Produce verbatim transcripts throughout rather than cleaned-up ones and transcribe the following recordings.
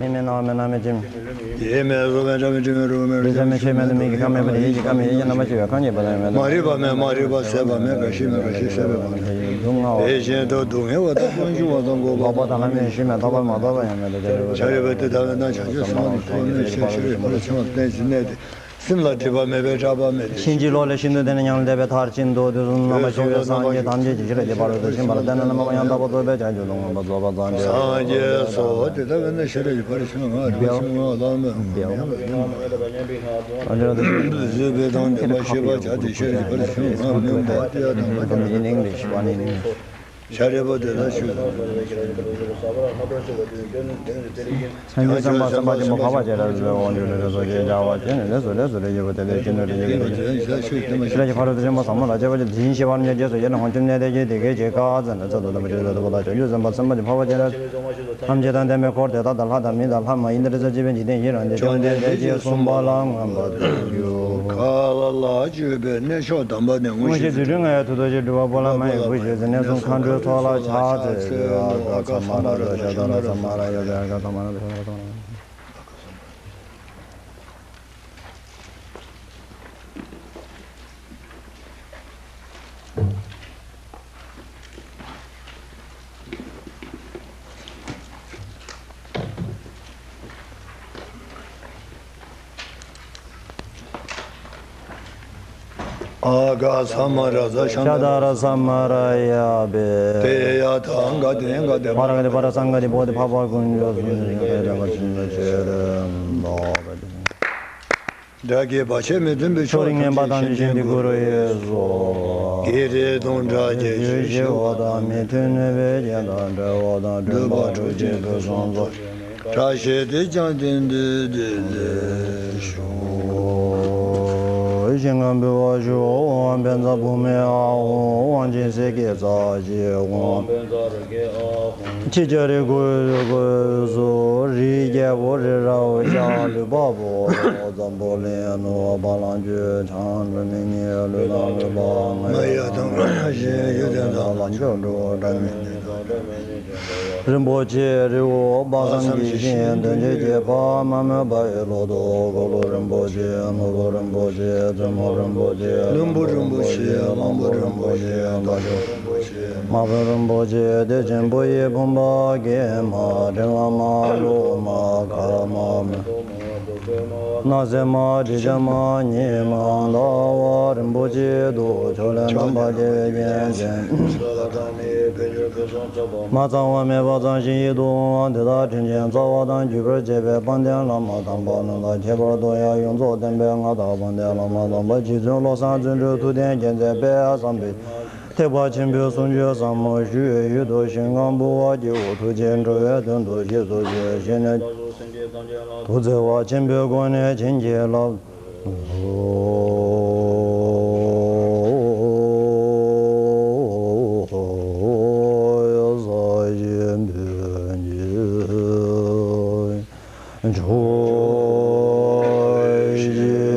མེད་མེད་སྣང་བ་མེད་སྣང་མེད་སྐྱེ་མེད། ཡེ་མེད་རོ་མེད་སྒྲ་མེད་དྲི་མེད་རོ་མེད་རོ་མེད་ཆ་མེད་ཆོས་མེད་དུ་མེད་ཀྱི་ཁམས་མེད་པ་དེ་ཡིད་ཀྱི་ཁམས་མེད་ཡིད་ཀྱི་རྣམ་པ་ཤེས་པའི་ཁམས་ཀྱི་པ་དང་མེད་པ། མ་རིག་པ་མེད་མ་རིག་པ་ཟད་པ་མེད་རྒ་ཤི་མེད་རྒ་ཤི་ཟད་པའི་པ་དང་། དེ་བཞིན་དུ་སྡུག་བསྔལ་བ་དང་ཀུན་འབྱུང་བ་དང་འགོག་པ་དང་ལྷ་མིན་ཞི་མེད་ཐོབ་པ་མ་ཐོབ་པ་ཡང་མེད་དེ། བྱ་རི་བ་དེ་ལྟ་བས་ན་བྱང་ཆུབ་སེམས་དཔའ་ཐོབ་པ་མེད་ཕྱིར་ཤེས་རིག་པར་བྱུང་བ་གཏན་གཞི་གནས་ཏེ། སེམས་ལ་སྒྲིབ་པ་མེད་པས་སྐྲག་པ་མེད་དེ། ཕྱིན་ཅི་ལོག་ལས་ཤིན་ཏུ་འདས་ནས་ཡང་ལས་འདས་པའི་མཐར་ཕྱིན་ཏོ། དུས་གསུམ་རྣམ་པར་ཤེས་པའི་སངས་རྒྱས་ཐམས་ཅད་ཀྱི་ཞི་བ་གི་ཕ་རོལ་ཏུ་ཕྱིན་པ་ལ་བརྟེན་ནས་རྣམ་པ་མང་ཡང་དག་པར་རྫོགས་པའི་བྱང་ཆུབ་ལོངས་སྤྱོད་པ་རྫོགས་པ་སངས་རྒྱས་སོ། དེ་ལྟ་བས་ན་ཤེས་རབ་ཀྱི་ཕ་རོལ་ཕྱིན་ལ་སྔགས་རིག་པ་ཆེན་པོ་ལྔ་ལ་མོས་པ་མེད་པ་ཡིན་ནོ། བཟོད་པའི་དང་ལྡན་པ་ཤེས་པར་བྱ་སྟེ་ཤེས་རབ་ཀྱི་ཕ་རོལ་ཕྱིན་ལྔ་མིན་པ་དེ་ཡང་དམ་པ་ཉིད་ནི། བྱ་རི་བ་དེ་ལྟར་ཞུ། སངས་རྒྱས་སེམས་དཔའ་སེམས་དཔའ་ཆེན་པོ་འཕགས་པ་སྤྱན་རས་གཟིགས་དབང་ཕྱུག་ལས་སོ་ལས་སོ་ལས་སོ་ལས་ཡོད་པ་དེ་ལས་ཀྱི་ནོར་རིན་ཆེན་གྱི་ཤེས་རབ་ཀྱི་ཕ་རོལ་ཏུ་ཕྱིན་པ་ཟབ་མོ་ལ་སྤྱད་པ་ཅན་དེ་བཞིན་གཤེགས་པ་རྣམས་ཀྱི་རྗེས་སུ་ཡི་རང་ཁྱིམ་གནས་དེ་ཀྱི་དེ་སྐད་ཅེས་བཀའ་སྩལ་ནས། ཚར་དུ་ལྡན་པ་ཆོས་ཀྱི་བདག་ཏུ་བ་དང་བྱང་ཆུབ་སེམས་དཔའ་སེམས་དཔའ་ཆེན་པོ་འཕགས་པ་སྤྱན་རས་གཟིགས་ཐམས་ཅད་དང་ལྡན་པའི་འཁོར་དེ་དག་དང་ལྷ་དང་མི་དང་ལྷ་མ་ཡིན་དེར་སོགས་སྤྱི་དཔོན་འཇིག་རྟེན་ཡི་རངས་ཏེ་བཅོམ་ལྡན་འདས་ཀྱིས་གསུངས་པ་ལ་མངོན་པར་བསྟོད་དོ། མཁའ་ལ་ལ་སྤྱོད་པའི་གནས་མཆོག་དམ་པ་ནི། དངོས་གཞི་རྫུ་འཕྲུལ་ལྔ་ཡི་མཐུ་སྟོབས་ཀྱིས། སྒྲུབ་པ་པོ་ལ་མ་ཡི་གུས་ཞབས་ཟིན། གནས་གསུམ་མཁའ་འགྲོའི་ཚོགས་ལ་ཕྱག་འཚལ་ལོ། ཨ་ག་ས་མ་ར་ཤ་ད་ར་ས་མ་ར་ཡ་ད་ཨ་ག་ས་མ་ར་ཤ་ད་ར་ས་མ་ར། ཨ་ག་ས་མ་ར་ས་ཤ་ད་ར་ས་མ་ར་ཡ་བེ། དེ་ཡ་ཐ་ག་དེ་ག་དེ་པ་ར་ག་དེ་པ་ར་སང་ག་དེ་པོ་དེ་ཕ་པ་ཀུན་འགྲོ་སུ་ནི་ག་དེ་པ་ཆེན་པོ་ཆེ་རེ་མདོ་བ་དེ། དགྲ་བགེགས་བར་ཆད་མི་མཐུན་པའི། ཕྱོགས་རིས་ངན་པ་ཐམས་ཅད་ཞི་བའི་གུ་རུ་ཡིས་སོ། བགེགས་རིགས་དང་དགྲ་བགེགས་ཞི་ཞི་བ་དང་། མི་མཐུན་ནུས་པའི་རྐྱེན་དང་བྲལ་བ་དང་། འདོད་པ་ཕྲུགས་ཀྱི་ཕུན་སུམ་ཚོགས། བཀྲ་ཤིས་དེས་ཀྱང་དེང་འདིར་བདེ་ལེགས་ཤོག་ཞིང་ཁམས་འབུལ་བ་ཞུ། ཕན་མཛད་བུ་མོའི་ཨ་ཧོ། དབང་ཆེན་སྲས་ཀྱི་རྩ་བཞི་དབང་། ཕན་མཛད་རིགས་ཀྱི་ཨ་ཧོ། ཁྱེད་ཅག་རིགས་ཀུན་རིགས་ཀུན་སུ། རིའི་རྒྱལ་པོ་རི་རབ་ཤ། ལུས་འཕགས་པོ་འཛམ་བུ་གླིང་ནོར། བ་ལང་སྤྱོད་འཆང་འགྲོ་མི་ཉིད། ལུས་དང་ལུས་འཕགས་ང་ཡི་དང་ཞེས། ཡོན་ཏན་དང་ལམ་མཆོག་འགྲོ། སྒྲ་མི་སྙན། རིན་པོ་ཆེའི་རི་བོ། དཔག་བསམ་གྱི་ཤིང་དོན་བརྗོད་ཀྱི་ཕ། མ་རྨོས་པ་ཡི་ལོ་ཏོག་འཁོར་ལོ་རིན་པོ་ཆེ། ནོར་བུ་རིན་པོ་ཆེ། བཙུན་མོ་རིན་པོ་ཆེ། བློན་པོ་རིན་པོ་ཆེ། གླང་པོ་རིན་པོ་ཆེ། མདའ་མཆོག་རིན་པོ་ཆེ། མ་ཕུང་རིན་པོ་ཆེ། བདེ་ཆེན་བུ་ཡི་བུམ་པ་སྐྱེས་མ། ཕྲེང་བ་མ་ལུག་མ། ཁ་མ་མི། སྣ་ཚེ་མ། དྲི་ཆབ་མ། ཉི་མ། ཟླ་བ་རིན་པོ་ཆེ་དང་། ཕྱོགས་ལས་རྣམ་པར་རྒྱལ་བའི་རྒྱན་ཅན། མ་ཚང་བ་མེད་པ་ཙམ་ཞིག་ཡིད་དུ་འོང་བ་འདི་དག་དྲིན་ཅན་རྩ་བ་དང་རྒྱུད་པར་བཅས་པའི་དཔལ་ལྡན་བླ་མ་དམ་པ་རྣམས་དང་ཁྱད་པར་དུ་ཡང་ཡོངས་རྫོགས་བསྟན་པའི་མངའ་བདག་དཔལ་ལྡན་བླ་མ་དམ་པ་རྗེ་བཙུན་བློ་བཟང་བརྩོན་འགྲུས་ཐུབ་བསྟན་རྒྱལ་མཚན་དཔལ་བཟང་པོས་ཐེག་པ་ཆེན་པོའི་གསུང་ཆོས་ཟབ་མོ་ཞུས་ཡོད་དུ། ཞིང་ཁམས་འབུལ་བ་སྐྱེ་བོ་ཐུགས་རྗེ་འགྲོ་བའི་དོན་དུ་རྗེས་སུ་བཟུང་བ་ཞིག་ནས། ཐུགས་བརྩེ་བ་ཆེན་པོའི་སྒོ་ནས་བྱིན་གྱིས་བརླབས། སངས་རྒྱས་ཀྱི་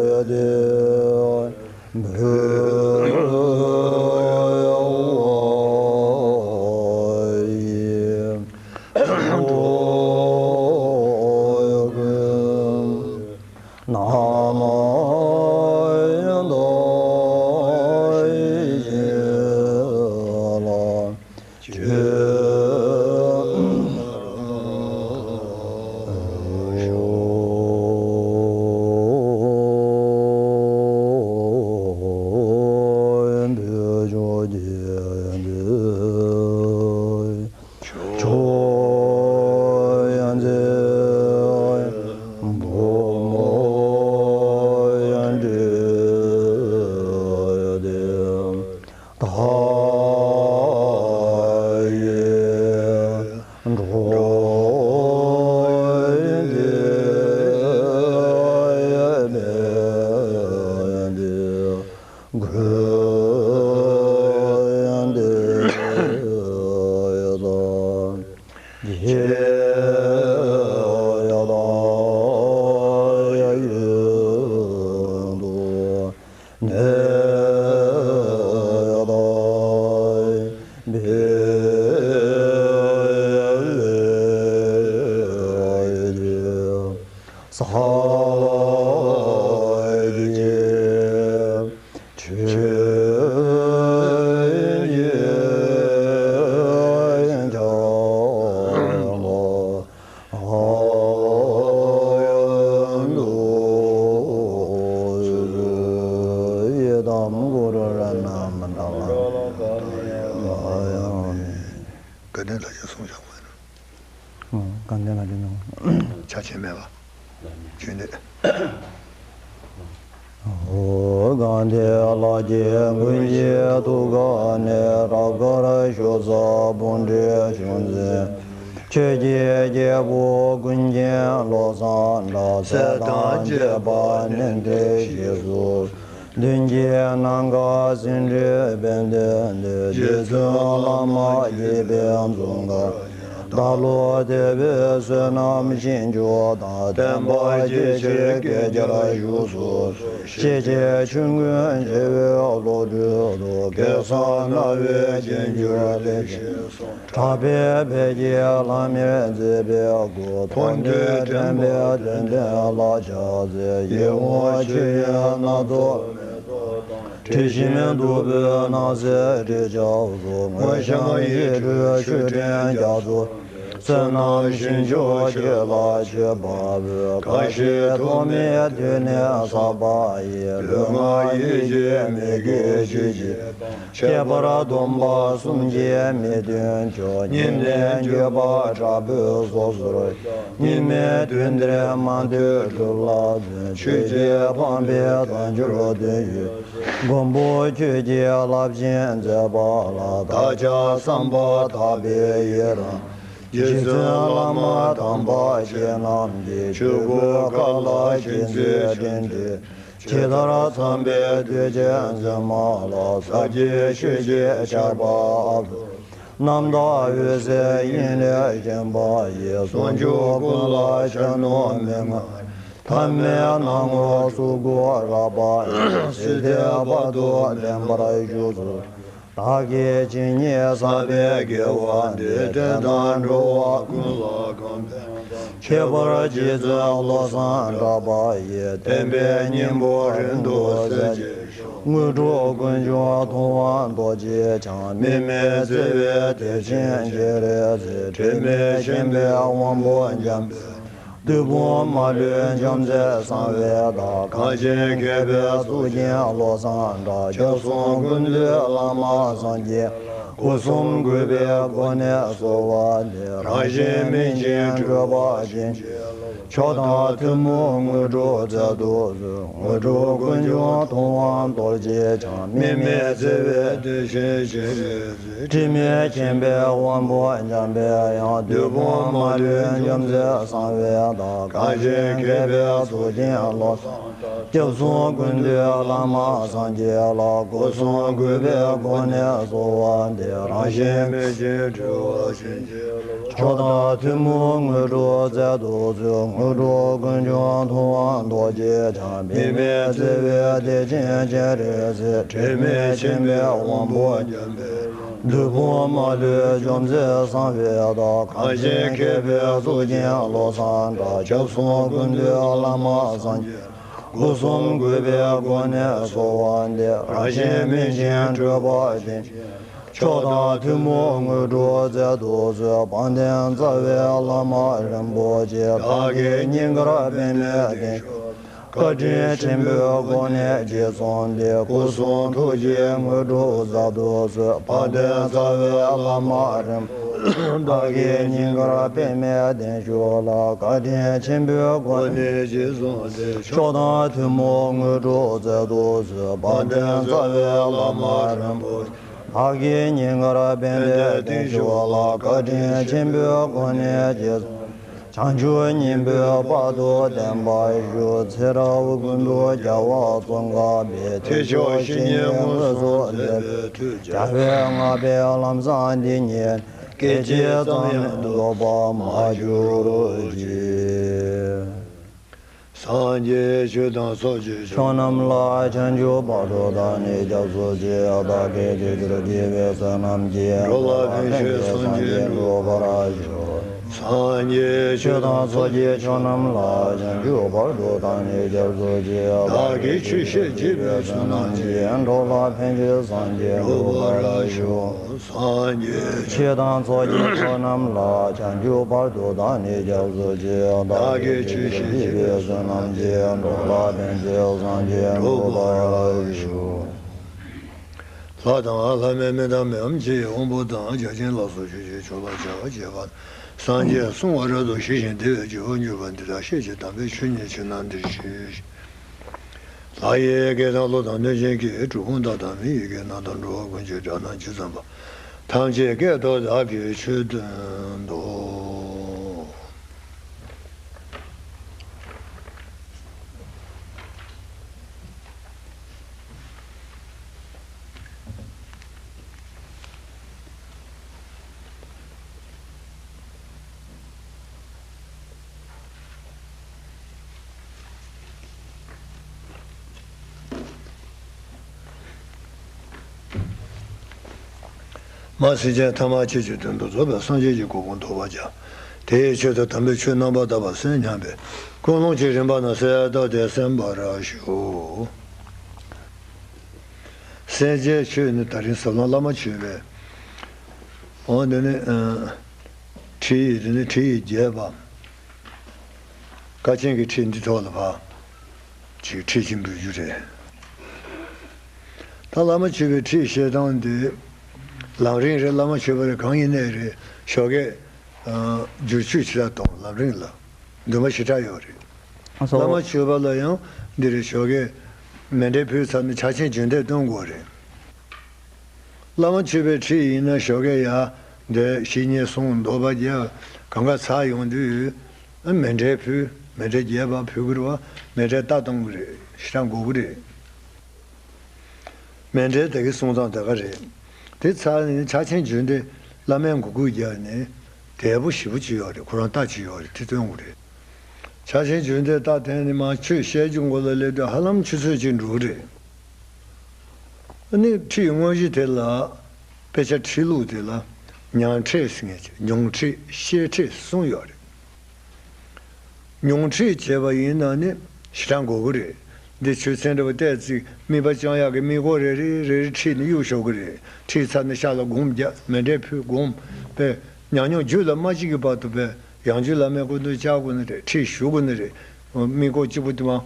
ཡ་དེ་འབུལ་བ་ཡི། ན་མོ་ཡང་དག་ཡིད་ཀྱིས་ལ་ཇི་ལྟར་ཤོག་འདི་ཕྱོགས་ཀྱི་འདི་ཕྱོགས་ཡང་། དགའ་ལྡན་ལྷ་རྗེས་གསུངས་བཞག་པ་ཡིན། དགའ་ལྡན་ལྷ་རྗེ་གསུངས། ཆ་ཆེན་མེད་པ། རྒྱུན་ལས། ཨོ། དགའ་ལྡན་ལྷ་རྗེ་མགོན་གྱི་ཐུགས་ཀ་ནས། རབ་དཀར་ཞུ་ས་སྤུངས་འདྲེན་ཅུང་ཟད། ཆོས་ཀྱི་རྒྱལ་པོ་ཀུན་མཁྱེན་བློ་བཟང་གྲགས། ཚེ་དང་བཅས་པ་ནན་ཏན་ཞེས་སུ། མདུན་གྱི་ནམ་མཁའ་ཟིན་བྲིས་པའི་མདུན་དུ། རྗེ་བཙུན་བླ་མ་དགྱེས་པའི་འཛུམ་དཀར། བདག་བློ་བདེ་བའི་བསོད་ནམས་ཞིང་མཆོག་དང་། བསྟན་པ་རྒྱས་ཕྱིར་བསྐལ་བརྒྱར་བཞུགས་སུ་གསོལ། ཤེས་བྱའི་ཆོས་ཀུན་བྱེ་བའི་བློ་གྲོས་བདོ། སྐལ་བཟང་རྣ་བའི་རྒྱན་གྱུར་ལེགས་བཤད་གསུང་། གྲགས་པའི་འཕེལ་རྒྱས་ལྷམ་མེར་མཛེས་པའི་སྐུ། མཐོང་ཐོས་དྲན་པའི་དོན་ལྡན་ལ་ཕྱག་འཚལ། ཡིད་འོང་མཆོད་ཡོན་སྣ་ཚོགས། དྲི་ཞིམ་བདུག་སྤོས་སྣང་གསལ་དྲི་ཆབ་གསོལ། མངོན་ཤངས་ཡིད་སྤྲུལ་མཆོད་སྤྲིན་རྒྱ་མཚོ། བསོད་ནམས་ཞིང་མཆོག་ཁྱེད་ལ་མཆོད་པ་འབུལ། ཁ་ཞེ་ཐོགས་མེད་དུས་ནས་བསགས་པ་ཡི། ལུས་ངག་ཡིད་ཀྱི་མི་དགེ་བཅུད་ཀྱིས། ཁྱད་པར་སྡོམ་པ་གསུམ་གྱིས་མི་མཐུན་ཕྱོགས། གཉིས་ལྡན་འགྱོད་པ་དྲག་པོའི་སོ་སོར། གཉིས་མེད་དུས་འདིར་མ་ལྟོས་སྒྲུབ་ལ་བརྩོན། ཆོས་ཀྱི་ཕངས་པས་དལ་འབྱོར་དོན་ཡོད། མགོན་པོ་ཁྱོད་ཀྱི་རླབས་ཆེན་མཛད་པ་ལ། བདག་ཅག་བསམ་པ་དག་པའི་ཡི་རང་། རྗེ་བཙུན་བླ་མ་དམ་པ་ཁྱེད་རྣམས་ཀྱི། ཆོས་སྐུ་མཁའ་ལ་ཆེར་མཛད་སྤྲིན་བྲིས། ཇི་ལྟར་འཚམས་པའི་གདུལ་བྱའི་འཛིན་མ་ལ། ཟབ་རྒྱས་ཆོས་ཀྱི་ཆར་པ་དབབ་ཏུ། རྣམ་དག་འོད་གསལ་དབྱིངས་ལས་བཞེངས་པ་ཡི། ཟུང་འཇུག་ཀུན་ལ་ཆ་མྱོང་མན་ངག་ཐ་མལ་སྣང་ངོར་གཟུགས་སྐུ་རགས་པ་ཡི། སྲིད་མཐའི་བར་དུ་བརྟན་པར་བཞུགས་སུ། བདག་གིས་ཇི་སྙེད་བསགས་པའི་དགེ་བ་འདིས། འདྲེ་དང་འགྲོ་བ་ཀུན་ལ་གང་ཕན་དང་། ཁྱད་པར་རྗེ་བཙུན་བློ་བཟང་གྲགས་པ་ཡི། བསྟན་པའི་སྙིང་པོ་རིང་དུ་གསལ་བྱེད་ཤོག་དངོས་གྲུབ་ཀུན་འབྱུང་ཐུབ་དབང་རྡོ་རྗེ་འཆང་། དམིགས་མེད་བརྩེ་བའི་གཏེར་ཆེན་སྤྱན་རས་གཟིགས། དྲི་མེད་ཤིང་པའི་དབང་པོ་འཇམ་དཔལ། བདུད་དཔུང་མ་ལུས་འཇོམས་མཛད་གསང་བའི་བདག་གངས་ཅན་མཁས་པའི་གཙུག་རྒྱན་བློ་བཟང་གྲགས། སྐྱབས་གསུམ་ཀུན་འདུས་བླ་མ་སངས་རྒྱས། སྒོ་གསུམ་གུས་པའི་སྒོ་ནས་གསོལ་བ་འདེབས། རང་གཞན་མིང་ཅན་སྤྲུལ་པ་ཅན། མཆོག་དང་ཐུན་མོང་དངོས་གྲུབ་མཛད་དུ་གསོལ། དངོས་གྲུབ་ཀུན་འབྱུང་ཐུབ་དབང་རྡོ་རྗེ་འཆང་། དམིགས་མེད་བརྩེ་བའི་གཏེར་ཆེན་སྤྱན་རས་གཟིགས། དྲི་མེད་མཁྱེན་པའི་དབང་པོ་འཇམ་པའི་དབྱངས། བདུད་དཔུང་མ་ལུས་འཇོམས་མཛད་གསང་བའི་བདག་གངས་ཅན་མཁས་པའི་གཙུག་རྒྱན་བློ་བཟང་གྲགས། སྐྱབས་གསུམ་ཀུན་འདུས་བླ་མ་སངས་རྒྱས་ལ། སྒོ་གསུམ་གུས་པའི་སྒོ་ནས་གསོལ་བ་འདེབས། རང་གཞན་མིང་ཅན་སྤྲུལ་པ་ཅན། མཆོག་དང་ཐུན་མོང་དངོས་གྲུབ་མཛད་དུ་གསོལ། དངོས་གྲུབ་ཀུན་འབྱུང་ཐུབ་དབང་རྡོ་རྗེ་འཆང་། དམིགས་མེད་བརྩེ་བའི་གཏེར་ཆེན་སྤྱན་རས་གཟིགས། དྲི་མེད་མཁྱེན་པའི་དབང་པོ་འཇམ་པའི། བདུད་དཔུང་མ་ལུས་འཇོམས་མཛད་གསང་བའི་བདག་གངས་ཅན་མཁས་པའི་གཙུག་རྒྱན་བློ་བཟང་གྲགས། སྐྱབས་གསུམ་ཀུན་འདུས་བླ་མ་སངས་རྒྱས། སྒོ་གསུམ་གུས་པའི་སྒོ་ནས་གསོལ་བ་འདེབས། རང་གཞན་མིང་ཅན་སྤྲུལ་པ་ཅན། མཆོག་དང་ཐུན་མོང་དངོས་གྲུབ་མཛད་དུ་གསོལ། དཔལ་ལྡན་རྩ་བའི་བླ་མ་རིན་པོ་ཆེ། བདག་གི་སྙིང་གར་པདྨས་བརྟན་བཞུགས། བཀའ་དྲིན་ཆེན་པོའི་སྒོ་ནས་རྗེས་བཟུང་སྟེ། སྐུ་གསུང་ཐུགས་ཀྱི་དངོས་གྲུབ་མཛད་དུ་གསོལ། དཔལ་ལྡན་རྩ་བའི་བླ་མ་རིན་པོ་ཆེ། བདག་གི་སྙིང་གར་པདྨས་བརྟན་བཞུགས་ལ། བཀའ་དྲིན་ཆེན་པོའི་སྒོ་ནས་རྗེས་བཟུང་སྟེ། མཆོག་དང་ཐུན་མོང་དངོས་གྲུབ་མཛད་དུ་གསོལ། དཔལ་ལྡན་རྩ་བའི་བླ་མ་རིན་པོ་ཆེ། བདག་གི་སྙིང་གར་པདྨས་བརྟན་བཞུགས་ལ། བཀའ་དྲིན་ཆེན་པོའི་སྒོ་ནས་རྗེས་བཟུང་། བྱང་ཆུབ་སྙིང་པོའི་དཔལ་དུ་བརྟན་པར་བཞུགས། ཚེ་རབས་ཀུན་ཏུ་རྒྱལ་བ་ཙོང་ཁ་པའི། ཐེག་མཆོག་བཤེས་གཉེན་དངོས་སུ་མཛད་པའི་མཐུས། རྒྱལ་བས་བསྔགས་པའི་ལམ་བཟང་འདི་ཉིད། སྐད་ཅིག་ཙམ་ཡང་ལྡོག་པར་མ་གྱུར་ཅིག། སངས་རྒྱས་ཆོས་དང་ཚོགས་ཀྱི་མཆོག་རྣམས་ལ། བྱང་ཆུབ་བར་དུ་བདག་ནི་སྐྱབས་སུ་མཆི། བདག་གིས་ཆོས་འདི་ཐོས་པས་བསོད་ནམས་ཀྱིས། འགྲོ་ལ་ཕན་ཕྱིར་སངས་རྒྱས་འགྲུབ་པར་ཤོག། སངས་རྒྱས་ཆོས་དང་ཚོགས་ཀྱི་མཆོག་རྣམས་ལ། བྱང་ཆུབ་བར་དུ་བདག་ནི་སྐྱབས་སུ་མཆི། བདག་གིས་ཆོས་བཤད་བགྱིས་པས་བསོད་ནམས་ཀྱིས། འགྲོ་ལ་ཕན་ཕྱིར་སངས་རྒྱས་འགྲུབ་པར་ཤོག། སངས་རྒྱས་ཆོས་དང་ཚོགས་ཀྱི་མཆོག་རྣམས་ལ། བྱང་ཆུབ་བར་དུ་བདག་ནི་སྐྱབས་སུ་མཆི། བདག་གིས་ཆོས་བཤད་བགྱིས་པས་བསོད་ནམས་ཀྱིས། འགྲོ་ལ་ཕན་ཕྱིར་སངས་རྒྱས་འགྲུབ་པར་ཤོག། ལྷ་དང་ལྷ་མིན་མི་དང་མི་འམ་ཅི་ཡི་དབང་པོ་དང་། བརྒྱ་བྱིན་ལ་སོགས་ཆོས་ཀྱི་མཆོག་ལ་སྦྱར་བ་བྱས་པ། སངས་རྒྱས་གསུང་བ་རབ་ཏུ་ཞི་ཞིང་བདེ་བའི་རྒྱུར་གྱུར་པ་འདི་དག་ཤེས་བྱའི་དམ་པའི་ཆོས་ཉིད་ཕྱིར་ན་འདིར་ཞུ། ལྷ་ཡི་སྐད་དང་ཀླུ་དང་གནོད་སྦྱིན་སྐད། གྲུལ་བུམ་དག་དང་མི་ཡི་སྐད། རྣམས་དང་འགྲོ་བ་ཀུན་གྱི་སྒྲ་རྣམས་ཇི་ཙམ་པ། ཐམས་ཅད་སྐད་དུ་བདག་གིས་ཆོས་བསྟན་ཏོ། མ་སེམས་ཅན་ཐ་མ་ཁྱེད་ཀྱི་དོན་དུ་རྫོགས་པའི་སངས་རྒྱས་ཀྱི་གོ་འཕང་ཐོབ་པར་བྱ། དེའི་ཆེད་དུ་དམ་པའི་ཆོས་རྣམ་པར་དག་པ་གསན་སྙམ་པའི་ཀུན་སློང་གི་རིམ་པ་རྣམས་གསལ་བཏབ་སྟེ་གསན་པར་ཞུ། གསན་བྱའི་ཆོས་ནི་ད་རིང་ཟབ་ལམ་བླ་མ་མཆོད་པའི། འོ་འདི་ནི། ཨ། ཁྲིད་ཡིག་འདི་ནི་ཁྲིད་ཡིག་བརྒྱད་པ། དཀའ་ཆེན་གྱི་ཁྲིད་འདི་ཐོག་ལ་ཕར་ཅིག་ཁྲིད་ཀྱིན་འབུལ་རྒྱུ་རེད། ད་བླ་མ་མཆོད་པའི་ཁྲིད་བཤད་སྟངས་འདི་ལམ་རིམ་རེད། བླ་མ་མཆོད་པ་རེད། གང་ཡིན་ནའི་རེད། ཞོགས་ཀས། ཨ། བསྒྱུར་བཅོས་ཇི་ལྟར་གཏོང་། ལམ་རིམ་ལ་འདུན་པ་ཞེ་དྲག་ཡོད་རེད། ཨ་སོ། བླ་མ་མཆོད་པ་ལ་ཡང་འདི་རེད། ཞོགས་ཀས་མཎྜལ་ཕུལ་ཚར་ནས་ཕྱག་ཆེན་བརྒྱུད་འདེབས་སྟོན་དགོས་རེད། བླ་མ་མཆོད་པའི་ཁྲིད་ཡིན་ན་ཞོགས་ཀས་ཡར་འདི་བཤེས་གཉེན་གསུང་འདོགས་པ་རྒྱག་གང་ག་ཚར་ཡོང་དུས། ཨ། མཎྜལ་ཕུལ། མཎྜལ་རྒྱས་པ་ཕུལ་དགོས་རེད་པ། མཎྜལ་རྟ་གཏོང་གི་རེད། ཞེ་དྲག་དགོས་ཀྱི་རེད། མཎྜལ་དེ་གི་གསུང་སྟངས་དེ་ག་རེད། དེ་ཚར་ནས་ཕྱག་ཆེན་བརྒྱུད་འདེབས་བླ་མས་འགུག་འགུག་རྒྱག་ནས་དལ་པོ་ཞེ་པོ་ཅིག་ཡོད་རེད། ཁོ་རང་རྟ་ཅིག་ཡོད་རེད། དེ་སྟོན་དགོས་རེད། ཕྱག་ཆེན་བརྒྱུད་འདེབས་རྟ་འཐེན་ནས་མར་ཆོས་བཤད་རྒྱུ་མགོ་ལ་སླེབས་དུས་ཧ་ལམ་ཆུ་ཚོད་གཅིག་འགྲོ་གི་རེད། ཨ་ནི་ཁྲིད་དངོས་གཞི་དེ་ལ། དཔེ་ཆ་ཁྲིད་ལུགས་དེ་ལ་ཉམས་ཁྲིད་ཟེར་མཁན་ཅིག་མྱོང་ཁྲིད། བཤད་ཁྲིད་གསུམ་ཡོད་རེད། མྱོང་ཁྲིད་བྱས་པ་ཡིན་ན་ནི་ཞེ་དྲག་དགོས་ཀྱི་རེད། འདི་ཆོས་ཚན་འདྲ་བོ་བལྟས་ཚེ་དམིགས་པ་བཅང་ཡག་གི་དམིགས་སྐོར་རེ་རེ་རེ་རེ་ཁྲིད་ནས་གཡུག་ཞོག་གི་རེད། ཁྲིད་ཚར་ནས་ཤག་ལ་སྒོམ་རྒྱག་མཎྜལ་ཕུལ། སྒོམ་པས་ཉམས་མྱོང་རྒྱུད་ལ་མ་སྐྱེས་ཀྱི་བར་དུ་པས་ཡང་རྒྱུད་བླ་མའི་སྐུ་མདུན་བཅར་དགོས་ནི་རེད། ཁྲིད་ཞུ་དགོས་ནི་རེད། དམིགས་སྐོར་གཅིག་པུ་དེ་མ།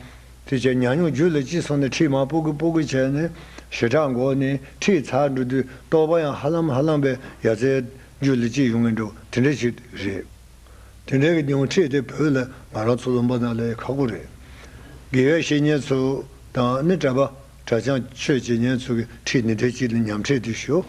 དེ་བྱས་ཉམས་མྱོང་རྒྱུད་ལ་སྐྱེས་སོང་ནས་ཁྲིད་མར་སྤོ་གི་སྤོ་གི་བྱས་ནས་ཞེ་དྲག་འགོར་ནས་ཁྲིད་ཚར་འགྲོ་དུས་རྟོགས་པ་ཡང་ཧ་ལམ་ཧ་ལམ་པས་ཡ་མཚན་རྒྱུད་ལ་སྐྱེས་ཡོང་གི་འགྲོ། དེ་འདྲ་ཞིག་རེད། དེ་འདྲའི་གི་མྱོང་ཁྲིད་དེ་བོད་ལ་ང་རང་ཚོ་ལུང་པ་ནང་ལ་ཡང་ཁག་པོ་རེད། དགེ་བའི་བཤེས་གཉེན་ཚོ་དང་ནི་གྲྭ་པ་གྲྭ་རྐྱང་ཆོས་བྱེད་མཁན་ཚོ་གི་ཁྲིད་ནི་དེ་གཅིག་ནི་ཉམས་ཁྲིད་དེ་ཞུ།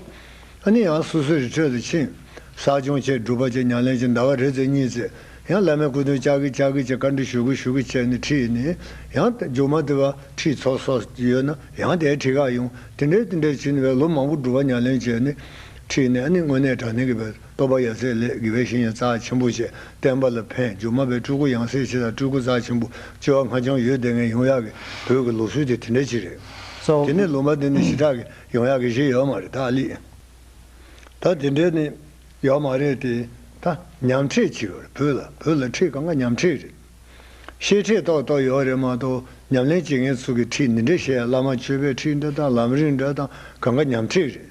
ཨ་ནི་ཡང་སོ་སོའི་རི་ཁྲོད་དུ་ཕྱིན། བསགས་སྦྱོང་བྱས། སྒྲུབ་པ་བྱས། ཉམས་ལེན་བྱས། ཟླ་བ་རེ་ཙམ་གཉིས་ཙམ་ཡང་བླ་མའི་སྐུ་མདུན་བཅར་གི་བཅར་གི་བྱས། བཀའ་འདྲི་ཞུ་གི་ཞུ་གི་བྱས་ནས་ཁྲིད་ནི་ཡང་མཇུག་མ་དེ་བ་ཁྲིད་ཚར་སོང་ཡོད་ན་ཡང་དེ་ཁྲིད་ག་ཡོང་། དེ་འདྲའི་དེ་འདྲའི་བྱས་ནས་བས་ལོ་མང་པོ་སྒྲུབ་པ་ཉམས་ལེན་བྱས་ནས་ཁྲིད་ནས་ཨ་ནི་དངོས་གནས་དྲང་གནས་ཀྱི་བས། རྟོགས་པ་ཡ་མཚན་ལས། དགེ་བའི་བཤེས་གཉེན་རྩ་ཆེན་པོ་བྱས། བསྟན་པ་ལ་ཕན། མཇུག་མ་བས་སྤྲུལ་སྐུ་ཡང་སྲིད་ཆེ་དང་སྤྲུལ་སྐུ་རྩ་ཆེན་པོ་སྐྱེ་བ་སྔ་འགྱངས་ཡོད་བསྡད་མཁན་ཡོང་ཡག་གི་བོད་ཀྱི་ལུགས་སྲོལ་དེ་དེ་འདྲ་ཅིག་རེད། སོ། དེ་ནས་ལུང་པ་འདི་ནས་ཞེ་དྲག་གི་ཡོང་ཡག་གི་གཞི་ཡོད་མ་རེད། ད་ཨ་ལི། ད་དེ་འདྲ་ནི་ཡོད་མ་རེད་དེ། ད་ཉམས་ཁྲིད་ཅིག་ཡོད་རེད། བོད་ལ་བོད་ལ་ཁྲིད་གང་ག་ཉམས་ཁྲིད་རེད། བཤད་ཁྲིད་ཏོག་ཏོག་ཡོད་རེད་མ་གཏོགས་ཉམས་ལེན་བྱེད་མཁན་ཚོ་གི་ཁྲིད་འདི་འདྲ་བཤད་ཡ། བླ་མ་མཆོད་པའི་ཁྲིད་འདྲ་དང་ལམ་རིམ་འདྲ་དང་གང་ག་ཉམས་ཁྲིད་རེད།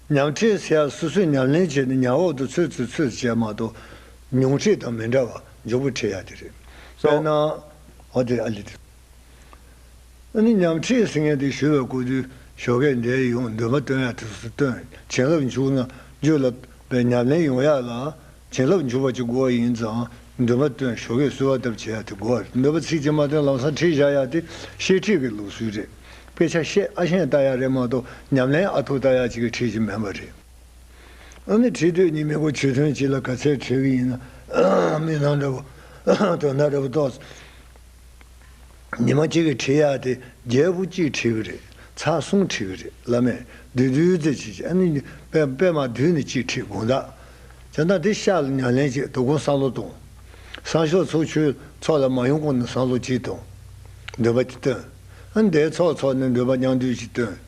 ཉམས་ཁྲིད་ཟེར་ཡ་སོ་སོས་ཉམས་ལེན་བྱས་ནས་ཉམས་འོག་ཏུ་ཚུད་ཚུད་ཚུད་བྱས་མ་གཏོགས་མྱོང་ཁྲིད་དང་མི་འདྲ་བ་མགྱོགས་པོ་ཁྲིད་ཡ་དེ་རེད། སོ། དཔེར་ན། འོ་དེ་ཨ་ལི་དེ། ཨ་ནི་ཉམས་ཁྲིད་ཟེར་མཁན་དེ་ཞུ་བའི་སྐུ་དུས་ཞོགས་ཀས་འདིར་ཡོང་འདུན་པ་སྟོན་ཡ་དེ་ཚོ་སྟོན། བྱིན་རླབས་འཇུག་ན་རྒྱུད་ལ་པའི་ཉམས་ལེན་ཡོང་ཡ་ལ། བྱིན་རླབས་འཇུག་པ་ཅིག་དགོས་པ་ཡིན་ཙང་འདུན་པ་སྟོན། ཞོགས་ཀས་གསོལ་བ་བཏབ་བྱེད་ཡ་དེ་དགོས་པ་རེད། འདུན་པ་ཚིག་གཅིག་མ་བཏོན་ལམ་སང་ཁྲིད་བཞག་ཡ་དེ་བཤད་ཁྲིད་ཀྱི་ལུགས་སྲོལ་རེད། དཔེ་ཆ་བཤད་ཨ་ཤེས་ལྟ་ཡ་རེད་མ་གཏོགས་ཉམས་ལེན་ཨ་ཐུར་ལྟ་ཡ་ཅིག་གི་ཁྲིད་ཅིག་མིན་པ་རེད། ཨ་ནི་ཁྲིད་དུས་ཉི་མའི་སྒོ་ཆོས་ཐུན་གཅིག་ལ་ག་ཚད་ཁྲིད་ཀྱི་ཡིན་ན། མི་སྣང་འདྲ་པོ། དོན་དག་འདྲ་པོ་ཏོག་ཙམ། ཉི་མ་གཅིག་གི་ཁྲིད་ཡག་དེ་རྒྱལ་པོ་གཅིག་ཁྲིད་ཀྱི་རེད། ཚར་གསུམ་ཁྲིད་ཀྱི་རེད། བླ་མས་བསྡུས་བསྡུས་ཙམ་ཅིག་བྱས། ཨ་ནི་པད་པད་མ་བསྡུས་ནས་གཅིག་ཁྲིད། དགོང་དག་དེ་ན་དེ་ཤག་ལ་ཉམས་ལེན་བྱེད། དོ་དགོང་བསམ་བློ་གཏོང་། སང་ཞོགས་ཚོགས་ཆོས་ཚོགས་ལ་མ་ཡོང་གོང་ནས་བསམ་བློ་གཅིག་གཏོང་། འདོན་པ་དེ་བཏོན། ཨ་ནི་དེ་ཚོགས་ཚོགས་ནས་འདོན་པ་མཉམ་འདུས་ཅིག་བཏོན།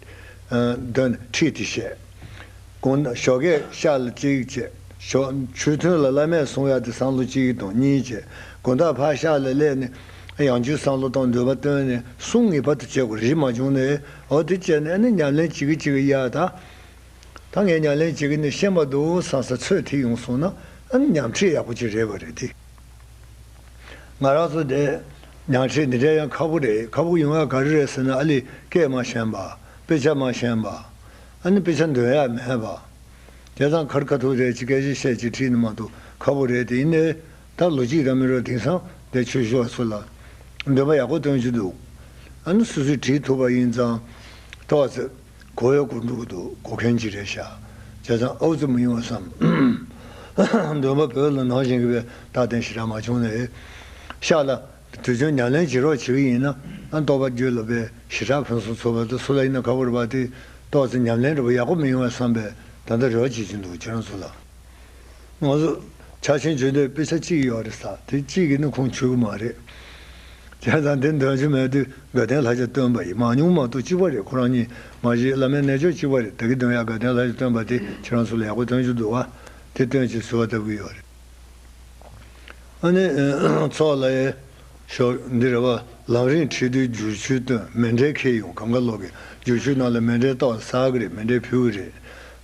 ཨ་འདོན་ཁྲིད་དེ་བཤད། དགོང་ཞོགས་ཀས་ཤག་ལ་གཅིག་བྱས། ཞོགས་ཆོས་ཐུན་ལ་བླ་མས་གསུང་ཡག་དེ་བསམ་བློ་གཅིག་དང་གཉིས་བྱས། དགོང་དག་ཕར་ཤག་ལ་སླེབས་ནས་ཡང་བསྐྱར་བསམ་བློ་བཏང་། འདོན་པ་བཏོན་ནས་གསུང་ངེས་པར་དུ་བྱེད་དགོས། རེད་མ་བྱུང་ནས་འོ་དེ་བྱས་ནས་ཨ་ནི་ཉམས་ལེན་བྱེད་ཀྱི་བྱེད་ཀྱི་ཡ་ད། ད་ངས་ཉམས་ལེན་བྱེད་ཀྱི་ནི་ཤེས་པ་འདུག་བསམ་ས་ཚོད་ཐིག་ཡོང་སོང་ན་ཨ་ནི་ཉམས་ཁྲིད་ཡག་པོ་ཅིག་རེད་པ་རེད་དེ། ང་རང་ཚོ་དེ་ཉམས་ཁྲིད་འདི་འདྲ་ཡང་ཁག་པོ་རེད། ཁག་པོ་ཡོང་ཡ་ག་རེ་རེད་ཟེར་ན་ཨ་ལས་སྐད་མ་ཤེས་པ། དཔེ་ཆ་མ་ཤེས་པ། ཨ་ནི་དཔེ་ཆ་འདོན་ཡ་མེད་པ། དེ་ཙང་ཁར་ཁ་ཐུག་རེད་ཅིག་སྐད་ཆ་བཤད་ཅིག་ཁྲིད་ནི་མ་གཏོགས་ཁག་པོ་རེད་དེ། ཡིན་ནའི་ད་ལོ་གཅིག་ར་མི་རོ་དེང་སང་དེ་ཆོས་ཞུ་བ་ཚོ་ལ་འདོན་པ་ཡག་པོ་སྟོན་གྱི་འདུག་ཨ་ནི་སོ་སོས་བྲིས་ཐུབ་པ་ཡིན་ཙང་ཏོག་ཙམ་གོ་ཡ་གོ་འགྲོ་གི་འདུག་གོ་མཁན་ཅིག་རེད་ཤག་བྱས་ཙང་ཨའུ་ཙི་མི་ཡོང་བ་བསམ། འདོན་པ་བོད་ལ་ནང་བཞིན་གྱི་བའི་རྟག་བརྟན་ཞེ་དྲག་མ་བྱུང་ནའི་ཤག་ལ་དུས་རྒྱུན་ཉམས་ལེན་བྱེད་རོགས་བྱེད་ཀྱི་ཡིན་ན་ཨ་རྟོགས་པ་རྒྱུད་ལ་བའི་ཞེ་དྲག་ཕུན་སུམ་ཚོགས་པ་དང་སུ་ལ་ཡིན་ན་ཁག་པོ་རེད་པ་དེ། ཏོག་ཙམ་ཉམས་ལེན་འདྲ་པོ་ཡག་པོ་མི་ཡོང་བ་བསམ་པས་ད་ལྟ་རེ་བ་བྱེད་ཀྱི་འདུག་ཁྱེད་རང་ཚོ་ལ། ང་ཚོ་ཕྱག་ཆེན་བརྗོད་འདོད་དཔེ་ཆ་གཅིག་ཡོད་རེད་ས། དེ་གཅིག་གིས་ནི་ཁུངས་འཁྱོལ་གི་མ་རེད། བྱས་ཙང་དེ་འདོན་རྒྱུ་མེད་དུས་དགའ་ལྡན་ལྷ་བརྒྱ་བཏོན་པ་ཡིན། མང་ཉུང་མ་གཏོགས་གཅིག་པ་རེད། ཁོ་རང་གཉིས་མ་གཞི་བླ་མའི་རྣལ་འབྱོར་གཅིག་པ་རེད། ད་གི་འདོན་ཡག་དགའ་ལྡན་ལྷ་བརྒྱ་བཏོན་པ་དེ་ཁྱེད་རང་ཚོ་ལ་ཡག་པོ་སྟོན་རྒྱུ་འདུག་བ། དེ་བཏོན་ཅིག་ཟེར་བ་ལྟ་བུ་ཡོད་རེད། ཨ་ནི་ཚོགས་ལ་ཡ། ཞོགས་འདི་རེད་བ། ལམ་རིམ་ཁྲིད་དུས་བསྒྱུར་ཆོས་བཏོན། མཎྜལ་འཁྱེར་ཡོང་། གང་ག་ལོག་གི་བསྒྱུར་ཆོས་ནང་ལ་མཎྜལ་ཏོག་ཙམ་གི་རེད། མཎྜལ་ཕུལ་གི་རེད།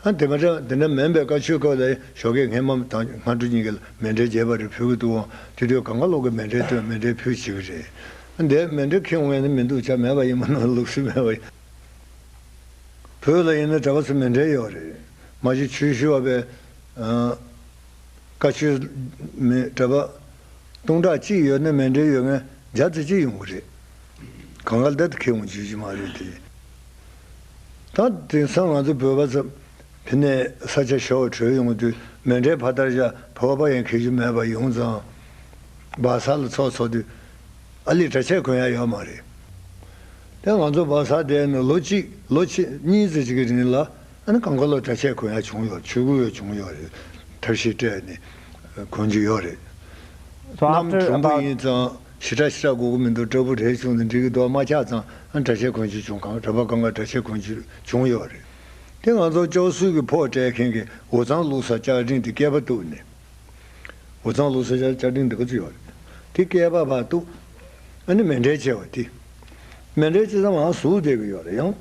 ཨ་དེ་མ་ཚད་དེ་འདྲ་མིན་པའི་བཀའ་ཆོས་སྐབས་ལ་ཞོགས་ཀས་སྔས་མ་དང་སྔ་དྲོ་གཉིས་ཀ་ལ་མཎྜལ་རྒྱས་པ་རེ་ཕུལ་གི་འདུག་འོང་། དེ་དུས་གང་ག་ལོག་གི་མཎྜལ་བཏོན། མཎྜལ་ཕུལ་བྱེད་གི་རེད། ཨ་འདིར་མཎྜལ་འཁྱེར་འོང་ཡ་ནི་མི་འདུག་ཆ་མེད་པ་ཡིན་མ་གནང་། ལུགས་སྲོལ་མེད་པ་ཡིན། བོད་ལ་ཡིན་ན་གྲྭ་པ་ཚོ་མཎྜལ་ཡོད་རེད། མ་གཞི་ཆོས་ཞུ་བ་པའི་ཨ་བཀའ་ཆོས་མི་གྲྭ་པ་སྟོང་ཕྲག་གཅིག་ཡོད་ན་མཎྜལ་ཡོད་མཁན་བརྒྱ་དང་གཅིག་ཡོང་གི་རེད། གང་ག་ལ་ད་ཁེ་དབང་བྱེད་ཀྱི་མ་རེད་དེ། ད་དེང་སང་ང་ཚོ་བོད་པ་ཚོ་ཕི་ནས་ས་ཆ་ཞོག་བྲོས་ཡོང་དུས་མཎྜལ་ཕ་དར་བཞག་བོད་པ་ཡང་ཁེ་རྒྱུ་མེད་པ་ཡོང་ཙང་། སྦག་ས་ལ་ཚོགས་ཚོགས་དུས་ཨ་ལི་གྲྭ་ཆས་གོན་ཡ་ཡོད་མ་རེད། དེ་ང་ཚོ་སྦག་ས་བསྡད་ནས་ལོ་གཅིག་ལོ་ཕྱེད་གཉིས་ཙམ་ཅིག་གི་རིང་ལ་ཨ་ནི་གང་ག་ལོག་གྲྭ་ཆས་གོན་ཡ་བྱུང་ཡོད། ཆོས་གོས་ཡོད་བྱུང་ཡོད་རེད། ཐབས་ཤེས་སྤྲད་ནས་གོན་རྒྱུ་ཡོད་རེད། So གནམ་after གྲང་པོ་about ཡིན་ཙང་ཞེ་དྲག་ཞེ་དྲག་དགོས་ཀྱི་མི་འདུག་སྲབ་པོ་རེ་བྱུང་ནས་འགྲིག་གི་འདུག་དམག་འཁྱག་ཙང་ཨ་གྲྭ་ཆས་གོན་རྒྱུ་བྱུང་། གང་གྲྭ་པ་གང་ག་གྲྭ་ཆས་གོན་རྒྱུ་བྱུང་ཡོད་རེད། དེ་ང་ཚོ་ལྕོག་སུ་གི་ཕོགས་སྤྲད་མཁན་གྱི་འུ་ཚང་བླུགས་ས་ལྕགས་ཀྲིན་དེ་སྐེད་པ་གཏུགས་ནས། འུ་ཚང་བླུགས་ས་ལྕགས་ཀྲིན་འདི་ག་ཚོད་ཡོད་རེད། དེ་སྐེད་པ་བར་གཏུགས། ཨ་ནི་མཎྜལ་བྱེད་པ་དེ། མཎྜལ་བྱེད་ཙང་མར་ཟུག་བསྡད་ཀྱི་ཡོད་རེད། ཡང་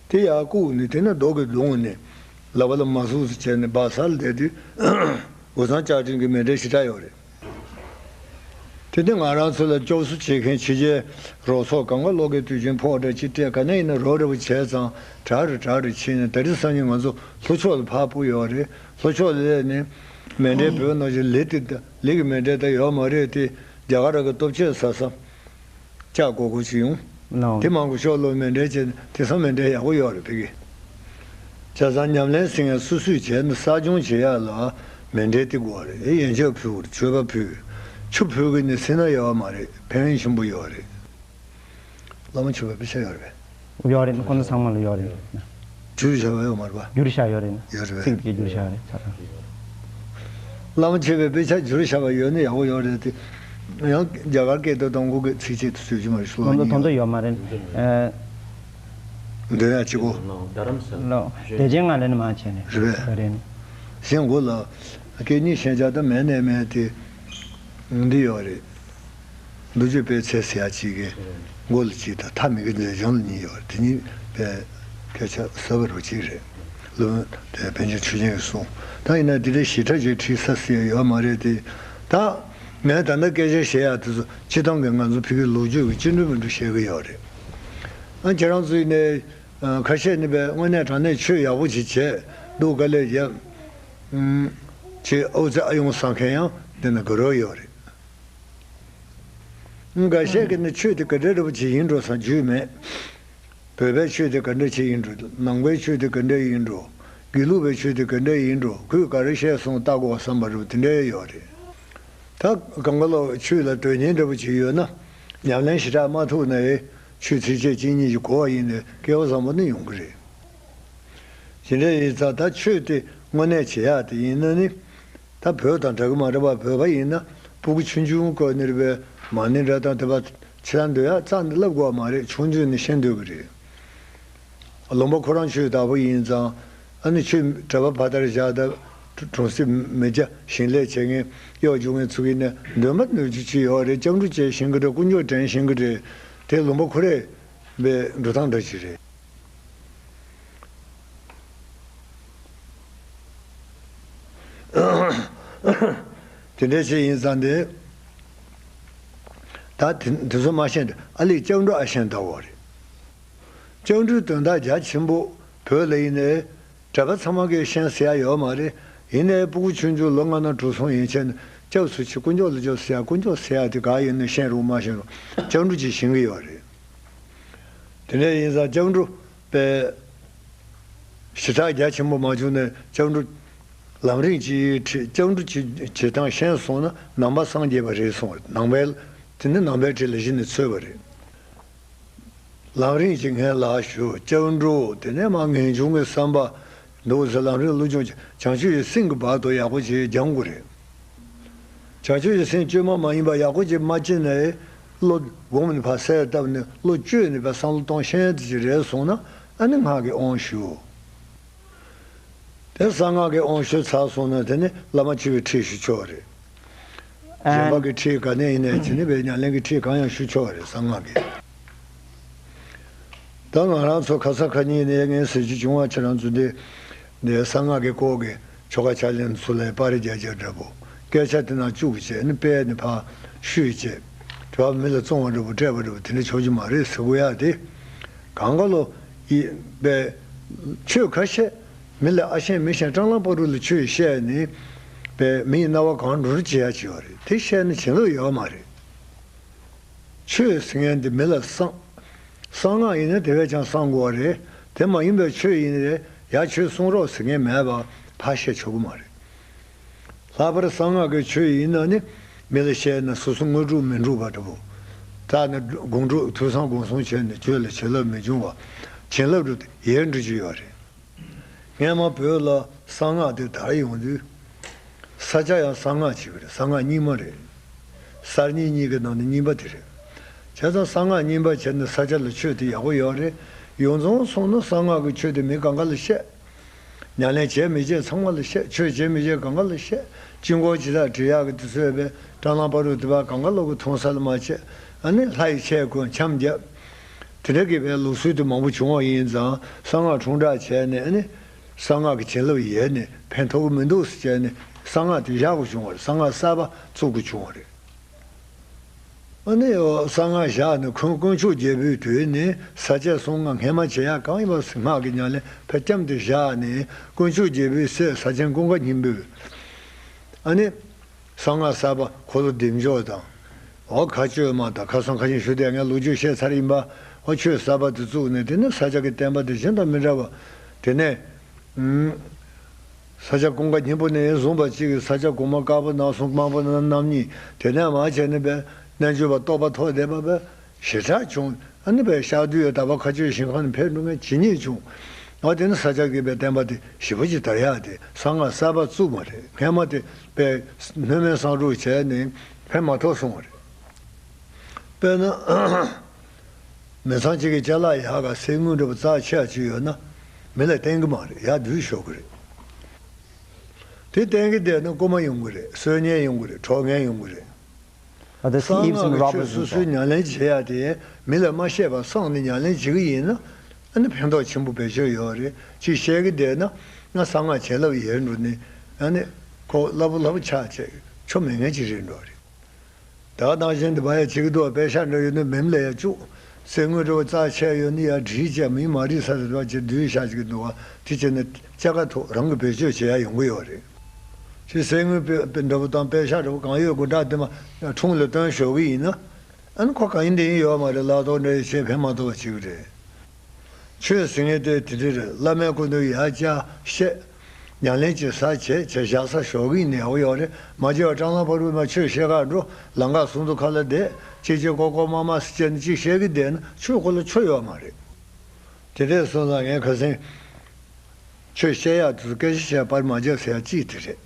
དེ་ཡར་བཀུག་ནས་དེ་ནས་རྡོ་གིས་བརྡུངས་ནས་ལག་པ་ལ་མར་ཟུག་ཟུག་བྱས་ནས་སྦག་ས་ལ་བསྡད་དུས་འུ་ཚང་ལྕགས་ཀྲིན་གྱི་མཎྜལ་ཞེ་དྲག་ཡོད་རེད། དེ་ནས་ང་རང་ཚོ་ལ་སྐྱོབ་གསོ་བྱེད་མཁན་ཕྱི་རྒྱལ་རོགས་ཚོགས་གང་ག་ལོག་གི་དུས་ཆེན་ཕོགས་འདྲ་ཅིག་སྤྲད། ག་ནས་ཡིན་ན་རོགས་འདྲ་པོ་བྱས་ཙང་དྲག་རུ་དྲག་རུ་ཕྱིན་ནས་ད་རེས་སང་ཉིན་ང་ཚོ་ལྷོ་ཕྱོགས་ལ་ཕར་སྤོ་ཡོད་རེད། ལྷོ་ཕྱོགས་ལ་སླེབས་ནས་མཎྜལ་བོད་ནང་བཞིན་ལི་དེ་ལི་གི་མཎྜལ་ད་ཡོད་མ་རེད་དེ། རྒྱ་གར་གི་ལྟོ་ཆས་ཟ་ས་ལྕགས་སྒོར་སྒོར་ཅིག་ཡོང་། ནའོ། དེ་མང་པོ་ཤོག་ལོ་མཎྜལ་བྱས་ན་དེང་སང་མཎྜལ་ཡག་པོ་ཡོད་རེད་ཕ་གི། བྱས་ཙང་ཉམས་ལེན་ཟེར་མཁན་སོ་སོས་བྱས་ན་གསར་སྦྱོང་བྱེད་ཡག་ལ་མཎྜལ་དེ་དགོས་རེད། ཡན་ཆད་ཕུལ། མཆོད་པ་ཕུལ། ཆུ་ཕུལ་གི་ནི་སེར་སྣ་ཡོད་མ་རེད། ཕན་ཡོན་ཆེན་པོ་ཡོད་རེད། བླ་མ་མཆོད་པའི་དཔེ་ཆ་ཡོད་རེད་པས། ཡོད་རེད། ཁོང་ཚོ་ཚང་མ་ལ་ཡོད་རེད། བསྒྱུར་བཞག་པ་ཡོད་མ་རེད་པ། བསྒྱུར་བཞག་ཡོད་རེད། ཡོད་རེད་པས། ཚིག་དེ་བསྒྱུར་བཞག་རེད་ཚར། བླ་མ་མཆོད་པའི་དཔེ་ཆ་བསྒྱུར་བཞག་པ་ཡོད་ན་ཡག་པོ་ཡོད་རེད་དེ། ཡང་རྒྱ་གར་སྐད་དུ་གཏོང་དགོས་ཀྱི་ཚིགས་བཅད་དུ་བཟོས་ཀྱི་མ་རེད། ཤོ་ལོ་ད་དུང་ད་དུང་ཡོད་མ་རེད། ཨ། འདོན་ཡག་ཅིག་གོ། ལོ་བདེ་ཆེན་ང་ལེན་མ་བྱས་ནས། རེད་པས། རེད། གཞན་མགོ་ལ་སྐད་གཉིས་ཤན་སྦྱར་དང་མེད་ནས་མེད་དེ། འདི་ཡོད་རེད། མདོ་རྒྱུད་དཔེ་ཚད་ཟེར་ཡག་གཅིག་གི་མགོ་ལ་གཅིག་དང་ཐ་མི་གི་མཛེས་ལྗོངས་ལ་གཉིས་ཡོད་རེད། དེ་གཉིས་དཔེ་སྐད་ཆ་གསར་པ་རུ་གཅིག་རེད། སློབ་དཔོན་དེ་པཎ་ཆེན་ཆོས་རྒྱན་གྱིས་གསུངས། ད་ཡིན་ན་འདི་འདྲའི་ཞིབ་ཕྲ་ཅིག་བྲིས་ས་ཟེར་ཡག་ཡོད་མ་རེད་དེ། ད་ངས་ད་ལྟ་སྐད་ཆ་བཤད་ཡག་དེ་ཚོ་སྤྱིར་བཏང་གི་ང་ཚོ་ཕ་གིའི་ལོ་རྒྱུས་ཀྱི་སྤྱི་འགྲོས་མི་འགྲོས་བཤད་གི་ཡོད་རེད། ཨ་ཁྱེད་རང་ཚོ་ཡིན་ནའི་ཁ་ཤས་ནི་པའི་དངོས་གནས་དྲང་གནས་ཆོས་ཡག་པོ་ཅིག་བྱས་འདུག་ག་ལེ་ཡ། ཅེས་ཨོ་ཙི་ཨ་ཡོང་བསམ་མཁན་ཡང་འདི་ན་དགའ་རབ་ཡོད་རེད། འགའ་ཤས་ཀྱིས་ནི་ཆོས་དེ་ག་འདྲ་འདྲ་པོ་ཅིག་ཡིན་འགྲོ་བསམ་རྒྱུས་མེད། བོད་པའི་ཆོས་དེ་ག་འདྲ་ཅིག་ཡིན་འགྲོ། ནང་པའི་ཆོས་དེ་ག་འདྲ་ཡིན་འགྲོ། དགེ་ལུགས་པའི་ཆོས་དེ་ག་འདྲ་ཡིན་འགྲོ། ཁོས་ག་རེ་བཤད་སོང་ལྟ་དགོས་བསམ་པ་འདྲ་པོ་དེ་འདྲ་ཡོད་རེད། ད་གང་ག་ལོག་ཆོས་ལ་དོན་གཉེར་འདྲ་པོ་ཅིག་ཡོད་ན་ཉམས་ལེན་ཞེ་དྲག་མ་ཐུབ་ན་ཡང་ཆོས་ཚིགས་བཅད་གཅིག་གཉིས་ཀྱིས་གོ་བ་ཡིན་ནའི་སྐལ་བ་བཟང་པོ་ནི་ཡོང་གི་རེད། དེ་འདྲ་ཡིན་ཙང་ད་ཆོས་དེ་དངོས་གནས་བྱེད་ཡག་དེ་ཡིན་ན་ནི། ད་བོད་དང་འདྲ་གི་མ་རེད་པ། བོད་པ་ཡིན་ན་སྤུ་གུ་ཆུང་ཆུང་སྐབས་ནས་རེད་པས། མ་ཎི་འདྲ་དང་དེ་པ་ཕྱི་ལ་འདོན་ཡག་རྩ་ནས་བསླབ་དགོས་པ་མ་རེད། ཆུང་དུས་ནས་ཤེས་འདོད་ཀྱི་རེད། ལུང་པ་ཁོ་རང་ཆོས་དར་པོ་ཡིན་ཙང་། ཨ་ནི་ཆོས་གྲྭ་པ་ཕ་དར་བཞག་ད་གྲོང་གསེབ་མི་སྐྱ་ཞིང་ལས་བྱེད་མཁན་གཡོག་རྒྱུག་མཁན་ཚོ་གིས་ནི་འདོན་པ་འདོན་རྒྱུ་ཅི་ཡོད་རེད། སྐྱབས་འགྲོ་བྱས་ཤིང་གི་འདྲ། དཀོན་མཆོག་དྲན་ཤིང་གི་འདྲ། དེ་ལུང་པ་ཁོ་རེ་པའི་འགྲོ་སྟངས་འདྲ་ཅིག་རེད། དེ་འདྲ་ཞིག་ཡིན་ཙང་དེ། ད་དེ་དེ་ཚོ་མ་ཤེས་ཏེ་ཨ་ལས་སྐྱབས་འགྲོ་ཨ་ཤེས་ལྟ་བུ་རེད། སྐྱབས་འགྲོའི་དོན་དག་རྒྱ་ཆེན་པོ་བོད་ལ་ཡིན་ནའི་གྲྭ་པ་ཚང་མ་གིས་ཤེས་ཟེར་ཡ་ཡོད་མ་རེད། ཡིན་ནའི་སྤུ་གུ་ཆུང་ཆུང་ལོ་ལྔ་ན་དྲུག་སོང་ཡན་ཆད་ནས་སྐྱབས་སུ་མཆི། དཀོན་མཆོག་ལ་སྐྱབས་ཟེར་ཡ། དཀོན་མཆོག་ཟེར་ཡ་དེ་ག་ཡིན་ནའི་ཤེས་རུང་མ་ཤེས་རུང་སྐྱབས་འགྲོ་ཅིག་ཤེས་ཀྱི་ཡོད་རེད། དེ་འདྲ་ཡིན་ཙང་སྐྱབས་འགྲོ་པའི་ཞེ་དྲག་རྒྱ་ཆེན་པོ་མ་བྱུང་ནས་སྐྱབས་འགྲོ་ལམ་རིམ་གྱི་ཁྲིད། སྐྱབས་འགྲོ་གྱི་བྱེད་སྟངས་ཤེས་སོང་ན་ནང་པ་སངས་རྒྱས་པ་རེད་གསུངས་པ་རེད། ནང་པའི། དེ་ནི་ནང་པའི་ཁྲིད་ལ་གཞི་ནས་འཚོལ་བ་རེད། ལམ་རིམ་གྱི་ངན་ལགས་ཞུ། སྐྱབས་འགྲོ་དེ་ནས་མ་ངེས་འབྱུང་གི་བསམ་པ་འདུག་ཟེར། ལམ་རིམ་བློ་སྦྱོང་བྱེད། བྱང་ཆུབ་ཀྱི་སེམས་ཀྱི་བར་དུ་ཡག་པོ་ཅིག་སྦྱང་དགོས་རེད། བྱང་ཆུབ་ཀྱི་སེམས་བཅོས་མ་མ་ཡིན་པ་ཡག་པོ་ཅིག་མ་བསྐྱེད་ནས་བློ་སྒོམ་ནས་ཕར་གསལ་བཏབ་ནས་བློ་བཅོས་ནས་ཕར་བསམ་བློ་གཏོང་ཤེས་ཡ་དེ་ཅིག་རེད་སོང་ན། ཨ་ནི་སྔགས་ཀྱི་དབང་ཞུ། དེ་གསང་སྔགས་ཀྱི་དབང་ཞུས་ཚར་སོང་ན་དེ་ནི་བླ་མ་མཆོད་པའི་ཁྲིད་ཞུ་ཆོག་རེད། གཞན་པ་གི་ཁྲིད་ག་ནས་ཡིན་ནའི་བྱས་ནས་པའི་ཉམས་ལེན་གྱི་ཁྲིད་གང་ཡང་ཞུ་ཆོག་རེད། གསང་སྔགས་ཀྱི། ད་ང་རང་ཚོ་ཁ་ས་ཁ་ཉིན་ནས་ངའི་ཟས་བཅུད་བྱུང་བ་ཁྱེད་རང་ཚོ་འདི་འདི་གསང་སྔགས་ཀྱི་སྐོར་གྱི་ཆོ་ག་ཕྱག་ལེན་ཚུལ་ལ་པར་རྒྱག་རྒྱག་འདྲ་པོ། སྐད་ཆ་དེ་ནང་བཅུག་བྱས་ནས་དཔེ་ནི་ཕར་བཤུས་བྱས། དེ་བ་མི་ལ་བཙོང་བ་འདྲ་པོ་སྤྲད་པ་འདྲ་པོ་དེ་འདྲ་ཆོག་གི་མ་རེད་ཟེར་དགོས་ཡ་དེ། གང་ག་ལོ་ཡི་པའི་ཆོས་ཁ་ཤས། མི་ལ་ཨ་ཤེས་མི་ཤེས་སྤྲང་ལང་པ་རུ་ལ་ཆོས་བཤད་ནི། པའི་མི་ཡི་རྣ་བ་གང་འགྲོ་རུ་བྱེད་ཡ་ཅིག་ཡོད་རེད། དེ་བཤད་ན་བྱིན་རླབས་ཡོད་མ་རེད། ཆོས་ཟེར་མཁན་དེ་མི་ལ་གསང་། གསང་སྔགས་ཡིན་ན་དེ་བས་ཀྱང་གསང་དགོས་པ་རེད། དེ་མ་ཡིན་པའི་ཆོས་ཡིན་རེད། ཡ་ཆོས་གསུང་རོགས་ཟེར་མཁན་མེད་པ་ཕར་བཤད་ཆོག་གི་མ་རེད། ལྷག་པར་གསང་སྔགས་ཀྱི་ཆོས་ཡིན་ན་ནི། མི་ལ་བཤད་ན་སོ་སོ་དངོས་གྲུབ་མི་འགྲུབ་པ་འདྲ་པོ། ད་ནི་དགོངས་གྲུབ་ཐོས་བསམ་སྒོམ་གསུམ་བྱས་ནས་ཆོས་ལ་བྱིན་རླབས་མི་འབྱུང་བ། བྱིན་རླབས་འགྲུབ་སྟེ་ཡལ་འགྲོ་རྒྱུ་ཡོད་རེད། སྔན་མ་བོད་ལ་གསང་སྔགས་དེ་དར་ཡོང་དུས། ས་སྐྱ་ཡང་གསང་སྔགས་བྱེད་ཀྱི་རེད། གསང་སྔགས་རྙིང་མ་རེད། གསར་རྙིང་གཉིས་ཀྱི་ནང་ནས་རྙིང་པ་དེ་རེད། བྱས་ཙང་གསང་སྔགས་རྙིང་པ་བྱས་ནས་ས་སྐྱ་ལ་ཆོས་དེ་ཡག་པོ་ཡོད་རེད། ཡོངས་རྫོགས་སོང་ན་གསང་སྔགས་ཀྱི་ཆོས་དེ་མི་གང་ག་ལ་བཤད། ཉམས་ལེན་བྱས་མི་བྱས་ཚང་མ་ལ་བཤད། ཆོས་བྱས་མི་བྱས་གང་ག་ལ་བཤད། དཀྱིལ་འཁོར་ཇི་ལྟར་བྲི་ཡག་གི་དུས་ཚོད་པའི་སྤྲང་ལང་པ་རུ་དེ་བ་གང་ག་ལོག་གི་མཐོང་ས་ལ་མ་བྱས། ཨ་ནི་ལྷ་ཡི་ཆས་གོན་འཆམ་རྒྱབ། དེ་འདྲ་གི་བའི་ལུགས་སྲོལ་དེ་མང་པོ་བྱུང་བ་ཡིན་ཙང་གསང་སྔགས་ཁྲོང་བསྒྲགས་བྱས་ནས། ཨ་ནི་གསང་སྔགས་ཀྱི་བྱིན་རླབས་ཡལ་ནས་ཕན་ཐོགས་ཀྱི་མི་འདུག་ཟེར་བྱས་ནས་གསང་སྔགས་དེ་བཞག་དགོས་བྱུང་བ་རེད། གསང་སྔགས་གསར་པ་བཙུགས་དགོས་བྱུང་བ་རེད། ཨ་ནི་གསང་སྔགས་བཞག་ནས་ཁོང་དཀོན་མཆོག་རྒྱལ་པོའི་དུས་ནས་ས་སྐྱ་གསང་སྔགས་སྔན་མ་བྱེད་ཡག་གང་ཡིན་པ་སྔགས་ཀྱི་ཉམས་ལེན་ཕར་བརྐྱངས་ཏེ་བཞག་ནས། དཀོན་མཆོག་རྒྱལ་པོའི་སྲས་ས་ཆེན་ཀུན་དགའ་སྙིང་པོས། ཨ་ནི་གསང་སྔགས་གསར་པ་འཁོར་ལོ་བདེ་མཆོག་དང་། འོ་མཁའ་སྤྱོད་མ་དང་ཁ་སང་ཁ་ཉིན་ཞུ་དེ་ངས་ལོ་རྒྱུས་བཤད་ཚར་ཡིན་པ། འོ་ཆོས་གསར་པ་དེ་བཙུགས་ནས། དེ་ནས་ས་སྐྱ་གི་བསྟན་པ་དེ་གཞན་དང་མི་འདྲ་བ། དེ་ནས། ཨུམ། ས་སྐྱ་ཀུན་དགའ་སྙིང་པོ་ནས་བཟུང་བ་གཅིག་གིས་ས་སྐྱ་གོང་མ་དཀར་པོ་ནང་གསུམ། དམར་པོ་ནང་རྣམ་གཉིས། དེ་ནས་མར་བྱས་ནས་པའི་རྣལ་འབྱོར་པ་རྟོགས་པ་ཐོབ་བསྡད་པ་པའི་ཞེ་དྲག་བྱུང་། ཨ་ནི་པའི་ཤར་དུས་ཡང་དག་པ་མཁའ་སྤྱོད་ཞིང་ཁམས་ནས་ཕེབས་འགྲོ་མཁན་ཇི་སྙེད་བྱུང་། ཨ་དེ་ནི་ས་སྐྱ་གི་པའི་བསྟན་པ་དེ་ཞེ་པོ་ཅིག་དར་ཡག་དེ་གསང་སྔགས་གསར་པ་བཙུགས་མ་རེད། སྔན་མ་དེ་པའི་སྣོད་མེད་གསང་སྒྲུབ་བྱས་ནས་ཕན་མ་ཐོགས་སོང་བ་རེད། དཔེར་ན། མི་ཚང་གཅིག་གི་ཅ་ལག་ཡག་ག་གསེར་དངུལ་འདྲ་པོ་རྩ་ཆེ་བ་ཅིག་ཡོད་ན། མི་ལ་བསྟན་གི་མ་རེད། ཡར་བསྡུས་ཤོག་གི་རེད། དེ་བསྟན་གི་བསྡད་ན་རྐུ་མ་ཡོང་གི་རེད། གསོད་ཉེན་ཡོང་གི་རེད། འཕྲོག་ཉེན་ཡོང་གི་རེད། Uh, the གསང་thieves and སྔགས་ཀྱི་ཆོས་robbers སོ་and སོའི stuff. ཉམས་ལེན་བྱེད་ཡ་དེ་མི་ལ་མ་བཤད་པར་གསང་ནས་ཉམས་ལེན་བྱེད་གི་ཡིན་ན། ཨ་ནི་ཕན་ཐོགས་ཆེན་པོ་བེད་སྤྱོད་ཡོད་རེད། ཅིག་བཤད་གི་བསྡད་ན་ང་གསང་སྔགས་བྱིན་རླབས་ཡལ་འགྲོ་ནས། ཨ་ནི་ཁོ་སླ་པོ་སླ་པོ་ཆགས་བྱས་ཆོ་མེད་མཁན་ཅིག་རེད་འགྲོ་རེད། ད་ག་ནང་བཞིན་དུ་བ་ཡ་བྱེད་ཀྱི་འདུག་པ། པེ་ཤག་འདྲ་ཡོད་ན་མེམ་ལ་ཡ་བཅུག། གསེར་དངུལ་འདྲ་པོ་རྩ་ཆེ་ཡོད་ན་ཡ་བསྒྲིལ་བྱས་མི་མ་རིག་ས་རེད་པ་ཅེས་བསྡུས་བཞག་བྱེད་ཀྱི་འདུག་པ། དེ་བྱས་ན་སྐྱ་ཀ་ཐོག་རང་གི་བེད་སྤྱོད་བྱེད་ཡ་ཡོང་གི་ཡོད་རེད། ཅེས་གསེར་དངུལ་པེ་པེ་འདྲ་པོ་དང་པེ་ཤག་འདྲ་པོ་གང་ཡོད་དགུ་འདྲ་དེ་མ་ཁྲོམ་ལ་བཏོན་ཞོག་གི་ཡིན་ན། ཨ་ནི་ཁོ་གང་ཡིན་དེ་ཡིན་ཡོད་མ་རེད། ལག་ཐོག་འདྲ་ཡོད་བྱས་ཕན་མ་ཐོགས་པ་བྱེད་ཀྱི་རེད། ཆོས་ཟེར་མཁན་དེ་དེ་འདྲ་རེད། བླ་མའི་སྐུ་མདུན་ཡར་བཅར་བཤད། ཉམས་ལེན་བྱེད་ས་བྱེད་བྱས་བཞག་ས་ཞོག་གི་ནས་འོ་ཡོད་རེད། མ་བྱས་པ་སྤྲང་ལང་པ་རུ་མ་ཆོས་བཤད་ག་འགྲོ། ལམ་ཁ་ཟུང་དུ་ཁ་ལ་བསྡད། ཅི་བྱེད་ཀོ་ཀོ་མ་མ་ཟེར་བྱས་ནས་ཅིག་བཤད་གི་བསྡད་ན་ཆོས་ཁོ་ལ་ཆོ་ཡོད་མ་རེད། དེ་འདྲས་སོང་ཙང་ངས་ཁ་སང་ཆོས་བཤད་ཡག་དུས་སྐད་ཆ་བཤད་པར་མ་བརྒྱབ་ཟེར་ཡག་གཅིག་དེ་རེད།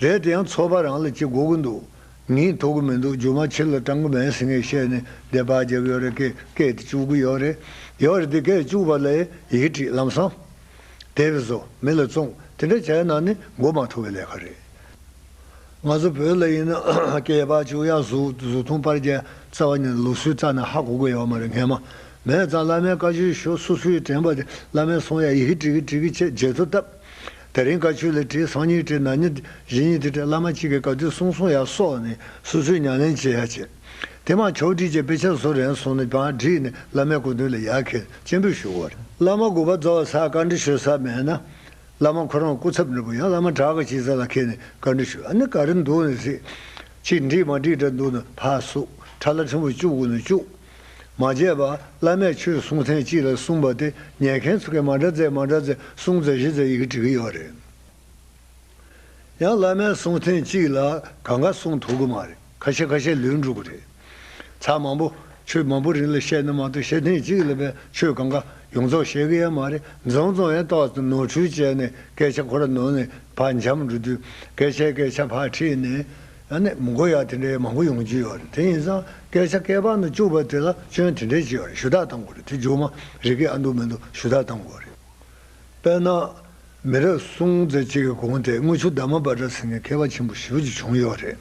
རེད། དེ་ཡང་ཚོགས་པ་རང་ལ་ཅིག་དགོས་ཀྱི་འདུག་ངས་ཐུབ་ཀྱི་མི་འདུག་རྒྱུ་མ་ཕྱི་ལ་བཏང་གི་མེད་ཟེར་ངས་བཤད་ནས་བསྡད་པ་རྒྱབ་ཡོད་རེད། སྐད་སྐད་དེ་བཅུག་གི་ཡོད་རེད། ཡོད་རེད། དེ་སྐད་བཅུག་པ་ལ་ཡི་གེ་བྲིས། ལམ་སང་དེབ་བཟོ། མི་ལ་བཙོང་། དེ་འདྲ་བྱས་ན་ནི་མགོ་མ་ཐུག་པའི་ལས་ཀ་རེད། ང་ཚོ་བོད་ལ་ཡིན་ན་སྐེད་པ་བཅུག་ཡ། གཟུགས་གཟུགས་མཐོང་པར་རྒྱག་རྩ་བ་ཉིད་ནས་ལུགས་སྲོལ་རྩ་ནས་ཧ་གོ་གི་ཡོད་མ་རེད། སྔས་མ་མེད་ཙང་བླ་མས་བཀའ་ཆོས་ཞུ། སོ་སོས་དྲན་པ་དེ་བླ་མས་གསུང་ཡ་ཡི་གེ་བྲིས་གི་བྲིས་གི་བྱས་བརྗེད་ཐོ་བཏབ། དེ་རིང་བཀའ་ཆོས་ལ་བྲིས། སང་ཉིན་བྲིས། གནངས་ཉིན་གཞེས་ཉིན་དེ་བྲིས། བླ་མ་གཅིག་གིས་ག་དུས་གསུང་གསུང་ཡ་སོགས་ནས་སོ་སོས་ཉམས་ལེན་བྱེད་ཡ་བྱེད། དེ་མ་ཆོག་བྲིས་བྱས་དཔེ་ཆ་བཟོ་རན་སོང་ནས་བང་བསྒྲིགས་ནས་བླ་མའི་སྐུ་མདུན་ལ་ཡར་འཁྱེར། སྤྱན་འབུལ་ཞུ་དགོས་རེད། བླ་མ་དགོངས་པ་རྫོགས་ཚར་བཀའ་འདྲི་ཞུ་ས་མེད་ན། བླ་མ་ཁོ་རང་སྐུ་ཚབ་འདྲ་པོ་ཡང་བླ་མ་བྲག་གི་ཕྱི་ས་ལ་འཁྱེར་ནས་བཀའ་འདྲི་ཞུ། ཨ་ནི་ག་རེ་འདུག་ནས་ཟེར། ཅིག་འགྲིག་མ་འགྲིག་འདྲ་འདུག་ན་ཕར་བསུ། ཁྲ་ལ་ཕྲན་བུ་བཅུག་དགོས་ན་བཅུག་མ་བྱས་པ་བླ་མས་ཆོས་གསུང་ཐེངས་གཅིག་ལ་གསུངས་པ་དེ་ཉན་མཁན་ཚོ་གིས་མ་འདྲ་མཛད་མ་འདྲ་མཛད། གསུང་མཛད་བཞི་མཛད་ཡི་གེ་བྲིས་གི་ཡོད་རེད། ཡང་བླ་མས་གསུང་ཐེངས་གཅིག་ལ་གང་ག་གསུང་ཐུབ་གི་མ་རེད། ཁ་ཤས་ཁ་ཤས་ལུས་འགྲོ་གི་རེད། ཚར་མང་པོ་ཆོས་མང་པོ་རིང་ལ་བཤད་ན་མ་གཏོགས་བཤད་ཐེངས་གཅིག་ལ་བས་ཆོས་གང་ག་ཡོངས་རྫོགས་བཤད་གི་ཡོད་མ་རེད། མཚམས་མཚམས་ཡང་ཏོག་ཙམ་ནོར་འཁྲུལ་བྱས་ནས་སྐད་ཆ་ཁོ་ར་ནོར་ནས་ཕར་འཇམ་འགྲོ་དུས་སྐད་ཆའི་སྐད་ཆ་ཕར་ཁྲིད་ནས་ཨ་ནི་མི་གོ་ཡ་དེ་འདྲའི་མང་པོ་ཡོང་རྒྱུ་ཡོད་རེད། དེ་ཡིན་ཙང་སྐད་ཆ་སྐེད་པ་ནས་བཅུག་པ་དེ་ལ་སྐྱོན་དེ་འདྲའི་ཅིག་ཡོད་རེད། ཞུ་དག་གཏང་དགོས་རེད། དེ་རྒྱུ་མ་རིག་གི་ཨ་འདུག་མི་འདུག་ཞུ་དག་གཏང་དགོས་རེད། དཔེར་ན། མི་རབས་གསུམ་ཙམ་ཅིག་གི་གོང་དེ་དངུལ་ཆུ་དར་མ་བྷ་དྲ་ཟེར་མཁན་མཁས་པ་ཆེན་པོ་ཞེ་པོ་ཅིག་བྱུང་ཡོད་རེད།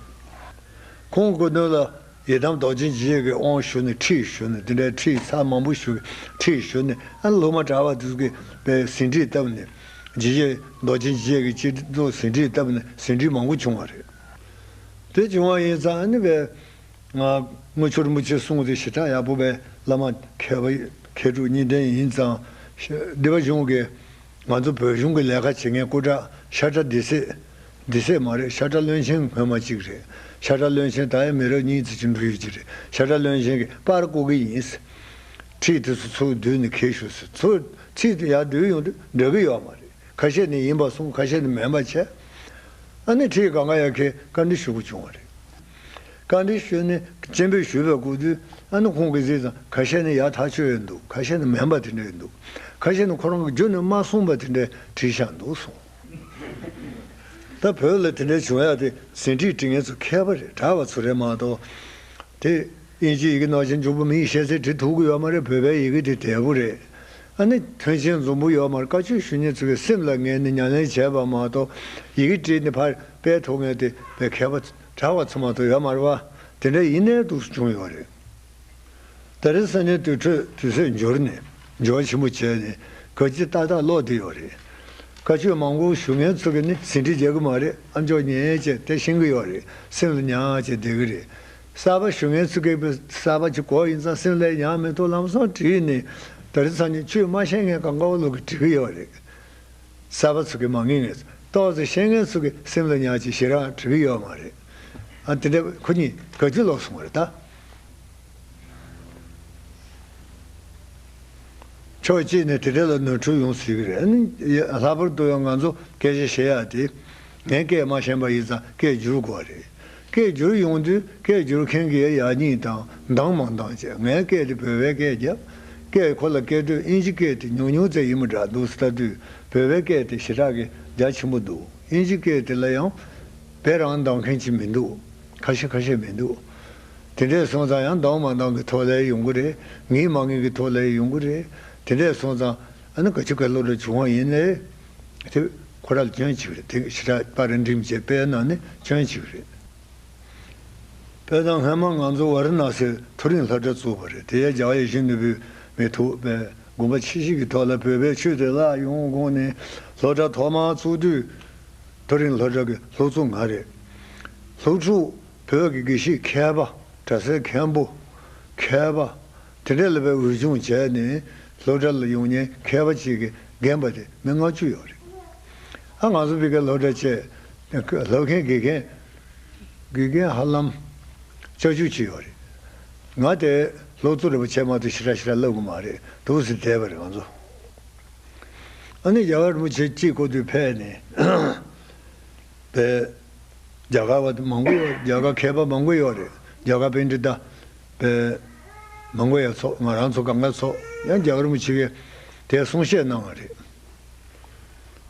ཁོང་སྐུ་མདུན་ལ་ཡི་དམ་རྡོ་རྗེ་འཇིགས་བྱེད་ཀྱི་དབང་ཞུས་ནས་ཁྲིད་ཞུས་ནས་དེ་འདྲའི་ཁྲིད་ཚར་མང་པོ་ཞུ། ཁྲིད་ཞུས་ནས་ཨ་ནི་སློབ་མ་གྲྭ་པ་དེ་ཚོ་གིས་པའི་ཟིན་བྲིས་བཏབ་ནས་འཇིགས་བྱེད་རྡོ་རྗེ་འཇིགས་བྱེད་ཀྱི་སྤྱི་ཚོགས་ཟིན་བྲིས་བཏབ་ནས་ཟིན་བྲིས་མང་པོ་བྱུང་བ་རེད། དེ་བྱུང་བ་ཡིན་ཙང་ཨ་ནི་པའི། ང་དངུལ་ཆུ་རིན་པོ་ཆེ་གསུང་དེ་ཞེ་དྲག་ཡག་པོ་བས། བླ་མ་མཁས་པ་མཁས་གྲུབ་གཉིས་ལྡན་ཡིན་ཙང་། སྡེ་པ་གཞུང་གི་ང་ཚོ་བོད་གཞུང་གི་ལས་ཀ་བྱེད་མཁན་སྐུ་དྲག་ཤ་ཁྲག་སྡེ་སྲིད། སྡེ་སྲིད་མ་རེད། ཤ་ཁྲག་བློན་ཆེན་སྔོན་མ་གཅིག་རེད། ཤ་ཁྲག་བློན་ཆེན་ད་ཡང་མི་རབས་གཉིས་ཙམ་ཅིག་འགྲོ་ཡོད་ཀྱི་རེད། ཤ་ཁྲག་བློན་ཆེན་གྱིས་པར་བརྐོ་གི་ཡིན། ཁྲིད་དེ་ཚོ་ཚུར་བསྡུས་ནས་འཁྱེར་ཤོག་ཟེར། ཚུར་ཁྲིད་དེ་ཡར་བསྡུས་ཡོང་དུས་འགྲིག་གི་ཡོད་མ་རེད། ཁ་ཤས་ནི་ཡིན་པ་གསུངས། ཁ་ཤས་ནི་མིན་པ་བྱས། ཨ་ནི་ཁྲིད་གང་ག་ཡར་འཁྱེར་བཀའ་འདྲི་ཞུ་དགོས་བྱུང་བ་རེད། བཀའ་འདྲི་ཞུས་ནས་སྤྱན་འབུལ་ཞུས་པའི་སྐུ་དུས་ཨ་ནི་ཁོང་གིས་གཟིགས་ཙང་ཁ་ཤས་ནི་ཡག་ཐག་ཆོད་ཡོད་འདུག་ཁ་ཤས་ནི་མིན་པ་དེ་འདྲ་ཡོད་འདུག་ཁ་ཤས་ནི་ཁོ་རང་གིས་རྒྱུན་ནས་མ་གསུངས་པ་དེ་འདྲ་བྲིས་བཞག་འདུག་གསུངས། ད་བོད་ལ་དེ་འདྲ་བྱུང་ཡ་དེ་ཟིན་བྲིས་འབྲི་མཁན་ཚོ་མཁས་པ་རེད། གྲྭ་པ་ཚོ་རེད་མ་གཏོགས། དེ་དབྱིན་ཇིའི་ཡི་གེ་ནང་བཞིན་མགྱོགས་པོ་མིས་ཤེས་ཚད་འབྲི་ཐུབ་ཀྱི་ཡོད་མ་རེད། བོད་པའི་ཡི་གེ་དེ་དལ་པོ་རེད། ཨ་ནི་མཐུན་རྐྱེན་འཛོམས་པོ་ཡོད་མ་རེད། བཀའ་ཆོས་ཞུ་མཁན་ཚོ་གིས་སེམས་ལ་ངེས་ནས་ཉམས་ལེན་བྱས་པ་མ་གཏོགས་ཡི་གེ་བྲིས་ནས་ཕར་སྤེལ་ཐུབ་མཁན་དེ་བས་མཁས་པ་གྲྭ་པ་ཚོ་མ་གཏོགས་ཡོད་མ་རེད་པ། དེ་འདྲ་ཡིན་ནའི་འདུག་སེ་བྱུང་ཡོད་རེད། ད་རེས་སང་ཉིན་དུར་ཁྲོད་དུས་ཚོད་འགྱུར་ནས་འགྱུར་བ་ཆེན་པོ་བྱས་ནས་ག་ཅི་ཏག་ཏག་ཀློག་བསྡད་ཡོད་རེད། བཀའ་ཆོས་མང་པོ་ཞུ་མཁན་ཚོ་གིས་ནི་ཟིན་བྲིས་རྒྱག་གི་མ་རེད། ཨ་མཆོག་ཉན་བྱས་དེ་ཤེས་ཀྱི་ཡོད་རེད། སེམས་ལ་ཉར་བྱས་བསྡད་ཀྱི་རེད། གསར་པ་ཞུ་མཁན་ཚོ་གིས་གསར་པ་ཅིག་གོ་ཡིན་ཙང་སེམས་ལ་ཉར་མི་ཐུབ། ལམ་སང་བྲིས་ནས་ད་རེས་སང་ཉིན་ཆོས་མ་ཤེས་མཁན་གང་ག་བ་ལོ་གིས་བྲིས་ཀྱི་ཡོད་རེད། གསར་པ་ཚོ་གིས་མ་ངེས་ངེས་ཏོག་ཙམ་ཤེས་མཁན་ཚོ་གིས་སེམས་ལ་ཉར་བྱས་ཞེ་དྲག་བྲིས་ཀྱི་ཡོད་མ་རེད། ཨ་དེ་འདྲ་ཁོ་གཉིས་ག་ཅི་ལོག་སོང་བ་རེད་ད། ཕྱོགས་གཅིག་ནས་དེ་འདྲ་ལ་ནོར་འཁྲུལ་ཡོང་སྲིད་ཀྱི་རེད། ཨ་ནི་ལྷག་པར་དུ་ཡང་ང་ཚོ་སྐད་ཆ་བཤད་ཡག་དེ་ངས་སྐད་མ་ཤེས་པ་ཡིན་ཙང་སྐད་བསྒྱུར་དགོས་རེད། སྐད་བསྒྱུར་ཡོང་དུས་སྐད་བསྒྱུར་མཁན་གྱིས་ཡག་ཉེས་དང་འདང་མ་འདང་བྱས། ངས་སྐད་དེ་བོད་པའི་སྐད་བརྒྱབ། སྐད་ཁོ་ལ་སྐད་དོད་དབྱིན་ཇི་སྐད་དེ་ཉུང་ཉུང་ཙམ་ཡིན་པ་འདྲ་འདུག་ཟེར་ལྟ་དུས་བོད་པའི་སྐད་དེ་ཞེ་དྲག་གི་རྒྱ་ཆེན་པོ་འདུག་དབྱིན་ཇི་སྐད་དེ་ལ་ཡང་དཔེ་རང་འདང་མཁན་ཅིག་མི་འདུག་ཁ་ཤས་ཁ་ཤས་མི་འདུག་དེ་འདྲས་སོང་ཙང་ཡང་འདང་མ་འདང་གི་ཐོག་ལ་ཡོང་གི་རེད། ངེས་མ་ངེས་ཀྱི་ཐོག་ལ་ཡོང་གི་རེད། དེ་འདྲས་སོང་ཙང་ཨ་ནི་ག་ཅི་ག་ལོ་རེ་བྱུང་བ་ཡིན་ནའི་དེ་ཁོ་རང་ལ་སྐྱོན་གཅིག་རེད། དེ་ཞེ་དྲག་པར་འགྲིམ་བྱས་སྤེལ་ན་ནི་སྐྱོན་གཅིག་རེད། དཔེར་ན་སྔོན་མ་ང་ཚོ་ཝཱ་ར་ཎ་སིར་མཐོ་རིམ་སློབ་གྲྭ་བཙུགས་པ་རེད། དེ་ཡང་རྒྱལ་བ་ཡིད་བཞིན་ནོར་བུས་མི་ཐུབ་པའི་དགོངས་པ་ཆེ་བཞེས་ཀྱི་ཐོག་ལ་བོད་པའི་ཆོས་དེ་བརླག་ཡོང་དགོངས་ནས་སློབ་གྲྭ་ཐོག་མར་བཙུགས་དུས་མཐོ་རིམ་སློབ་གྲྭ་གི་སློབ་གཙོ་ང་རེད། སློབ་ཕྲུག་བོད་ཀྱི་དགེ་བཤེས་མཁས་པ། གྲྭ་སའི་མཁན་པོ་མཁས་པ་དེ་འདྲ་ལ་བའི་འོས་སྦྱོང་བྱས་ནས་སློབ་གྲྭ་ལ་ཡོང་མཁན་མཁས་པ་ཅིག་གིས་རྒན་པ་དེ་མི་ལྔ་བཅུ་ཡོད་རེད། ཨ་ང་ཚོ་ཕ་གིའི་སློབ་གྲྭ་བཅས་སློབ་མཁན་དགེ་རྒན་དགེ་རྒན་ཧ་ལམ་བཅུ་གཅིག་ཅིག་ཡོད་རེད། ང་དེ་སློབ་གཙོ་རེད་པ་བྱས་མ་གཏོགས་ཞེ་དྲག་ཞེ་དྲག་སླེབས་གི་མ་རེད། འདུག་སེ་བསྡད་པ་རེད་ང་ཚོ། ཨ་ནི་རྒྱལ་བ་རིན་པོ་ཆེ་གཅིག་སྐུ་དུས་ཕེབས་ནས། པའི་རྒྱ་གར་བ་མང་པོ་ཡོད། རྒྱ་གར་མཁས་པ་མང་པོ་ཡོད་རེད། རྒྱ་གར་པཎྜི་ཏ་པའི་མང་པོ་ཡང་ཚོགས། ང་རང་ཚོ་གང་ག་ཚོགས། ཡང་རྒྱལ་བ་རིན་པོ་ཆེ་གིས་དེ་གསུང་བཤད་གནང་བ་རེད།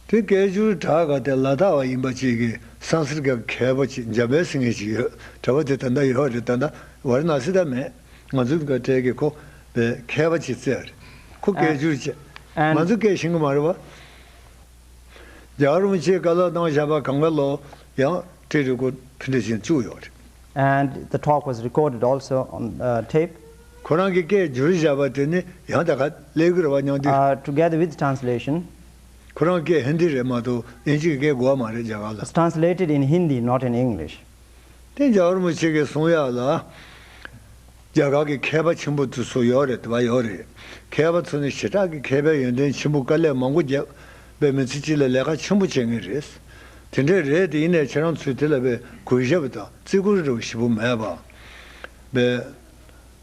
དེ་སྐད་སྒྱུར་དྲ་ག་དེ་ལ་དྭགས་པ་ཡིན་པ་ཅིག་གིས་སཾ་སྐྲྀཏ་གི་མཁས་པ་ཅིག་འཇམ་དཔལ་ཟེར་མཁན་ཅིག་ཡོད། གྲྭ་པ་དེ་ད་ལྟ་ཡོད་རེད། ད་ལྟ་ཝཱ་ར་ཎ་སི་ད་མེད། ང་ཚོའི་སྐབས་གྲས་ཀྱི་ཁོ་པའི་མཁས་པ་ཅིག་བཙལ་རེད། ཁོ་སྐད་སྒྱུར་བྱས། ང་ཚོ་སྐད་ཤེས་ཀྱི་མ་རེད་བ། རྒྱལ་བ་རིན་པོ་ཆེས་བཀའ་སློབ་གནང་བཞག་པ་གང་ག་ལོ་ཡང་ཊེབ་རི་ཀོཌ་ཕུ་འདྲ་ཅིག་བཙུགས་ཡོད་རེད། And the talk was recorded also on uh, tape. ཁོ་རང་གི་སྐད་བསྒྱུར་བཞག་པ་དེ་ནི་ཡང་ད་ག་སླེབས་ཀྱི་རེད་བ། མཉམ་དུ། Uh, together with translation. ཁོ་རང་སྐད་ཧིན་དི་རེད་མ་གཏོགས་དབྱིན་ཇི་གི་སྐད་གོ་བ་མ་རེད། རྒྱ་གར་ལ། It's translated in Hindi, not in English. དེ་རྒྱལ་བ་རིན་པོ་ཆེ་གིས་གསུང་ཡག་ལ། རྒྱ་གར་གྱི་མཁས་པ་ཆེན་པོ་དེ་ཚོ་ཡོད་རེད། དེ་བ་ཡོད་རེད། མཁས་པ་ཚོ་ནི་ཞེ་དྲག་གི་མཁས་པའི་ཡོན་ཏན་ཆེན་པོ། དཀའ་ལས་མང་པོ་བརྒྱབ་པའི་མི་ཚེ་གཅིག་ལ་ལས་ཀ་ཆེན་པོ་བྱེད་མཁན་རེད། དེ་འདྲས་རེད་དེ། ཡིན་ནའི་ཁྱེད་རང་ཚོས་དེ་ལ་བས་གུས་ཞབས་དང་བརྩི་བཀུར་འདྲ་བོ་ཞེ་པོ་མེད་པ། བས།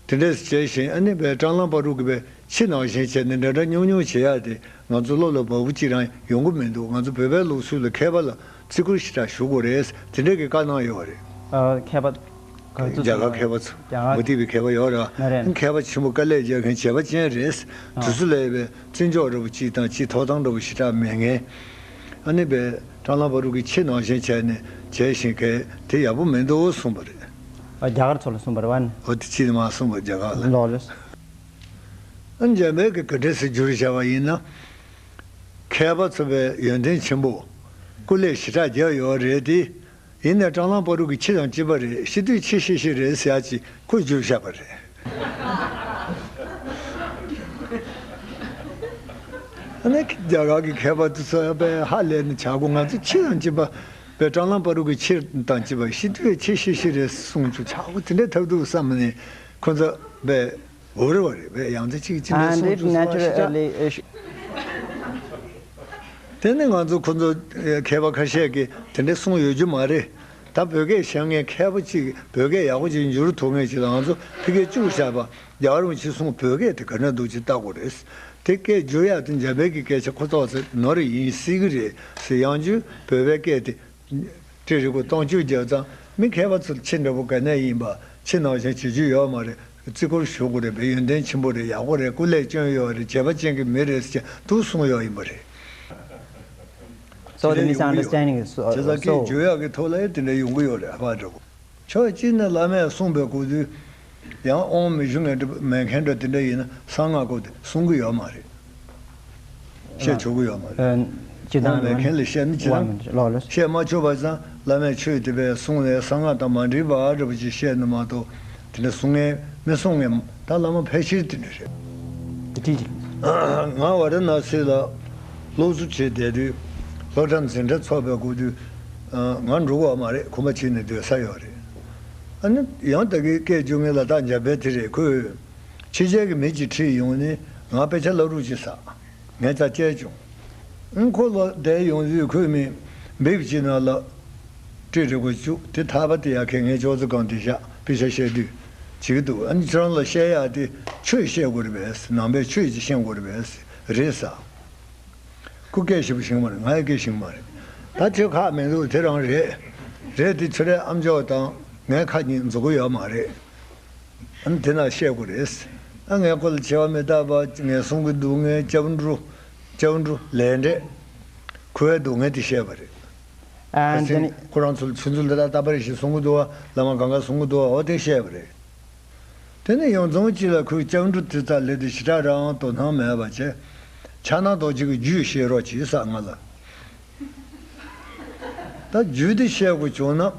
དེ་འདྲས་བྱས་ཤིང་ཨ་ནི་བས་ཀྲང་ལང་པ་རུ་གི་བས་ཕྱི་ནང་བཞིན་བྱས་ནས་འདྲ་འདྲ་ཉུང་ཉུང་བྱེད་ཡག་དེ་ང་ཚོ་བློ་ལ་བབ་པོ་གཅིག་རང་ཡོང་གི་མི་འདུག་ང་ཚོ་བོད་པའི་ལུགས་སྲོལ་ལ་མཁས་པ་ལ་བརྩི་བཀུར་ཞེ་དྲག་ཞུ་དགོས་རེད། དེ་འདྲས་ཀྱི་བཀའ་གནང་ཡོད་རེད། ཨ། མཁས་པ་ག་ཚོད། རྒྱ་གར་མཁས་པ་ཚོ། རྒྱ་གར། མུ་སྟེགས་པའི་མཁས་པ་ཡོད་ར། མ་རེད། མཁས་པ་ཆེན་པོ་དཀའ་ལས་རྒྱག་མཁན་བྱས་པ་ཅན་རེད། ཨ། དུས་ཚོད་ལ་ཡོད་པའི་བརྩི་འཇོག་འདྲ་པོ་གཅིག་དང་གཅིག་ཐོབ་ཐང་འདྲ་པོ་ཞེ་དྲག་མེད་མཁན། ཨ་ནི་བས་ཀྲང་ལང་པ་རུ་གི་ཕྱི་ནང་བཞིན་བྱས་ནས་བྱས་ཤིང་གས་དེ་ཡག་པོ་མི་འདུག་གསུངས་པ་རེད། ཨ། རྒྱ་གར་ཚོ་ལ་གསུངས་པ་རེད་བ། ཨོ་དེ་ཕྱི་ནས་མ་གསུངས་པ་རྒྱ་གར་ལ། ལོ་ལོས། ཨ། འཇམ་དཔལ་གྱིས་ག་འདྲས་སེ་བསྒྱུར་བྱ་བ་ཡིན་ན། མཁས་པ་ཚོ་བས་ཡོན་ཏན་ཆེན་པོ། སྐུ་ལས་ཞེ་དྲག་རྒྱག་ཡོད་རེད་དེ། ཡིན་ནའི་ཀྲང་ལང་པ་རུ་གི་ཁྱི་དང་གཅིག་པ་རེད། ཤི་དུས་ཁྱི་ཤི་ཤི་རེད་ཟེར་ཡག་ཅིག་ཁོས་བསྒྱུར་བཞག་པ་རེད། ཨ་ནི་རྒྱ་གར་གྱི་མཁས་པ་དེ་ཚོ་ཡང་དཔེ་ཧ་ལས་ནས་བྱ་དགོས། ང་ཚོ་ཁྱི་དང་གཅིག་པ་དཔེ་ཀྲང་ལང་པ་རུ་གི་ཁྱི་དང་གཅིག་པ། ཤི་དུས་ཁྱི་ཤི་ཤི་རེད་གསུངས་བྱུང་། བྱ་དགོས་དེ་འདྲའི་ཐབས་སྡུག་བསམ་ནས་ཁོ་ཚོ་དཔེ། འོ་རེད་བ། རེད་པས། ཡང་ཚེ་གཅིག་ཅི་འདྲ་And གསུང་it བཅུག་སོང་བ་ཞིག་ད། Naturally, uh, sh- དེ་ནི་ང་ཚོ་ཁོ་ཚོ་མཁས་པ་ཁ་ཤས་ཀྱིས་དེ་འདྲ་གསུངས་ཡོད་རྒྱུ་མ་རེད། ད་བོད་སྐད་བཤད་མཁན་མཁས་པ་གཅིག་བོད་སྐད་ཡག་པོ་ཅིག་འགྱུར་ཐུབ་མཁན་ཅིག་ལ་ང་ཚོ་ཕ་གིར་བཅུག་བཞག་པ། རྒྱལ་བ་རིན་པོ་ཆེས་གསུངས་བོད་སྐད་དེ་ག་འདྲ་འདུག་ཅིག་ལྟ་དགོས་རེད། དེ་སྐད་བསྒྱུར་ཡག་དེ་འཇམ་དཔལ་གྱི་སྐད་ཆ་ཁོ་ཚོ་ཚོས་ནོར་ཡིན་སྲིད་ཀྱི་རེད་ཟེར། ཡང་བསྐྱར་བོད་པའི་སྐད་དེ། ཊེབ་རི་ཀོཌ་སྟོང་བཅུ་བརྒྱབ་ཙང་མི་མཁས་པ་ཚོ་ཁྱི་འདྲ་པོ་ག་ནས་ཡིན་པ། ཁྱི་ནང་བཞིན་བྱེད་རྒྱུ་ཡོད་མ་རེད། བརྩི་བཀུར་ཞུ་དགོས་རེད་པས། ཡོན་ཏན་ཆེན་པོ་རེད། ཡག་པོ་རེད། སྐུ་ལས་བསྐྱོན་ཡོད་རེད། བྱས་པ་ཅན་གྱི་མི་རེད་ཟེར་དུ་གསུངས་ཡོད་ཡིན་པ་རེད། So the དེ་འདྲ་ཡོང་གི་ཡོད་རེད། misunderstanding is, uh, བྱས་ཙང་སྐད་so བརྗོད་ཡག་གི་ཐོག་ལ་ཡང་དེ་འདྲ་ཡོང་གི་ཡོད་རེད། ཧ་པ་འདྲ་པོ། ཕྱོགས་གཅིག་ནས་བླ་མས་གསུངས་པའི་སྐབས་དུས། ཡང་དབང་མི་ཞུ་མཁན་འདྲ་མེད་མཁན་འདྲ་དེ་འདྲ་ཡིན་ན་གསང་སྔགས་སྐོར་དེ་གསུང་གི་ཡོད་མ་རེད། བཤད་ཆོག་གི་ཡོད་མ་རེད། ཨ། སྤྱིར་བཏང་དབང་མེད་མཁན་ལ་བཤད་ན་ཅི་དང་། ལོ་ལོ། བཤད་མ་ཆོག་པ་ཙང་བླ་མས་ཆོས་དེ་བས་གསུངས་ནས་གསང་སྔགས་དང་མ་འདྲེས་པ་འདྲ་པོ་ཅིག་བཤད་ནས་མ་གཏོགས། དེ་འདྲ་གསུང་མཁན་མི་གསུང་མཁན་ད་བླ་མ་ཕལ་ཆེར་དེ་འདྲ་རེད། The teaching. ང་ཝཱ་ར་ཎ་སི་ལ་སློབ་གསོ་བྱེད་བསྡད་དུས། སློབ་གྲྭ་འཛིན་གྲྭ་ཚོགས་པའི་སྐབས་དུས། ང་འགྲོ་གི་ཡོད་མ་རེད། ཁོམ་པ་བྱས་ནས་སྡོད་ས་ཡོད་རེད། ཨ་ནི་ཡང་ད་གིན་སྐད་བསྒྱུར་མཁན་ལ་དྭགས་འཇམ་དཔལ་དེ་རེད། ཁོས་ཕྱི་རྒྱལ་གྱི་མི་གཅིག་ཁྲིད་ཡོང་ནས་ང་དཔེ་ཆ་བསླབ་རོགས་བྱེད་ཟེར། ངས་ད་བཅར་བྱུང་། ཨང་། ཁོ་ལ་བསྡད་ཡོང་དུས་ཁོས་མི་འབིབ་ཅིག་ནང་ལ་ཊེབ་རི་ཀོཌ་བཅུག་དེ་ཐག་པ་དེ་ཡར་ཁྱེར་ངའི་ཅོག་ཙེ་སྒང་དེ་བཞག་དཔེ་ཆ་བཤད་དུས་བྱེད་ཀྱི་འདུག་ཨ་ནི་ཁྱེད་རང་ལ་བཤད་ཡག་དེ་ཆོས་བཤད་དགོས་རེད་པས། ནང་པའི་ཆོས་ཅིག་བཤད་དགོས་རེད་པས། རེད་ཟེར། ཁོ་སྐད་ཞེ་པོ་ཤེས་ཀྱི་མ་རེད། ང་ཡང་སྐད་ཤེས་ཀྱི་མ་རེད། ད་ཁྱོད་ཁག་མི་འདུག་དེ་རང་རེད། རེད་དེ་ཁྱོད་རའི་ཨམ་ཅོག་དང་ངའི་ཁ་གཉིས་འཛུལ་གྱི་ཡོད་མ་རེད། ཨ་ནི་དེ་ན་བཤད་དགོས་རེད། ཨ། ངས་ཁོ་ལ་བྱ་བ་མི་རྟག་པ་ངས་གསུང་གི་འདུག་ངས་སྐྱབས་འགྲོ། སྐྱབས་འགྲོ་ལས་འབྲས། ཁོ་བའི་སྡུག་བསྔལ་དེ་བཤད་པ་རེད། And ཁ་སང་then ཁོ་རང་ཚོ་ལ་ཆུ་ཚོད་འདི་ལ་རྟག་པར་ཞིག་གསུང་གི་འདུག་བ། བླ་མ་གང་ག་གསུང་གི་འདུག་བ། འོ་དེ་བཤད་པ་རེད། དེ་ནས་ཡང་རྫོང་གཅིག་ལ་ཁོས་སྐྱབས་འགྲོ་དེ་ཚ་ལས་དེ་ཞེ་དྲག་རང་དོ་སྣང་མེད་པ་བྱས། ཕྱག་ན་རྡོ་རྗེ་གི་རྒྱུད་བཤད་རོགས་གྱིས་ཟེར་ང་ལ། ད་རྒྱུད་དེ་བཤད་དགོས་བྱུང་ན།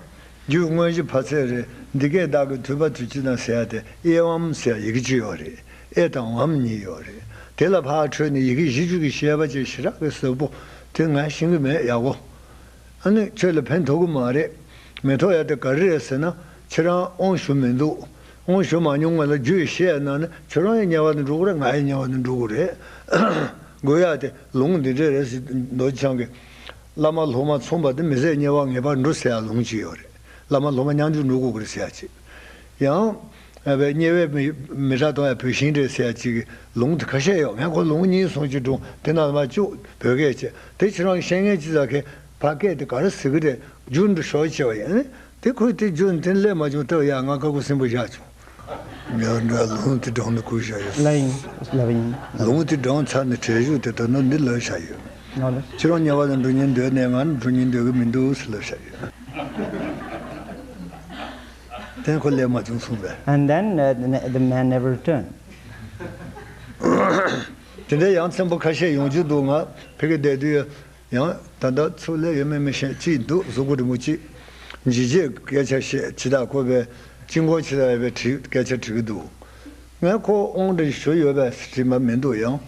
རྒྱུད་དངོས་གཞི་ཕ་ཚད་རེད། འདི་སྐད་བདག་གིས་ཐོས་པ་དུས་གཅིག་ན་ཟེར་ཡ་དེ་ཨེ་ཝམ་ཟེར་ཡ་ཡི་གེ་གཅིག་ཡོད་རེད། ཨེ་དང་ཝམ་གཉིས་ཡོད་རེད། དེ་ལ་ཕར་འཕྲོས་ནས་ཡི་གེ་བཞི་བཅུ་གི་བཤད་པ་ཅིག་ཞེ་དྲག་གི་ཟབ་པོ་དེ་ང་ཤེས་ཀྱི་མེད་ཡག་པོ། ཨ་ནི་ཁྱོད་ལ་ཕན་ཐོགས་ཀྱི་མ་རེད། མི་ཐོགས་ཡ་དེ་ག་རེ་རེད་ཟེར་ན། ཁྱེད་རང་དབང་ཞུ་མི་འདུག་དབང་ཞུ་མ་མྱོང་ང་ལ་རྒྱུད་བཤད་ན་ནི་ཁྱོད་རང་ཡང་དམྱལ་བ་ནང་འགྲོ་གི་རེད། ང་ཡང་དམྱལ་བ་ནང་འགྲོ་གི་རེད། དགོས་ཡ་དེ་ལུང་འདི་འདྲས་རེད་ཟེར། རྡོ་རྗེ་འཆང་གིས་བླ་མ་སློབ་མ་མཚུངས་པ་དེ་མི་བཟད་དམྱལ་བར་ངེས་པར་འགྲོ་ཟེར་ཡ་ལུང་ཅིག་ཡོད་རེད། བླ་མ་སློབ་མ་མཉམ་དུ་འགྲོ་དགོས་ཀྱི་རེད་ཟེར་ཡ་ཅིག་ཡང་། ཨ། བས་དམྱལ་བའི་མི་མི་དྲག་གཏོང་ཡ་བུད་ཤིང་རེད་ཟེར་ཡ་ཅིག་གི་ལུང་དེ་ཁ་ཤས་ཡོད། ངས་ཁོ་ལུང་གཉིས་གསུང་གི་འདུག་དེ་ནང་མ་བཅུག་བོད་སྐད་བྱས། དེ་ཁྱེད་རང་ཤེས་མཁན་ཅི་ཙམ་མཁས། ཕ་སྐད་དེ་ག་རེ་ཟེར་གི་རེད། རྒྱུ་འདི་ཤོག་ཆེ་བ་ཡིན། དེ་ཁོས་དེ་རྒྱུ་འདི་སླེབས་མ་བྱུང་། ལྟོས་ཡ། ང་ཁ་ཁུ་སིམ་པོ་བཞག་བྱུང་། ངས་འདྲ་ལུང་དེ་དྲངས་ནས་ཁུར་བཞག་ཡོད། ལ་ཡིན་ལ་ཡིན། ལུང་དེ་དྲངས་ཚར་ནས་བྲེལ་ཞུགས་དེ་ད་ནི་འདི་ལ་བཞག་ཡོད། Knowledge. ཁྱེད་རང་དམྱལ་བ་ལ་འགྲོ་སྙིང་འདོད་ནས། ང་ནི་འགྲོ་སྙིང་འདོད་ཀྱི་མི་འདུག་ཟེར་ལབ་བཞག་ཡོད། དེ་ཁོ་སླེབས་མ་བྱུང་གསུངས་པས། And then uh, the, the man never returned. དེ་འདྲའི་ཡང་ཚན་པ་ཁ་ཤས་ཡོང་རྒྱུ་འདུག་ང་ཕ་གིར་བསྡད་དུས་ཡང་ད་ལྟ་ཚུར་སླེབས་ཡོད་མེད་མི་ཤེས། གཅིག་འདུག་གཟུགས་པོ་རིན་པོ་ཆེ། འཇིགས་བྱེད་སྐད་ཆ་བཤད་ཇི་ལྟར་ཁོ་པའི་དཀྱིལ་འཁོར་ཇི་ལྟར་ཡོད་པའི་དྲི་སྐད་ཆ་དྲི་གི་འདུག་ངས་ཁོ་དབང་འདྲ་ཞུ་ཡོད་པས་དྲིས་པ་མི་འདུག་ཡང་།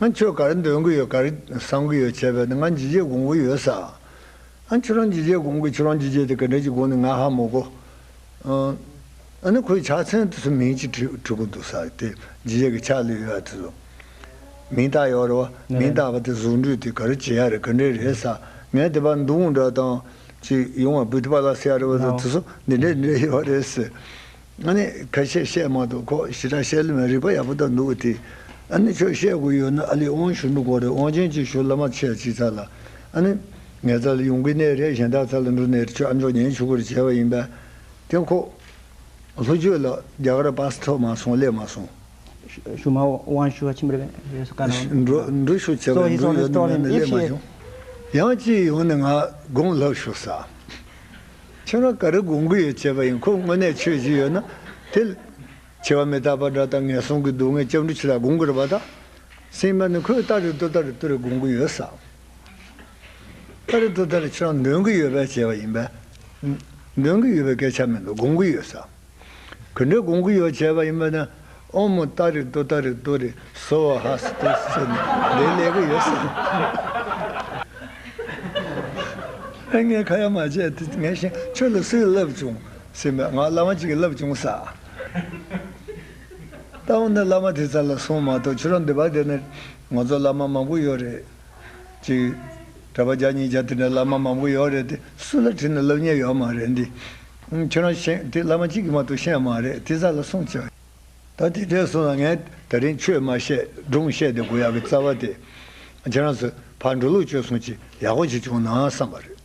ང་ཁྱོད་ག་རེ་འདོན་གི་ཡོད། ག་རེ་བསམ་གི་ཡོད་བྱས་པས་ན། ང་འཇིགས་བྱེད་སྒོམ་གི་ཡོད་ས། ཨ་ཁྱོད་རང་འཇིགས་བྱེད་སྒོམ་གི་ཁྱོད་རང་འཇིགས་བྱེད་དེ་ག་འདྲ་ཅིག་སྒོམ་ནས་ང་ཧ་མ་གོ། ཨ་ནི་ཁོའི་ཕྱག་མཚན་དེ་ཚོ་མིང་ཅིག་བྲི་བྲི་གི་འདུག་ས། དེ་འཇིགས་བྱེད་ཀྱི་ཕྱག་ལས་ཡོད་ཡ་དེ་ཚོ་མིང་བཏགས་ཡོད་རེད་བ། མིང་བཏགས་པ་དེ་གཟུགས་འགྲོས་དེ་ག་རེ་བྱེད་ཡ་རེད། ག་འདྲ་རེད་ས། ངས་དེ་པར་མདུང་འདྲ་དང་ཅིག་ཡོང་བ་བུ་ཐི་པ་ལ་ཟེར་ཡ་རེད་བ། དེ་ཚོ་འདི་འདྲ་འདི་འདྲ་ཡོད་རེད་ཟེར། ཨ་ནི་ཁ་ཤས་བཤད་མ་ཐུབ། ཁོ་ཞེ་དྲག་བཤད་ལེ་མེད། རིག་པ་ཡག་པོ་དང་འདུག་དེ། ཨ་ནི་ཁྱོད་བཤད་དགོས་ཡོད་ན་ཨ་ལས་དབང་ཞུ་འགྲོ་དགོས་རེད། དབང་ཆེན་གྱིས་ཞུ། བླ་མ་ཆེ་ཅིག་ཚ་ལ། ཨ་ནི་ངའི་རྩ་ལ་ཡོང་གི་གནས་རེད། གཞན་དག་རྩ་ལ་འགྲོ་གནས་རེད། ཁྱོད་ཨ་མཆོག་ཉན་ཆོག་གི་རེད་བྱས་པ་ཡིན་པས། དེ་ཁོ་ལྷོ་ཕྱོགས་ལ་རྒྱ་གར་པཱ་སི་ཐོབ་མ་སོང་། སླེབས་མ་སོང་། ཞུ་མ་དབང་ཞུ་བ་ཆེན་པོ་རེད་ཟེར་ག་ན། འགྲོ་འགྲོ་ཤོག་བྱས་པ། འགྲོ་ཡོང་ན་སླེབས་མ་བྱུང་། ཡང་ཅིག་ཡོང་ནས་ང་དགོངས་ལྷབ་ཤོག་ས། ཁྱོད་རང་ག་རེ་སྒོམ་གི་ཡོད་བྱས་པ་ཡིན། ཁོ་དངོས་གནས་ཆོས་ཅིག་ཡོད་ན་དེ་འཆི་བ་མི་རྟག་པ་འདྲ་དང་ངན་སོང་གི་སྡུག་བསྔལ་སྐྱབས་འགྲོ་ཆེ་ལ་སྒོམ་གི་རེད་པ། ད་སེམས་པ་ནི་ཁོས་ལྟ་རེ་ལྟོས་ལྟ་རེ་ལྟོས་རེ་སྒོམ་གི་ཡོད་ས། ལྟ་རེ་ལྟོས་ལྟ་རེ་ཁྱོད་རང་འདོན་གི་ཡོད་པས་བྱས་པ་ཡིན་པས། འདོན་གི་ཡོད་པའི་སྐད་ཆ་མི་འདུག་སྒོམ་གི་ཡོད་ས། ག་འདྲ་སྒོམ་གི་ཡོད་བྱས་པ་ཡིན་པ་ན། ཨོཾ་ཏཱ་རེ་ཏུཏྟཱ་རེ་ཏུ་རེ་སྭཱ་ཧཱ་སི་ཏུ་ཟེར་ནས་འདི་ལས་གི་ཡོད་ཟེར། ངས་ཁ་ཡ་མ་བྱས་དེ་ངས་ཤེས། ཁྱོད་ལ་སུས་བསླབ་བྱུང་ཟེར་མས། ང་བླ་མ་གཅིག་གིས་བསླབ་བྱུང་ས། ད་འོ་ན་བླ་མ་དེ་རྩ་ལ་སོང་མ་གཏོགས་ཁྱོད་རང་འདི་པ་དེ་ནས་ང་ཚོ་བླ་མ་མང་པོ་ཡོད་རེད། ཅིག་གྲྭ་པ་བརྒྱ་ཉིས་བརྒྱ་དེ་འདྲ་བླ་མ་མང་པོ་ཡོད་རེད་དེ། སུ་ལ་དྲིས་ན་བསླབ་མཁན་ཡོད་མ་རེད་འདི། ཁྱོད་རང་ཤེས་དེ་བླ་མ་གཅིག་གིས་མ་གཏོགས་ཤེས་མ་རེད། དེ་རྩ་ལ་སོང་ཆེ། ད་དེ་འདྲས་སོང་ཙང་ངས་དེ་རིང་ཆོས་མ་བཤད་སྒྲུང་བཤད་དེ་དགོས་ཡག་གི་རྩ་བ་དེ། ཁྱེད་རང་ཚོས་ཕར་འགྲོ་ལུགས་བཅོས་སོང་ཅིག་ཡག་པོ་ཅིག་བྱུང་ན་བསམ་པ་རེད།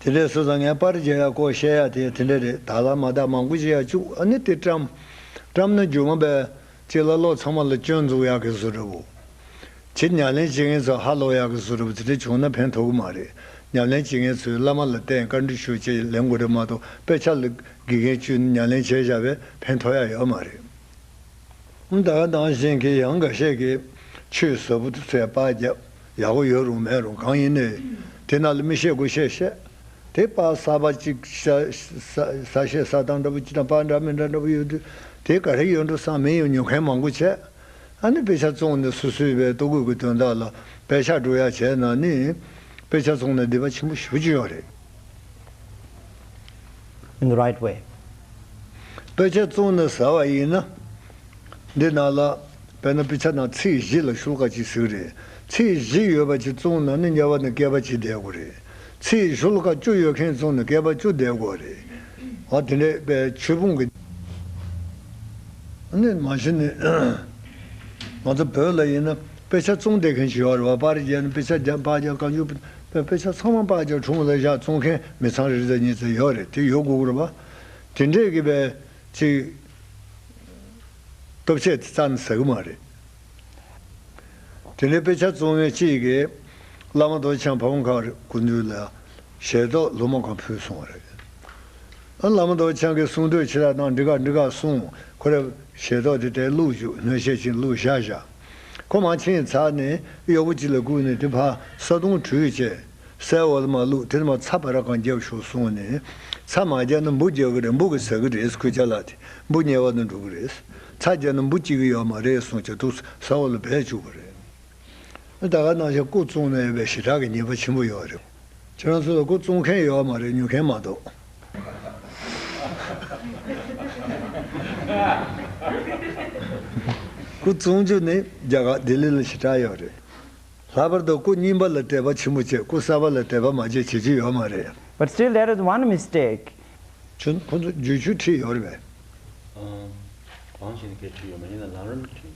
དེ་འདྲས་སོང་ཙང་ངས་པར་རྒྱག་ཡག་སྐོར་བཤད་ཡག་དེ་དེ་འདྲས་རེད། དག་ལ་མ་དག་མང་པོ་བྱེད་ཡག་བཅུག་ཨ་ནི་དེ་བཀྲམ། བཀྲམ་ན་རྒྱུ་མ་པས་ཅིག་ལ་ལོག་ཚང་མ་ལ་སྐྱོན་འཛུགས་ཡག་གི་བཟོ་འདྲ་བོ། ཁྱེད་ཉམས་ལེན་བྱེད་མཁན་ཚོ་ཧ་ལོག་ཡག་གི་བཟོ་འདྲ་བོ་དེ་འདྲ་བྱུང་ན་ཕན་ཐོགས་ཀྱི་མ་རེད། ཉམས་ལེན་བྱེད་མཁན་ཚོས་བླ་མ་ལ་བརྟེན་བཀའ་འདྲི་ཞུ་ཅེས་ལེན་དགོས་རེད་མ་གཏོགས། དཔེ་ཆ་ལ་དགེ་རྒན་བཅོས་ནས་ཉམས་ལེན་བྱས་བཞག་པས་ཕན་ཐོགས་ཡག་ཡོད་མ་རེད། ད་ག་ནང་བཞིན་གྱི་ཡང་འགའ་ཤས་ཀྱིས་ཆོས་ཟབ་པོ་དེ་ཚོའི་པར་བརྒྱབ། ཡག་པོ་ཡོད་རུང་མེད་རུང་གང་ཡིན་ནའི་དེ་ནང་ལ་མི་བཤད་དགོས་བཤད་བཤད། དེ་པར་གསར་པ་གཅིག་ས་ས་ས་བཤད་ས་སྟངས་འདྲ་པོ་གཅིག་དང་པར་འདྲ་མི་འདྲ་འདྲ་པོ་ཡོད་དུས་དེ་ག་རེ་ཡོད་འགྲོ་བསམ། མི་ཡང་ཉོ་མཁན་མང་པོ་བྱས། ཨ་ནི་དཔེ་ཆ་བཙོང་ནས་སོ་སོའི་བའི་ལྟོ་གོས་ཀྱི་དོན་དག་ལ་པད་ཤག་འགྲོ་ཡག་བྱས་ན་ནི་དཔེ་ཆ་བཙོང་ནས་སྡིག་པ་ཆེན་པོ་ཞེ་པོ་ཅིག་ཡོད་རེད། In the right way. དཔེ་ཆ་བཙོང་ནས་ཟ་བ་ཡིན་ན། འདི་ནང་ལ་དཔེར་ན་དཔེ་ཆ་ནང་ཚིག་བཞི་ལ་ཤོ་ལོ་ཀ་གཅིག་ཟེར་གི་རེད། ཚིག་བཞི་ཡོད་པ་ཅིག་བཙོང་ན་ནི་དམྱལ་བ་ནས་བསྐལ་པ་གཅིག་བསྡད་དགོས་རེད། ཚིག་ཤོ་ལོ་ཀ་བཅུ་ཡོད་མཁན་བཙོང་ནས་བསྐལ་པ་བཅུ་བསྡད་དགོས་རེད། འོ་དེ་འདྲའི་དཔེ་ཆོས་ཕུང་གི། ནི་མ་གཞི་ནི་ང་ཚོ་བོད་ལ་ཡིན་ན་དཔེ་ཆ་བཙོང་བསྡད་མཁན་ཞིག་ཡོད་རེད་བ། པར་རྒྱག་ན་དཔེ་ཆ་རྒྱག་པར་རྒྱག་གང་བྱུང་དཔེ་དཔེ་ཆ་ཚང་མ་པར་རྒྱག་དྲུང་ལ་བཞག་བཙོང་མཁན་མི་ཚང་རེ་རེ་གཉིས་ཙམ་ཡོད་རེད། དེ་ཡོད་དགོས་ཀྱི་རེད་བ། དེ་འདྲས་ཀྱི་བས་ཅིག་སྟོབས་ཆེ་དེ་རྩ་ནས་ཟ་གི་མ་རེད། དེ་ནས་དཔེ་ཆ་བཙོང་མཁན་གཅིག་གིས་བླ་མ་རྡོ་རྗེ་འཆང་ཕ་བོང་ཁ་སྐུ་མདུན་ལ་ཞལ་ཏོག་ལོ་མ་གང་ཕུལ་སོང་བ་རེད། ཨ་བླ་མ་རྡོ་རྗེ་འཆང་གིས་གསུང་འདོད་ཕྱི་ལ་བཏང་། འགྲིག་ག་འགྲིག་ག་གསུངས། ཁོ་རས་ཞལ་ཏོག་དེ་དེར་བླུགས་བཅུག་སྣོད་ཤས་ཅིག་བླུགས་བཞག་བཞག་ཁོ་མར་ཕྱིན་ཚར་ནས་གཡོག་པོ་གཅིག་ལ་བསྐུར་ནས་དེ་ཕར་ས་དོང་དྲུད་བྱས། སའི་འོག་ལ་མར་བླུགས། དེ་ནས་མར་ཚྭ་བ་ར་གང་རྒྱབ་ཤོག་གསུངས་ནས། ཚྭ་མ་རྒྱབ་ན་འབུ་རྒྱག་གི་རེད། འབུ་གིས་ཟ་གི་རེད། ཁོའི་ཅ་ལག་དེ་འབུ་དམྱལ་བ་ནང་འགྲོ་གི་རེད། ཚྭ་རྒྱབ་ན་འབུ་སྐྱེ་གི་ཡོད་མ་རེད་གསུངས་བྱས་འདུག་ས་འོག་ལ་སྦས་བཅུག་པ་རེད། ད་ག་ནང་བཞིན་སྐུ་བཙོང་ནས་ཡོད་པའི་ཞེ་དྲག་གི་ཉེས་པ་ཆེན་པོ་ཡོད་རེད། ཁྱེད་རང་ཚོ་ལ་སྐུ་བཙོང་མཁན་ཡོད་མ་རེད། ཉོ་མཁན་མ་གཏོགས། སྐུ་བཙོང་རྒྱུ་ནི་རྒྱ་གར་ལྡི་ལི་ལ་ཞེ་དྲག་ཡོད་རེད། ལྷག་པར་དུ་སྐུ་རྙིང་པ་ལ་དད་པ་ཆེན་པོ་བྱས། སྐུ་གསར་པ་ལ་དད་པ་མ་བྱས་བྱེད་རྒྱུ་ཡོད་མ་རེད། But still there is one mistake. ཁྱོད་ཁོ་ཚོ་བསྒྱུར་བཅོས་ཁྲིད་ཡོད་རེད་པས། གང་ཞིག་ནས་སྐད་ཆ་ཡོད་མ་ཡིན་ན་ལམ་རིམ་ཁྲིད།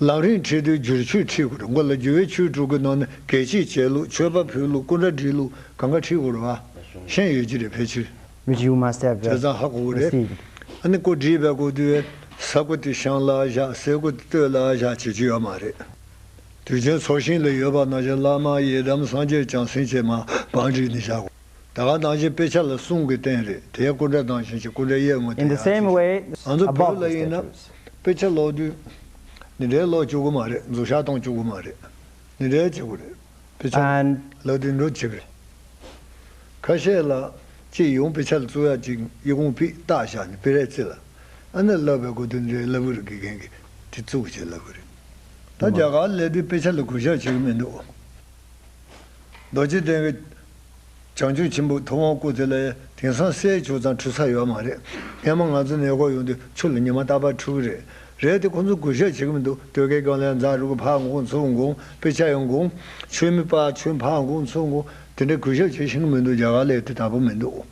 ལམ་རིམ་ཁྲིད་དུས་བསྒྱུར་བཅོས་ཁྲིད་དགོས་རེད། མགོ་ལ་སྒྱུར་བའི་ཆོས་དྲུག་གི་ནང་ནས་གལ་ཆེ་བྱས་ལུགས། མཆོད་པ་ཕུལ་ལུགས། སྐུ་འདྲ་བྲིས་ལུགས། གང་ག་ཁྲིད་དགོས་རེད་བ། ཤེས་ཡོད་ཀྱི་རེད་ཕལ་ཆེར། Which you must have uh, བྱས་ཙང་ཧ་གོ་གི་རེད། Received. ཨ་ནི་སྐུ་བྲིས་པའི་སྐུ་དུས་ས་སྐུ་དེ་བཤང་ལ་བཞག་ཟས་སྐུ་དེ་སྟོད་ལ་བཞག་བྱེད་རྒྱུ་ཡོད་མ་རེད། དུས་ཆེན་ཚོགས་ཞིང་ལ་ཡོད་པ་ནང་བཞིན་བླ་མ་ཡི་དམ་སངས་རྒྱས་བྱང་སེམས་བཅས་མར་བང་བསྒྲིགས་ནས་བཞག་གོ། ད་ག་ནང་བཞིན་དཔེ་ཆ་ལ་གསུང་གི་རྟེན་རེད། དེ་སྐུ་འདྲ་ནང་བཞིན་གྱི་སྐུ་འདྲ་གཡས་ངོས་དེ་In the ཡང་same གཅིག way, ང་ཚོ་བོད above ལ the ཡིན་ན statues. དཔེ་ཆ་ཀློག་དུས་འདི་འདྲའི་ཀློག་བཅུག་གི་མ་རེད། འཛུལ་ཞག་གཏོང་བཅུག་གི་མ་རེད། འདི་འདྲའི་བྱེད་དགོས་རེད། དཔེ་ཆ And ཀློག་དུས་འགྲོ་བྱེད་ཀྱི་རེད། ཁ་ཤས་ལ་ཅིག་ཡང་དཔེ་ཆ་ལ་བཙུགས་ཡག་ཅིག་ཡི་གུང་ཕིག་བཏགས་བཞག་ནས་དཔེ་རས་རྩི་ལ། ཨ་ནི་བསླབ་པའི་སྐོར་དུ་འདྲའི་བསླབ་པ་རེ་དགེ་རྒན་གྱིས་དེ་བཙུགས་བྱས་བསླབ་པ་རེད། ད་རྒྱ་གར་སླེབས་དུས་དཔེ་ཆ་ལ་གུས་ཞབས་བྱེད་ཀྱི་མི་འདུག་རྡོ་རྗེ་གདན་གྱི་བྱང་ཆུབ་ཆེན་པོ་ཐུབ་དབང་སྐུ་དེ་ལ་དེང་སང་གསེར་བྱུག་ཙམ་འཁྲུ་ས་ཡོད་མ་རེད། སྔན་མ་ང་ཚོ་ནས་གོ་ཡོང་དུས་ཆུ་ལ་ཉི་མ་རྟག་པར་འཁྲུ་གི་རེད། རེད་དེ་ཁོ་ཚོ་གུས་ཞབས་བྱེད་ཀྱི་མི་འདུག་སྟོད་ཀའི་སྒང་ལ་མཛའ་རུ་གི་ཕར་འགོང་ཚུར་འགོང་དཔེ་ཆ་ཡང་འགོང་། ཆོས་མི་པ་ཆོས་ཕར་འགོང་ཚུར་འགོང་དེ་འདྲའི་གུས་ཞབས་བྱེད་ཤེས་ཀྱི་མི་འདུག་རྒྱ་གར་ལ་དེ་ལྟ་བུ་མི་འདུག་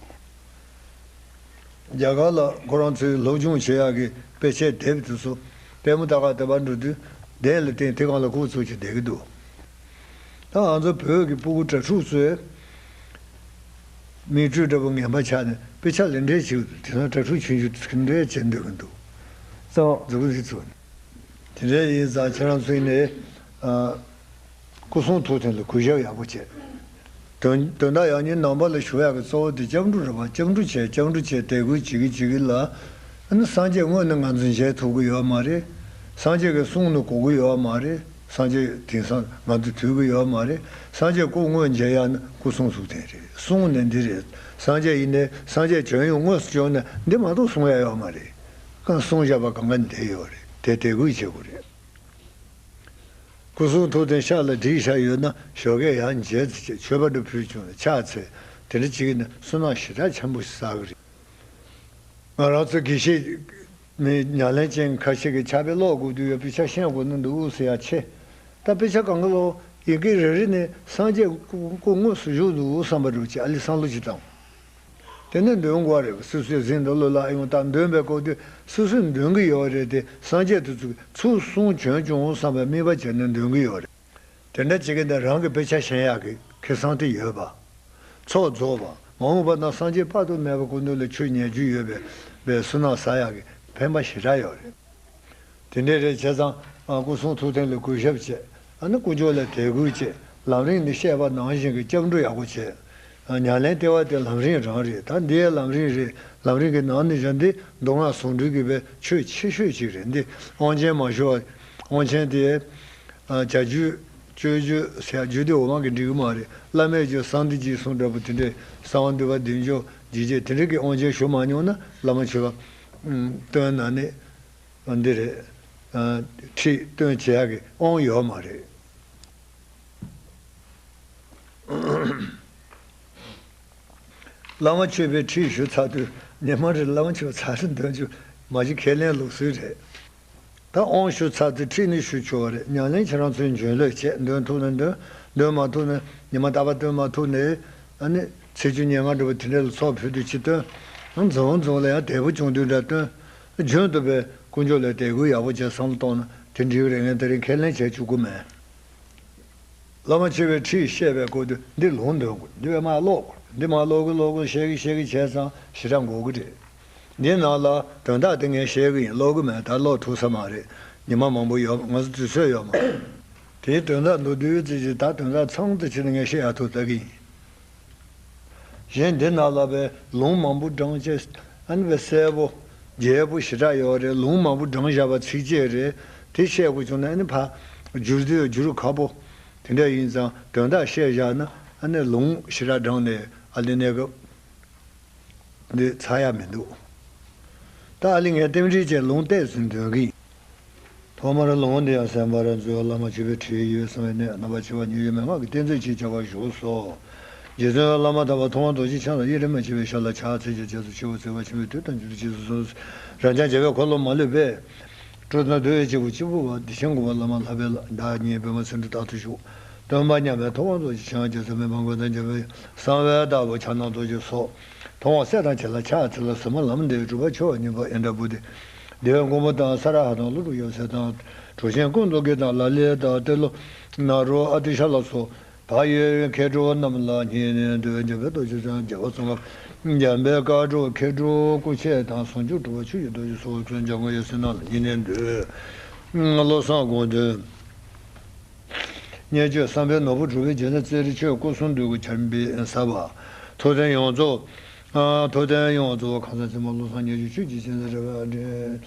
རྒྱ་གར་ལ་ཁོ་རང་ཚོའི་སློབ་སྦྱོང་བྱེད་ཡག་གི་དཔེ་ཆའི་དེབ་དེ་ཚོ་ལྟད་མོ་ལྟ་ག་ལྟ་བར་འགྲོ་དུས་གདན་ལ་བརྟེན་དེ་སྒང་ལ་ཁུག་ཚུགས་ཀྱི་བསྡད་ཀྱི་འདུག་ད་ང་ཚོ་བོད་ཀྱི་སྤུ་གུ་དྲ་ཕྲུག་ཚོས་མིག་འཕྲུལ་འདྲ་པོ་ངན་པ་ཆགས་ནས་དཔེ་ཆ་ལེན་འདྲེ་བྱེད་ཀྱི་འདུག་དེ་ཚོ་དྲ་ཕྲུག་ཆུང་ཆུང་དེ་ཚོ་འདྲེ་བྱེད་འདོད་ཀྱི་འདུག So, འཛུགས་རིགས་ཚོ། དེ་འདྲ་ཡིན་ཙང་ཁྱེད་རང་ཚོས་ནས་ཨ། སྐུ་གསུང་ཐུགས་རྟེན་ལ་གུས་ཞབས་ཡག་པོ་བྱེད། དོན་དོན་དག་ཡང་སྙིང་ནང་པ་ལ་ཞུགས་ཡག་གི་གཙོ་བོ་དེ་སྐྱབས་འགྲོ་རེད་པ། སྐྱབས་འགྲོ་བྱས་སྐྱབས་འགྲོ་བྱས་དད་གུས་བྱེད་ཀྱི་བྱེད་ཀྱི་ལ། ཨ་ནི་སངས་རྒྱས་དངོས་ནི་ང་ཚོ་མཇལ་ཐུབ་ཀྱི་ཡོད་མ་རེད། སངས་རྒྱས་ཀྱི་གསུང་ནི་གོ་གི་ཡོད་མ་རེད། སངས་རྒྱས་དེང་སང་ང་ཚོ་ཐུག་གི་ཡོད་མ་རེད། སངས་རྒྱས་སྐུ་དངོས་མཇལ་ཡག་ནི་སྐུ་གསུང་ཐུགས་རྟེན་རེད། གསུང་ནི་འདི་རེད། སངས་རྒྱས་ཡིན་ནའི་སངས་རྒྱས་བྱོན་ཡོང་དངོས་སུ་བྱོན་ནས་འདི་མ་གཏོགས་གསུང་ཡག་ཡོད་མ་རེད། གང་གསུང་བཞག་པ་གང་ག་འདི་ཡོད་རེད། དེ་དད་གུས་བྱེད་དགོས་རེད། སྐུ་གསུང་ཐུགས་རྟེན་ཤག་ལ་བསྒྲིགས་བཞག་ཡོད་ན་ཞོགས་ཀས་ཡར་མཇལ་ཚེ་བྱས་མཆོད་པ་འདྲ་ཕུལ་བྱུང་ནས་ཕྱག་འཚལ་དེ་འདྲ་བྱེད་ཀྱི་ན་བསོད་ནམས་ཞེ་དྲག་ཆེན་པོ་ཞིག་བསགས་ཀྱི་རེད། ང་རང་ཚོ་དགེ་བཤེས་མི་ཉམས་ལེན་ཅན་ཁ་ཤས་ཀྱིས་ཕྱག་དཔེ་ཀློག་དགོས་དུས་ཡོད་པའི་ཕྱག་ཤེས་དགོས་ནི་འདུག་ཟེར་ཡ་ཆེ། ད་དཔེ་ཆ་གང་ག་ལོ་ཡི་གེ་རེ་རེ་ནས་སངས་རྒྱས་སྐུ་སྐུ་དངོས་སུ་བཞུགས་འདུག་བསམ་པ་འདྲ་བོ་ཅིག་ཨ་ལི་བསམ་བློ་ཅིག་བཏང་། དེ་ནས་འདོན་དགོས་རེད། སོ་སོས་གཟིམ་དུ་ལོ་ལ་ཡོང་དང་འདོན་པའི་སྐོར་དུ་སོ་སོས་འདོན་གྱི་ཡོད་རེད་དེ། སངས་རྒྱས་དེ་ཚོས་ཚུར་གསུང་བྱོན་བྱུང་བསམ་པའི་དམིགས་པ་བྱས་ནས་འདོན་གྱི་ཡོད་རེད། དེ་འདྲ་བྱེད་ཀྱི་འདི་རང་གི་དཔེ་ཆ་ཤེས་ཡག་གི་ཁེ་བཟང་དེ་ཡོད་པ། ཚོགས་རྫོགས་པ། མ་འོངས་པ་ན་སངས་རྒྱས་དཔག་ཏུ་མེད་པ་སྐུ་མདུན་ལ་ཆོས་ཉན་རྒྱུ་ཡོད་པའི་བའི་བསོད་ནམས་བསགས་ཡག་གི་ཕན་པ་ཞེ་དྲག་ཡོད་རེད། དེ་འདྲས་རེད་བྱས་ཙང་ཨ་སྐུ་གསུང་ཐུགས་རྟེན་ལ་གུས་ཞབས་བྱས། ཨ་ནི་དཀོན་མཆོག་ལ་དད་གུས་བྱས། ལམ་རིམ་འདི་བཤད་པ་ནང་བཞིན་གྱི་སྐྱབས་འགྲོ་ཡག་པོ་བྱས། ཨ་ཉམས་ལེན་ལྟེ་བ་དེ་ལམ་རིམ་རང་རེད། ད་འདིའི་ལམ་རིམ་རེད། ལམ་རིམ་གྱི་ནང་ནས་བཞག་འདི་མདོ་སྔགས་ཟུང་འབྲེལ་གྱི་བའི་ཆོས་ཆེ་ཤོས་ཅིག་རེད། འདི་དབང་ཆེན་མ་ཞུ་བ། དབང་ཆེན་དེ་ཨ་བྱ་རྒྱུད་སྤྱོད་རྒྱུད་ཟེར་ཡ་རྒྱུད་སྡེ་འོག་མ་གི་འགྲིག་གི་མ་རེད། བླ་མེད་རྒྱུད་གསང་འདུས་རྗེས་གསུང་འདྲ་པོ་དེ་འདྲས་གསང་བ་འདུས་པ་བདེ་མཆོག་འཇིགས་བྱེད་དེ་འདྲས་ཀྱི་དབང་ཆེན་ཞུ་མ་མྱོང་ན་བླ་མ་མཆོད་པ་སྟོན་ན་ནི། འདི་རེད། ཨ། ཁྲིད་སྟོན་བྱེད་ཡག་གི་དབང་ཡོད་མ་རེད། བླ་མ་མཆོད་པའི་ཁྲིད་ཞུ་ཚར་དུས་ཉི་མ་རེར་བླ་མ་མཆོད་པ་ཚར་རེ་འདོན་རྒྱུ་མ་གཞི་ཁས་ལེན་ལུགས་སྲོལ་རེད། ད་དབང་ཞུ་ཚར་དུས་ཁྲིད་ནི་ཞུ་ཆོག་པ་རེད། ཉམས་ལེན་ཁྱེད་རང་ཚོས་འཇོན་ལོས་བྱེད། འདོན་ཐུབ་ན་འདོན། འདོན་མ་ཐུབ་ན་ཉི་མ་རྟག་པར་འདོན་མ་ཐུབ་ན་ཨ་ནི་ཚེས་བཅུ་ཉེར་ལྔ་འདྲ་པོ་དེ་འདྲ་ལ་ཚོགས་ཕུལ་དུས་ཅི་སྟོན། རྫོང་རྫོང་ལ་ཡང་དལ་པོ་བྱུང་དུས་འདྲ་སྟོན། རྒྱུན་དུ་པའི་དཀོན་མཆོག་ལ་དད་གུས་ཡག་པོ་བྱས་བསམ་བློ་གཏོང་ན་དེ་འགྲིག་གི་རེད། ངས་དེ་རིང་ཁས་ལེན་བྱས་བཅུག་གི་མེད། བླ་མ་མཆོད་པའི་ཁྲིད་བཤད་པའི་སྐོར་དུ་འདི་ལུང་འདོན་དགོས། འདི་བས་མ་ཀློག་དགོས། འདི་མ་ཀློག་གི་ཀློག་གི་བཤད་གི་བཤད་གི་བྱས་ཙང་ཞེ་དྲག་འགོར་གི་རེད། འདི་ནང་ལ་དོན་དག་དེ་ངས་བཤད་གི་ཡིན། ཀློག་གི་མེད། ད་ཀློག་ཐུབ་ས་མ་རེད། ཉི་མ་མང་པོ་ཡོད། ང་ཚོ་དུས་ཚོད་ཡོད་མ་རེད། དེའི་དོན་དག་མདོར་བསྡུས་ཙམ་ཅིག་ད་དོན་དག་ཚང་དུ་ཕྱིན་ནས་ངས་བཤད་ཡག་ཐུག་ལྟ་གི་ཡིན། གཞན་འདི་ནང་ལ་བའི་ལུང་མང་པོ་བགྲངས་བྱས། ཨ་ནི་བའི་གསལ་པོ་རྒྱས་པོ་ཞེ་དྲག་ཡོད་རེད། ལུང་མང་པོ་བགྲངས་བཞག་པ་ཚིགས་བཅད་རེད། དེ་བཤད་དགོས་བྱུང་ན་ཨ་ནི་ཕར་བསྒྱུར་དུས་བསྒྱུར་ཁག་པོ། དེ་འདྲ་ཡིན་ཙང་དོན་དག་བཤད་བཞག་ན་ཨ་ནི་ལུང་ཞེ་དྲག་བགྲངས་ནས་ཨ་ལི་གནས་སྐབས་འདི་ཚར་ཡ་མི་འདུག་ད་ཨ་ལི་ངས་རྟེན་འབྲེལ་བཅས་ལུང་བསྟན་ཟིན་དོན་གྱིས། ཐོག་མར་ལུང་འདི་ཡང་གསན་པར་མཛོད། བླ་མ་མཆོད་པའི་ཁྲིད་ཡོད་གསང་བའི་གནས། རྣམ་པར་ཕྱེ་བ་ཉིད་ཡོད་མན་ངག་གི་གཏེར་མཛོད་ཅེས་བྱ་བ་བཞུགས་སོ། རྗེ་བཙུན་བླ་མ་དམ་པ་ཐུབ་དབང་རྡོ་རྗེ་འཆང་ལ་ཡི་རང་མ་མཆིས་པའི་ཞབས་ལ་ཕྱག་འཚལ་ཞིང་རྗེས་སུ་མཆིའོ། བརྩེ་བ་ཆེན་པོས་དུས་དང་རྒྱུན་དུ་རྗེས་སུ་བཟུང་། རབ་འབྱམས་རྒྱལ་བའི་འཁོར་ལོ་མ་ལུས་པའི། སྤྲོ་ན་འདུ་བའི་སྐྱེས་བུ་གཅིག་པུ་པ། དེ་བཞིན་གུས་པ་བླ་མ་ལྷ་བའི་བླ། བདག་ཉིད་པདྨ་ཚེ་རིང་རྟག་ཏུ་བཞུགས། སྟོན་པ་མཉམ་པའི་ཐུབ་དབང་རྡོ་རྗེ་འཆང་། རྗེ་བཙུན་མི་ཕམ་མགོན་དང་འཇམ་དཔལ། གསང་བའི་བདག་པོ་ཕྱག་ན་རྡོ་རྗེ་སོགས། ཐུབ་དབང་སྲས་དང་བཅས་ལ་ཕྱག་འཚལ་ལ། གཟིགས་མོ་ལམ་འདིའི་སྒྲུབ་པ་ཆེ་བ་གཉིས་པ་ཨིནྡྲ་བྷུ་ཏི། དེ་བས་མགོན་པོ་དང་ས་ར་ཧ་དང་ཀླུ་སྒྲུབ་ཡབ་སྲས་དང་། གྲུབ་ཆེན་ཀུན་ཏུ་དགེ་དང་ལ་ལས་དང་ཏེ་ལོ་ནཱ་རོ་ཨ་ཏི་ཤ་ལ་སོགས། བག་ཡོད་མཁས་གྲུབ་རྣམས་ལ་སྙིང་ནས་འདུད། འཇམ་དཔལ་རྡོ་རྗེ་འཆང་རྒྱལ་བ་ཙོང་ཁ་པ། འཇམ་དཔལ་དཀར་སྤྲོ་མཁས་གྲུབ་སྐུ་མཆེད་དང་། ཟུང་འཇུག་གྲུབ་པ་ཆོས་ཀྱི་རྡོ་རྗེ་སོགས། ཀུན་འཇམ་མགོན་ཡབ་སྲས་རྣམས་ལ་སྙིང་ནས་འདུད། བློ་བཟང་དགོངས་དོན། སྙན་བརྒྱུད་བསམ་འཕེལ་ནོར་བུ་གྲུབ་པའི་རྗེས་ལ་རྩེ་རི་ཆོས་སྐུ་གསུང་འདུས་ཀྱི་ཆར་འབེབས་ཟབ་པ། ཐུབ་བསྟན་ཡོངས་རྫོགས། ཨ། ཐུབ་བསྟན་ཡོངས་རྫོགས་ཁང་བཟང་ཆེན་མོ་བློ་བཟང་ཉེར་གཅིག་ཆོས་ཀྱི་རྒྱལ་མཚན་རེ་བ་འདྲེན།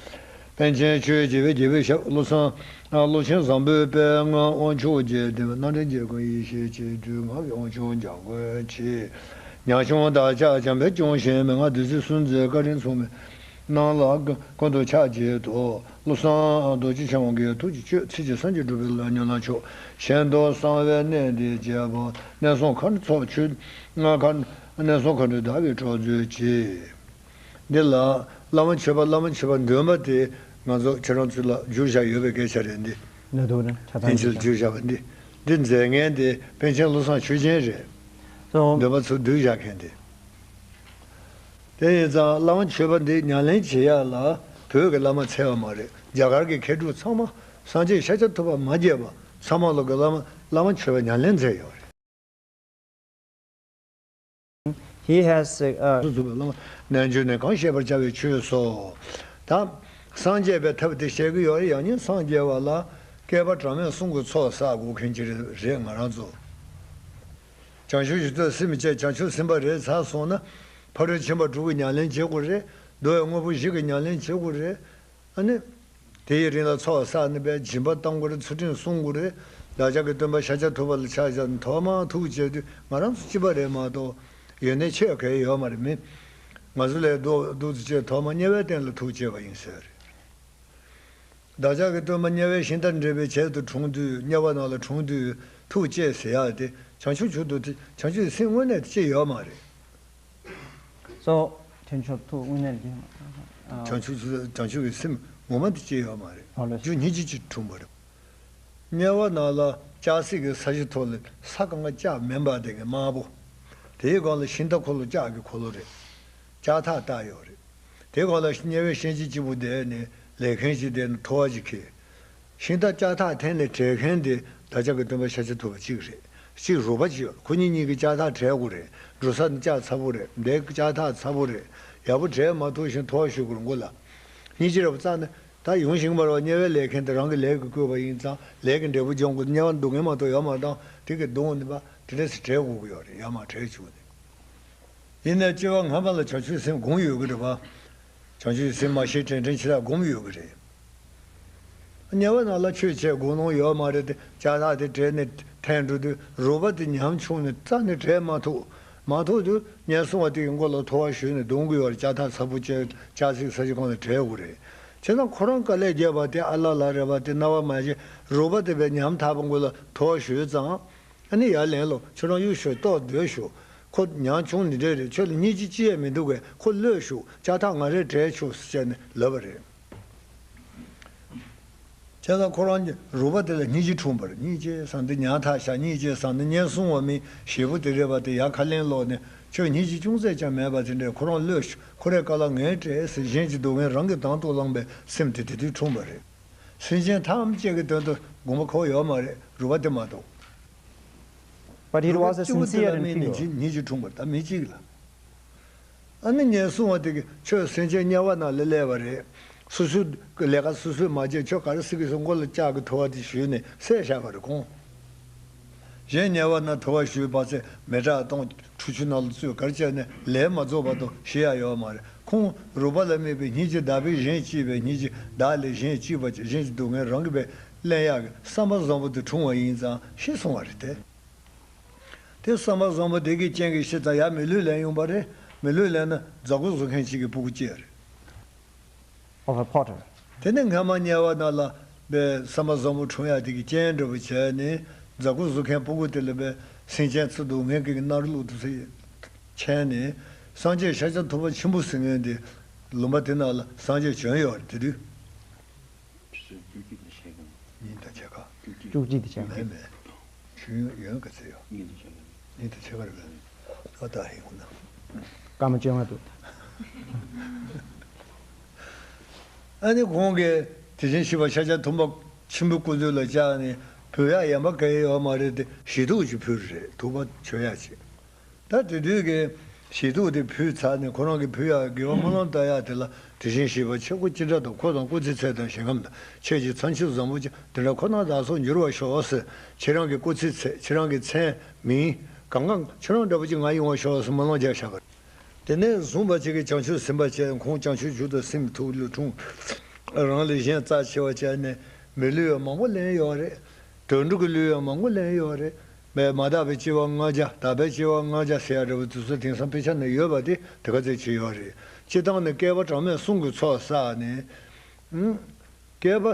པཎ་ཆེན་ཆོས་རྒྱལ་བའི་རྒྱལ་པོའི་ཞབས། བློ་བཟང་། ཨ། བློ་ཆེན་བཟང་པོའི་པད་ངག་དབང་ཕྱུག་རྒྱལ་ལྡན་པའི་རྣམ་འདྲེན་རྒྱལ་ཀུན་ཡེ་ཤེས་ཀྱི་སྤྲུལ་ངག་གི་དབང་ཕྱུག་འཇམ་མགོན་ཆེ། ཉང་སྐྱོང་བདག་ཅག་འཇམ་དཔལ་སྐྱོང་བཞིན་མན་ངག་བདུད་རྩི་སྲོལ་འཛིན་བཀའ་དྲིན་མཚུངས་མེད། སྣང་ལ་ཀུན་ཏུ་ཕྱག་བགྱིད་དོ། བློ་བཟང་རྡོ་རྗེ་འཆང་གི་ཐུགས་ཀྱི་བཅུད་ཚིག་གི་སངས་རྒྱས་སྒྲུབ་པའི་ལམ་ཉམས་ལ་མཆོག་གཞན་དུ་གསང་བའི་གནས་འདིར་རྒྱས་པ། གནས་སྲུང་མཁའ་འགྲོའི་ཚོགས་མཆོད། གནས་སྲུང་མཁའ་འགྲོའི་བདག་གིས་གྲོགས་མཛོད་ཅིག་འདི་ལ་བླ་མ་མཆོད་པ། བླ་མ་མཆོད་པ་འདོན་པ་དེ་ང་ཚོ་ཁྱེད་རང་ཚོ་ལ་བསྒྱུར་བཞག་ཡོད་པའི་སྐད་ཆ་རེད་འདི། ན་དུ་ན་ཆ་ཚང་། དེང་ཕྱིར་བསྒྱུར་བཞག་པ་འདི། འདི་མཛད་མཁན་དེ་པཎ་ཆེན་བློ་བཟང་ཆོས་རྒྱན་རེད། སོ། འདོན་པ་ཚུར་བསྡུས་བཞག་མཁན་དེ། དེ་ཡིན་ཙང་བླ་མ་མཆོད་པ་འདི་ཉམས་ལེན་བྱེད་ཡག་ལ་བོད་ཀྱི་བླ་མ་འཚོལ་བ་མ་རེད། རྒྱ་གར་གྱི་མཁས་གྲུབ་ཚང་མ། སངས་རྒྱས་ཤཱཀྱ་ཐུབ་པ་མ་མཇལ་བ་ཚང་མ་ལོ་གི་བླ་མ། བླ་མ་མཆོད་པ་ཉམས་ལེན་མཛད་ཡོད་རེད། He has, uh, སོ་སོ་བའི་བླ་མ་རྣལ་འབྱོར་ནས་གང་བཤད་པར་བྱ་བའི་ཆོས་སོ། ད་སངས་རྒྱས་པའི་ཐབས་དེ་བཤད་ཀྱི་ཡོད་རེད། ཡང་སྙིང་སངས་རྒྱས་པ་ལ་བསྐལ་པ་གྲངས་མེད་གསུང་གི་ཚོགས་བསགས་དགོས་མཁན་ཅིག་རེད་ང་རང་ཚོ། བྱང་ཆུབ་ཀྱི་ཐོག་སེམས་བསྐྱེད་བྱང་ཆུབ་སེམས་དཔའ་རེད་ཚར་སོང་ན། ཕ་རོལ་ཕྱིན་པ་དྲུག་གི་ཉམས་ལེན་བྱེད་དགོས་རེད། འདུལ་བའི་དངོས་པོ་བཞི་གི་ཉམས་ལེན་བྱེད་དགོས་རེད། ཨ་ནི། དེ་ཡི་རིང་ལ་ཚོགས་བསགས་ནས་པའི་སྦྱིན་པ་གཏང་དགོས་རེད། ཚུལ་ཁྲིམས་སྲུང་དགོས་རེད། བདག་ཅག་གི་སྟོན་པ་ཤཱཀྱ་ཐུབ་པ་ལ་ཆ་བཞག་ནས་ཐོག་མར་ཐུགས་བསྐྱེད་དུས་ང་རང་ཚོ་གཅིག་པ་རེད་མ་གཏོགས། ཡོན་ཏན་ཆེ་གང་ཡང་ཡོད་མ་རེད། མི། ང་ཚོ་ལས་སྡུག་སྡུག་ཙམ་བྱས་ཐོག་མར་དམྱལ་བའི་སྟེང་ལ་ཐུགས་བསྐྱེད་པ་ཡིན་ཟེར་རེད། བདག་ཅག་གི་སྟོན་པ་དམྱལ་བའི་ཤིང་རྟ་འདྲེན་པའི་ཆེད་དུ་འཁྲུངས་དུས། དམྱལ་བ་ནང་ལ་འཁྲུངས་དུས་ཐུགས་བསྐྱེད་ཟེར་ཡག་དེ་བྱང་ཆུབ་མཆོག་ཏུ་དེ་བྱང་ཆུབ་སེམས་དངོས་གནས་དེ་སྐྱེ་ཡོད་མ་རེད། So, དེ་མཆོག་ཐུགས་དངོས་གནས་ཀྱི། ཨ། བྱང་ཆུབ་བྱང་ཆུབ་ཀྱི་སེམས་ངོ་མ་དེ་སྐྱེ་ཡོད་མ་རེད། ཨོ་ལེ། རྒྱུ་སྙིང་རྗེ་གཅིག་འཁྲུངས་པ་རེད། དམྱལ་བ་ནང་ལ་ལྕགས་སྲེག་གི་ས་གཞི་ཐོག་ལ་ས་གང་ག་ལྕགས་མེ་འབར་དེ་གི་དམར་པོ། དེའི་སྒང་ལ་ཤིང་རྟ་འཁོར་ལོ་ལྕགས་ཀྱི་འཁོར་ལོ་རེད། ལྕགས་ཐག་བཏགས་ཡོད་རེད། དེའི་སྒང་ལ་དམྱལ་བའི་གཤིན་རྗེ་གཅིག་པུ་བསྡད་ནས་ལས་མཁན་ཅིག་བསྡད་ནས་ཐོ་བ་ཅིག་ཁྱེར། ཤིང་རྟ་ལྕགས་ཐག་འཐེན་ནས་བྲེག་མཁན་དེ་བདག་ཅག་གི་སྟོན་པ་ཤཱཀྱ་ཐུབ་པ་གཅིག་རེད། གཅིག་རོགས་པ་གཅིག་ཡོད། ཁོ་གཉིས་གཉིས་ཀྱིས་ལྕགས་ཐག་བྲེག་དགོས་རེད། འགྲོ་ས་ནི་ལྕགས་ཚ་པོ་རེད། འདི་ལྕགས་ཐག་ཚ་པོ་རེད། ཡག་པོ་བྲེག་མ་ཐུབ་ཤིང་ཐོ་བ་གཞུས་དགོས་རེད་མགོ་ལ། སྙིང་རྗེ་རེད་པ་རྩ་ནས་ད་ཡོང་ཞིང་མར་བ་དམྱལ་བའི་ལས་མཁན་དེ་རང་གི་ལས་ཀྱིས་བསྐོས་པ་ཡིན་ཙང་ལས་ཀྱི་འབྲས་བུ་འབྱུང་དགོས། དམྱལ་བ་སྡུག་བསྔལ་མ་གཏོགས་ཡོད་མ་རེད། དེ་གི་སྡུག་ནི་པ་དེ་འདྲ་སེ་བྲེག་དགོས་ཀྱི་ཡོད་རེད། ཡར་མར་བྲེག་བཅུག་ནས། ཡིན་ནའི་སྐྱེ་བ་སྔ་མ་ལ་བྱང་ཆུབ་སེམས་སྒོམ་ཡོད་ཀྱི་རེད་པ། བྱང་ཆུབ་སེམས་མ་ཤེས་དྲན་དྲན་ཆེ་ཐག་སྒོམ་ཡོད་ཀྱི་རེད། དམྱལ་བ་ནང་ལ་ཆོས་བྱེད་དགོས་མནོ་ཡོད་མ་རེད་དེ་ལྕགས་ཐག་དེ་བྲེགས་ནས་འཐེན་འགྲོ་དུས་རོགས་པ་དེ་ཉམ་ཆུང་ནས་རྩ་ནས་བྲེག་མ་ཐུབ། མ་ཐུབ་དུས་དམྱལ་སྲུང་བ་དེ་གི་མགོ་ལ་ཐོ་བ་གཞུས་ནས་རྡུང་གི་ཡོད་རེད། ལྕགས་ཐག་ཚ་པོ་བཅད་ལྕགས་སྲེག་ས་གཞི་སྒང་ལ་བྲེག་དགོས་རེད། བྱས་ཙང་ཁོ་རང་དཀའ་ལས་བརྒྱབ་པ་དེ་ཨ་ལ་ལ་རེད་པ། དེ་རྣ་བ་མ་བྱས་རོགས་པ་དེ་བས་ཉམ་ཐག་པ་མགོ་ལ་ཐོ་བ་གཞུས་ཙང་། ཨ་ནི་ཡར་ལེན་ལོ། ཁྱོད་རང་གཡུག་ཤོག་ལྟོགས་སྡོད་ཤོག་ཁོ་ཉམ་ཆུང་འདི་འདྲས་རེད། ཁྱོད་ལ་སྙིང་རྗེ་ཅི་ཡང་མི་འདུག་གས། ཁོ་གློད་ཤོག་ལྕགས་ཐག་ང་རས་བྲེག་ཆོག་ཟེར་བྱས་ནས་ལབ་པ་རེད། བྱས་ཙང་ཁོ་རང་གི་རོགས་པ་དེ་ལ་སྙིང་རྗེ་འཁྲུངས་པ་རེད། སྙིང་རྗེ་བསམ་སྟེ་ཉམ་ཐག་ཤག་སྙིང་རྗེ་བསམ་སྟེ་དམྱལ་སྲུང་བ་མི་ཞེ་པོ་དེ་རེད་པ། དེ་ཡར་ཁ་ལེན་ལོག་ནས་ཁྱོད་སྙིང་རྗེ་ཅུང་ཟད་ཀྱང་མེད་པ་དེ་འདྲས་ཁོ་རང་གློད་ཤོག་ཁོ་རའི་དཀའ་ལས་ངས་སྤྲད་ཟེར། གཞན་གྱི་སྡུག་བསྔལ་རང་གིས་དང་དུ་བླངས་པའི་སེམས་དེ་དེ་དུས་འཁྲུངས་པ་རེད། སེམས་ཅན་ཐམས་ཅད་ཀྱི་དོན་དུ་སྒོམ་པ་ཁོ་ཡོད་མ་རེད། རོགས་པ་དེ་མ་གཏོགས། But it was a sincere and pure. ཉིད་ཀྱིས་འཁྲུངས་པར་ད་མི་གཅིག་ལ། ཨ་ནི་ངས་གསུང་བ་དེ་གི་ཁྱོད་སེམས་ཅན་དམྱལ་བ་ནང་ལ་སླེབས་པ་རེད། སོ་སོའི་ལས་ཀ་སོ་སོས་མ་བྱས་ཁྱོད་ག་རེ་སྲིད་གི་སོང་མགོ་ལ་ལྕགས་ཀྱི་ཐོ་བ་དེ་གཞུས་ནས་བསད་བཞག་པ་རེད་ཁོང་། གཞན་དམྱལ་བ་ན་ཐོ་བ་གཞུས་པ་ཚེ་མེ་སྲེག་གཏོང་ཁྲུས་ཆུ་ནང་ལ་བཙོས་ག་རེ་བྱས་ནས་ལས་མ་རྫོགས་བར་དུ་ཤི་ཡ་ཡོད་མ་རེད། ཁོང་རོགས་པ་ལ་དམིགས་པའི་སྙིང་རྗེ་བདག་པས་གཞན་གཅེས་པའི་སྙིང་རྗེ་བདག་ལས་གཞན་གཅེས་པ་གཅེས་གཞན་གྱི་སྡུག་བསྔལ་རང་གིས་པས་ལེན་ཡག་གི་བསམ་པ་བཟང་པོ་དེ་འཁྲུངས་པ་ཡིན་ཙང་ཤི་སོང་བ་རེད་དེ། དེ་བསམ་པ་བཟང་པོ་དེ་གི་རྐྱེན་གྱིས་ཤི་ཙང་ཡར་མི་ལུས་ལེན་ཡོང་པ་རེད། མི་ལུས་ལེན་ན་རྫ་གུར་བཟོ་མཁན་ཅིག་གི་སྤུ་གུ་སྐྱེས་རེད། Of a potter. དེ་ནས་སྔ་མ་དམྱལ་བ་ནང་ལ་པའི་བསམ་པ་བཟང་པོ་འཁྲུངས་ཡག་དེ་གི་རྐྱེན་འདྲ་པོ་བྱས་ནས་རྫ་གུར་བཟོ་མཁན་སྤུ་གུ་དེ་ལ་པའི་སེམས་ཅན་ཚོ་སྡུག་བསྔལ་གྱི་མནར་ལུགས་དེ་ཚོ་མཁྱེན་ནས་སངས་རྒྱས་ཤཱཀྱ་ཐུབ་པ་ཆེན་པོ་ཟེར་མཁན་དེ་ལུང་པ་དེ་ནང་ལ་སངས་རྒྱས་བྱོན་ཡོད་རེད་དེ་དུས། བཅུ་གཅིག་དང་ཕྱེད་ཀ། གཉིས་དང་ཕྱེད་ཀ། བཅུ་གཅིག་དང་ཕྱེད་ཀ། མེད་མེད། ཆུ་ཡོན་ཡོན་ག་ཚད་ཡོད། གཉིས་དང་ཕྱེད་ཀ། གཉིས་དང་ཕྱེད་ཀ་རེད་པས། ཨོ་ད་ཧེ་ཧུ་ན། སྐར་མ་བཅོ་ལྔ་འདུག་ཨ་ནི་ཁོང་གིས་དེ་བཞིན་གཤེགས་པ་ཤཱཀྱ་ཐུབ་པ་ཆེན་པོའི་སྐུ་མདུན་ལ་བཅར་ནས་བོས་ཡག་ཡན་པ་ག་ཡེ་ཡོད་མ་རེད་དེ་ཞི་ཐུག་ཅིག་ཕུལ་རེད། ཐུག་པ་མཆོད་ཡག་ཅིག་ད་དེ་དུས་ཀྱི་ ཞེ་དྲག་དེ་ཕུལ་ཚར་ནས་ཁོ་རང་གིས་ཕུལ་ཡག་དགེ་བ་སྨོན་ལམ་བཏབ་ཡག་དེ་ལ་དེ་བཞིན་གཤེགས་པ་ཆོས་སྐུ་ཅི་འདྲ་དང་། འཁོར་དང་སྐུ་ཚེ་ཚད་དང་ཞིང་ཁམས་དང་། ཆོས་ཀྱི་མཚམས་ཆོས་བཟང་པོ་ཅན་དེ་འདྲ་ཁོ་ན་བདག་སོགས་འགྱུར་བར་ཤོག་ཟེར། ཁྱེད་རང་གི་སྐུ་ཚེ་ཚད། ཁྱེད་རང་གི་མཚན་མིང་གང་གང་ཁྱེད་རང་འདྲ་པོ་ཅིག་ང་ཡོང་བར་ཤོག་ཟེར་སྨོན་ལམ་རྒྱག་བཞག་པ་རེད། དེ་ནས་བཟུང་བ་ཅིག་གིས་བྱང་ཆུབ་སེམས་དཔའ་བྱས། ཁོང་བྱང་ཆུབ་མཆོག་ཏུ་སེམས་ཐུགས་ལ་འཁྲུངས། རང་ལས་གཞན་རྩ་ཆེ་བ་བྱས་ནས་མི་ལུས་ཡང་མང་པོ་ལེན་ཡོད་རེད། དུད་འགྲོ་གི་ལུས་ཡང་མང་པོ་ལེན་ཡོད་རེད། མ་མ་དག་པའི་སྐྱེ་བ་ལྔ་བརྒྱ། དག་པའི་སྐྱེ་བ་ལྔ་བརྒྱ་ཟེར་ཡ་འདྲ་པོ་དེ་ཚོ་དེང་སང་དཔེ་ཆ་ནང་ཡོད་པ་དེ་དེ་ག་ཚོད་ཅིག་ཡོད་རེད། སྤྱིར་བཏང་ནས་བསྐལ་པ་གྲངས་མེད་གསུམ་གྱི་ཚོགས་བསགས་ནས། ཨང་། བསྐལ་པ།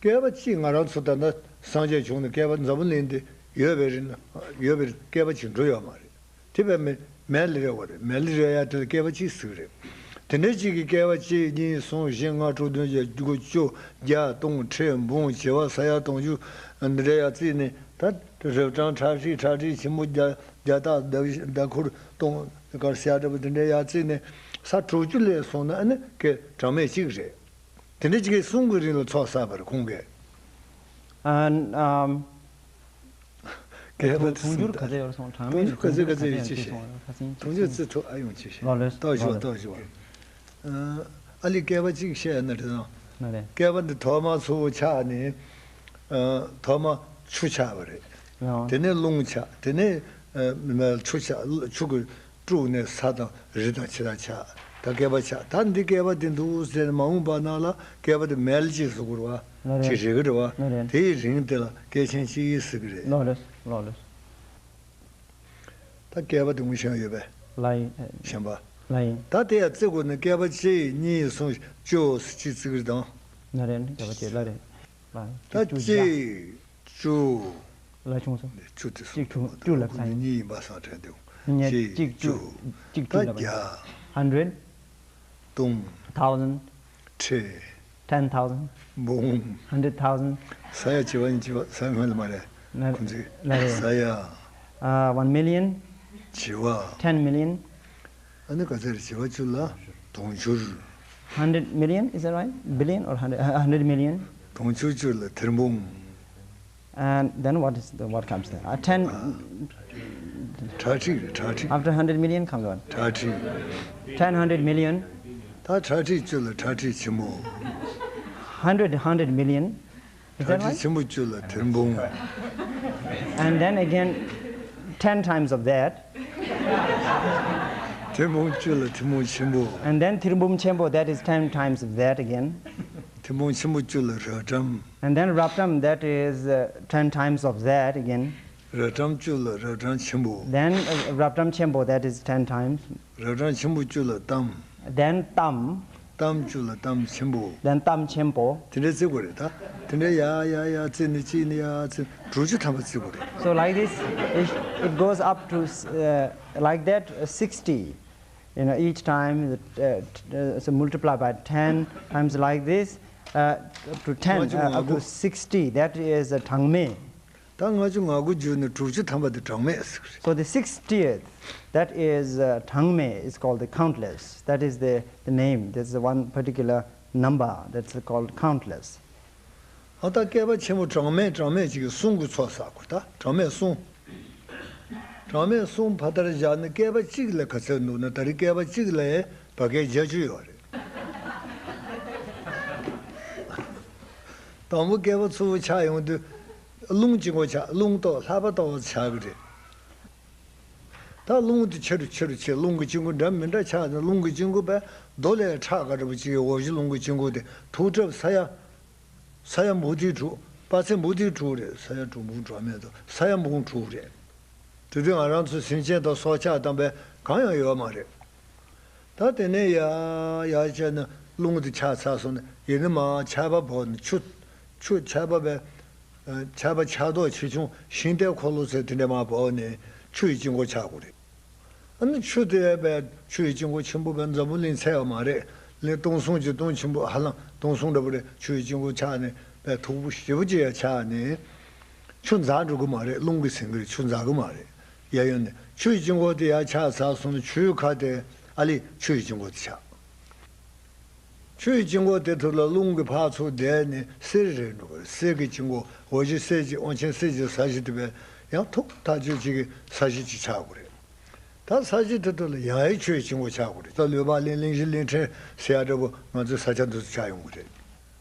བསྐལ་པ་གཅིག་ང་རང་ཚོ་ད་ལྟ་སངས་རྒྱས་བྱུང་ནས་བསྐལ་པ་འཛམ་བུ་གླིང་འདི་ཡོད་པའི་རིང་ན་ཡོད་པའི་བསྐལ་པ་གཅིག་འགྲོ་ཡོད་མ་རེད། དེ་བས་མེ་མེ་ལ་རེ་བ་རེད། མེ་ལ་རེ་ཡ་དེ་ལ་བསྐལ་པ་གཅིག་ཟེར་གི་རེད། དེ་འདྲའི་གཅིག་གི་བསྐལ་པ་གཅིག་གཉིས་གསུམ་བཞི་ལྔ་དྲུག་བདུན་བརྒྱད་དགུ་བཅུ་བརྒྱ་སྟོང་ཁྲི་འབུམ་བྱེ་བ་ས་ཡ་སྟོང་ཕྲག་འདི་འདྲ་ཡ་བརྩིས་ནས། ད་རབ་འབྲིང་ཁྲག་ཁྲིག་ཁྲག་ཁྲིག་ཆེན་པོ་བརྒྱ་བརྒྱ་སྟག་ཟླ་ཟླ་འཁོར་སྟོང་གར་ས་ཡ་འདྲ་པོ་དེ་འདྲ་ཡ་བརྩིས་ནས་ས་དྲུག་ཅུ་ལས་སོང་ན་ཨ་ནི་བསྐལ་གྲངས་མེད་གཅིག་རེད། དེ་འདྲ་ཅིག་གི་གསུང་གི་རིང་ལ་ཚོགས་བསགས་པ་རེད་ཁོང་གིས། And, um, བསྐལ་པ་དུང་ཕྱུར་ག་ཚོད་ཡོད་སོང་། གྲངས་མེད། དུང་ཕྱུར་ག་ཚོད་ག་ཚོད་ཡོད་ཅེས་བཤད། ཁ་སང་དུང་ཕྱུར་ཅིག་ཚོ་ཨ་ཡོང་ཅེས་བཤད། ལོ་ལོས་ཏོག་ཞུ་བ། ལོ་ལོས། ཏོག་ཞུ་བ། ཨ་ལི་བསྐལ་པ་གཅིག་བཤད་ན་དེ་དང་། ན་རེ། བསྐལ་པ་འདི་ཐོག་མ་ཚུར་ཆགས་ནས། ཐོག་མ་ཆུ་ཆགས་པ་རེད། ཡང་། དེ་ནས་རླུང་ཆགས། དེ་ནས་ཆུ་ཆགས། ཆུ་གི་དཀྲུགས་ནས་ས་དང་རི་དང་ཆུ་དང་ཆགས། ད་བསྐལ་པ་ཆགས། ད་འདི་བསྐལ་པ་འདི་འདུག་ཟེར་ནས་མ་འོངས་པ་ནང་ལ་བསྐལ་པ་འདི་མེ་ལ་གཅིག་བཟོ་དགོས་རེད་བ། ན་རེ། ཅིག་རེག་གི་རེད་བ། ན་རེ། དེའི་རིང་དེ་ལ་བསྐལ་ཆེན་གཅིག་ཟེར་གི་རེད། ལོ་ལོས། ལོ་ལོས། ད་བསྐལ་པ་དེ་ངོ་ཤེས་ཡོད་པས། ལ་ཡིན། གཞན་པ། ལ་ཡིན། ད་དེ་ཡང་བརྩི་དགོས་ནི། བསྐལ་པ་གཅིག་གཉིས་གསུམ་བཅུ་ཟེར་གཅིག་བརྩི་གི་རེད་དང་། ན་རེ་ནི་བསྐལ་པ་གཅིག་ལ་རེད། ལ་ཡིན། ད་གཅིག་བཅུ། ལ་ཆུང་སོང་། བཅུ་དེ་གཅིག་བཅུ་བཅུ་ལབ་ས་ཡིན། གཉིས་ཡིན་པ་སང་དྲན་དེ། གཉིས་གཅིག་བཅུ། གཅིག་བཅུ་ད་ལབ་བརྒྱ། Hundred། སྟོང་། Thousand། ཁྲི། Ten thousand། འབུམ། Hundred thousand། ས་ཡ་བྱེ་བ་ཡིན། བྱེ་བ་ས་ཡ་སྔོན་ལ་མ་རེད། ན་ཁོང་ཚོས་ན་རེ། ས་ཡ། Uh, one million། བྱེ་བ། Ten million། ཨ་ནི་ག་ཚོད་རེད། བྱེ་བ་བཅུ་ལ་དུང་ཕྱུར། Hundred million, is that right? Billion or hundred? Uh, hundred million. དུང་ཕྱུར་བཅུ་ལ་ཐེར་འབུམ། And then what is the, what comes there? Uh, ten. ཁྲག་ཁྲིག་རེད། ཁྲག་ཁྲིག After hundred million comes what? ཁྲག་ཁྲིག Ten hundred million. ད་ཁྲག་ཁྲིག་བཅུ་ལ་ཁྲག་ཁྲིག་ཆེན་པོ། Hundred, hundred million. Is that right? ཁྲག་ཁྲིག་ཆེན་པོ་བཅུ་ལ་ཐེར་འབུམ། And then again, ten times of that. ཐེར་འབུམ་བཅུ་ལ་ཐེར་འབུམ་ཆེན་པོ། And then ཐེར་འབུམ་ཆེན་པོ, that is ten times of that again. ཐེར་འབུམ་ཆེན་པོ་བཅུ་ལ་རབ་འབྲིང་། And then རབ་འབྲིང་། That is, uh, ten times of that again. རབ་འབྲིང་བཅུ་ལ་རབ་འབྲིང་ཆེན་པོ། Then, uh, རབ་འབྲིང་ཆེན་པོ། That is ten times. རབ་འབྲིང་ཆེན་པོ་བཅུ་ལ་གཏམ། Then གཏམ། གཏམ་བཅུ་ལ་གཏམ་ཆེན་པོ། Then གཏམ་ཆེན་པོ། དེ་འདྲའི་བརྩི་དགོས་རེད་ད། དེ་འདྲའི་ཡར་ཡར་ཡར་བརྩིས་ནས་གཅིག་ནས་ཡར་བརྩིས། དྲུག་ཅུ་ཐམ་པ་བརྩི་དགོས་རེད། So like this, it, it goes up to, uh, like that, uh, sixty. You know, each time, uh, t- uh, so multiply by ten times like this, uh, up to ten, uh, up to sixty, that is, uh, གྲངས་མེད། ད་ལྔ་བཅུ་ང་དགུ་བརྒྱུད་ནས་དྲུག་ཅུ་ཐམ་པ་དེ་གྲངས་མེད་ཟེར་གི་རེད། So the sixtieth, that is, uh, གྲངས་མེད, is called the countless. That is the, the name. That's the one particular number that's called countless. ཨ་ད་བསྐལ་པ་ཆེན་པོ་གྲངས་མེད་གྲངས་མེད་ཅིག་གི་གསུང་གི་ཚོགས་བསགས་དགོས། ད་གྲངས་མེད་གསུང་། གྲངས་མེད་གསུང་ཕ་མཐར་བཞག་ན་བསྐལ་པ་གཅིག་ལ་ག་ཚོད་འདུག་ན། ད་རེས་བསྐལ་པ་གཅིག་ལ་བར་བསྐལ་བརྒྱད་ཅུ་ཡོད་རེད། དང་པོ་བསྐལ་པ་ཚུར་ཆགས་ཡོང་དུས་རླུང་གཅིག་པོ་ཆགས། རླུང་ཏོག་ལྷགས་པ་ཏོག་ཙམ་ཆགས་ཀྱི་རེད། ད་རླུང་དེ་ཆེ་རུ་ཆེ་རུ་ཆེ། རླུང་གི་དཀྱིལ་འཁོར་འདྲ་མི་འདྲ་ཆགས་ནས། རླུང་གི་དཀྱིལ་འཁོར་པས་རྡོ་ལས་ཁྲག་དཀར་པོ་ཅིག་གི་འོག་གཞི་རླུང་གི་དཀྱིལ་འཁོར་དེ་ཐུག་གྲབས་ས་ཡ། ས་ཡ་འབུམ་ཐེར་དྲུག་པ་ཚེ་འབུམ་ཐེར་དྲུག་རེད། ས་ཡ་དྲུག་འབུམ་དྲུག་མེད་དོ། ས་ཡ་འབུམ་དྲུག་རེད། དེ་དུས་ང་རང་ཚོ་སེམས་ཅན་དང་སྲོག་ཆགས་དང་བས་གང་ཡང་ཡོད་མ་རེད། ད་དེ་ནས་ཡར་ཡར་བྱས་ན་རླུང་དེ་ཆགས་ཚར་སོང་ན། ཡིན་ན་མར་ཆར་པ་བབས་ནས་ཆུ། ཆུ་ཆར་པ་བས། ཆར་པ་ཆར་གཏོགས་ཆེ་ཆུང་ཤིང་རྟའི་འཁོར་ལོ་ཚོ་དེ་འདྲ་མར་བབས་ནས་ཆུ་ཡི་དཀྱིལ་འཁོར་ཆགས་དགོས་རེད། ཨ་ནི་ཆུ་དེ་བས་ཆུ་ཡི་དཀྱིལ་འཁོར་ཆེན་པོ་བས་འཛམ་བུ་གླིང་ཚད་པ་མ་རེད། གླིང་སྟོང་གསུམ་གྱི་སྟོང་ཆེན་པོ། ཧ་ལམ་སྟོང་གསུམ་འདྲ་པོ་རེད། ཆུ་ཡི་དཀྱིལ་འཁོར་ཆགས་ནས་བས་མཐུག་པོ་ཞེ་པོ་ཅིག་ཡར་ཆགས་ནས་ཆུ་འཛག་འགྲོ་གི་མ་རེད། རླུང་གིས་ཟིན་གི་རེད། ཆུ་འཛག་གི་མ་རེད། ཡར་ཡོང་ནས་ཆུ་ཡི་དཀྱིལ་འཁོར་དེ་ཡར་ཆགས་ཚར་སོང་ན་ཆུའི་ཁ་དེ་ཨ་ལི་ཆུ་ཡི་དཀྱིལ་འཁོར་དེ་ཆགས། ཆུ་ཡི་དཀྱིལ་འཁོར་དེ་ཐོག་ལ་རླུང་གིས་ཕར་ཚུར་བསྡད་ནས་གསེར་རེད་འགྲོ་གི་རེད། གསེར་གྱི་དཀྱིལ་འཁོར། འོ་གཞི་གསེར་གྱི། དབང་ཆེན་གསེར་གྱི་ས་གཞི་དེ་བས་ཡང་མཐུག་ཐག་ཆོད་ཅིག་གི་ས་གཞི་ཅིག་ཆགས་དགོས་རེད། ད་ས་གཞི་དེ་དག་ལ་ཡང་ཡང་ཆོས་བྱེད་དགོས་ཆགས་དགོས་རེད། ད་ལུས་འཕགས་གླིང་གླིང་བཞི་གླིང་ཕྲན་ཟེར་ཡ་འདྲ་པོ་ང་ཚོའི་ས་ཆ་འདི་ཚོ་ཆགས་ཡོང་གི་རེད།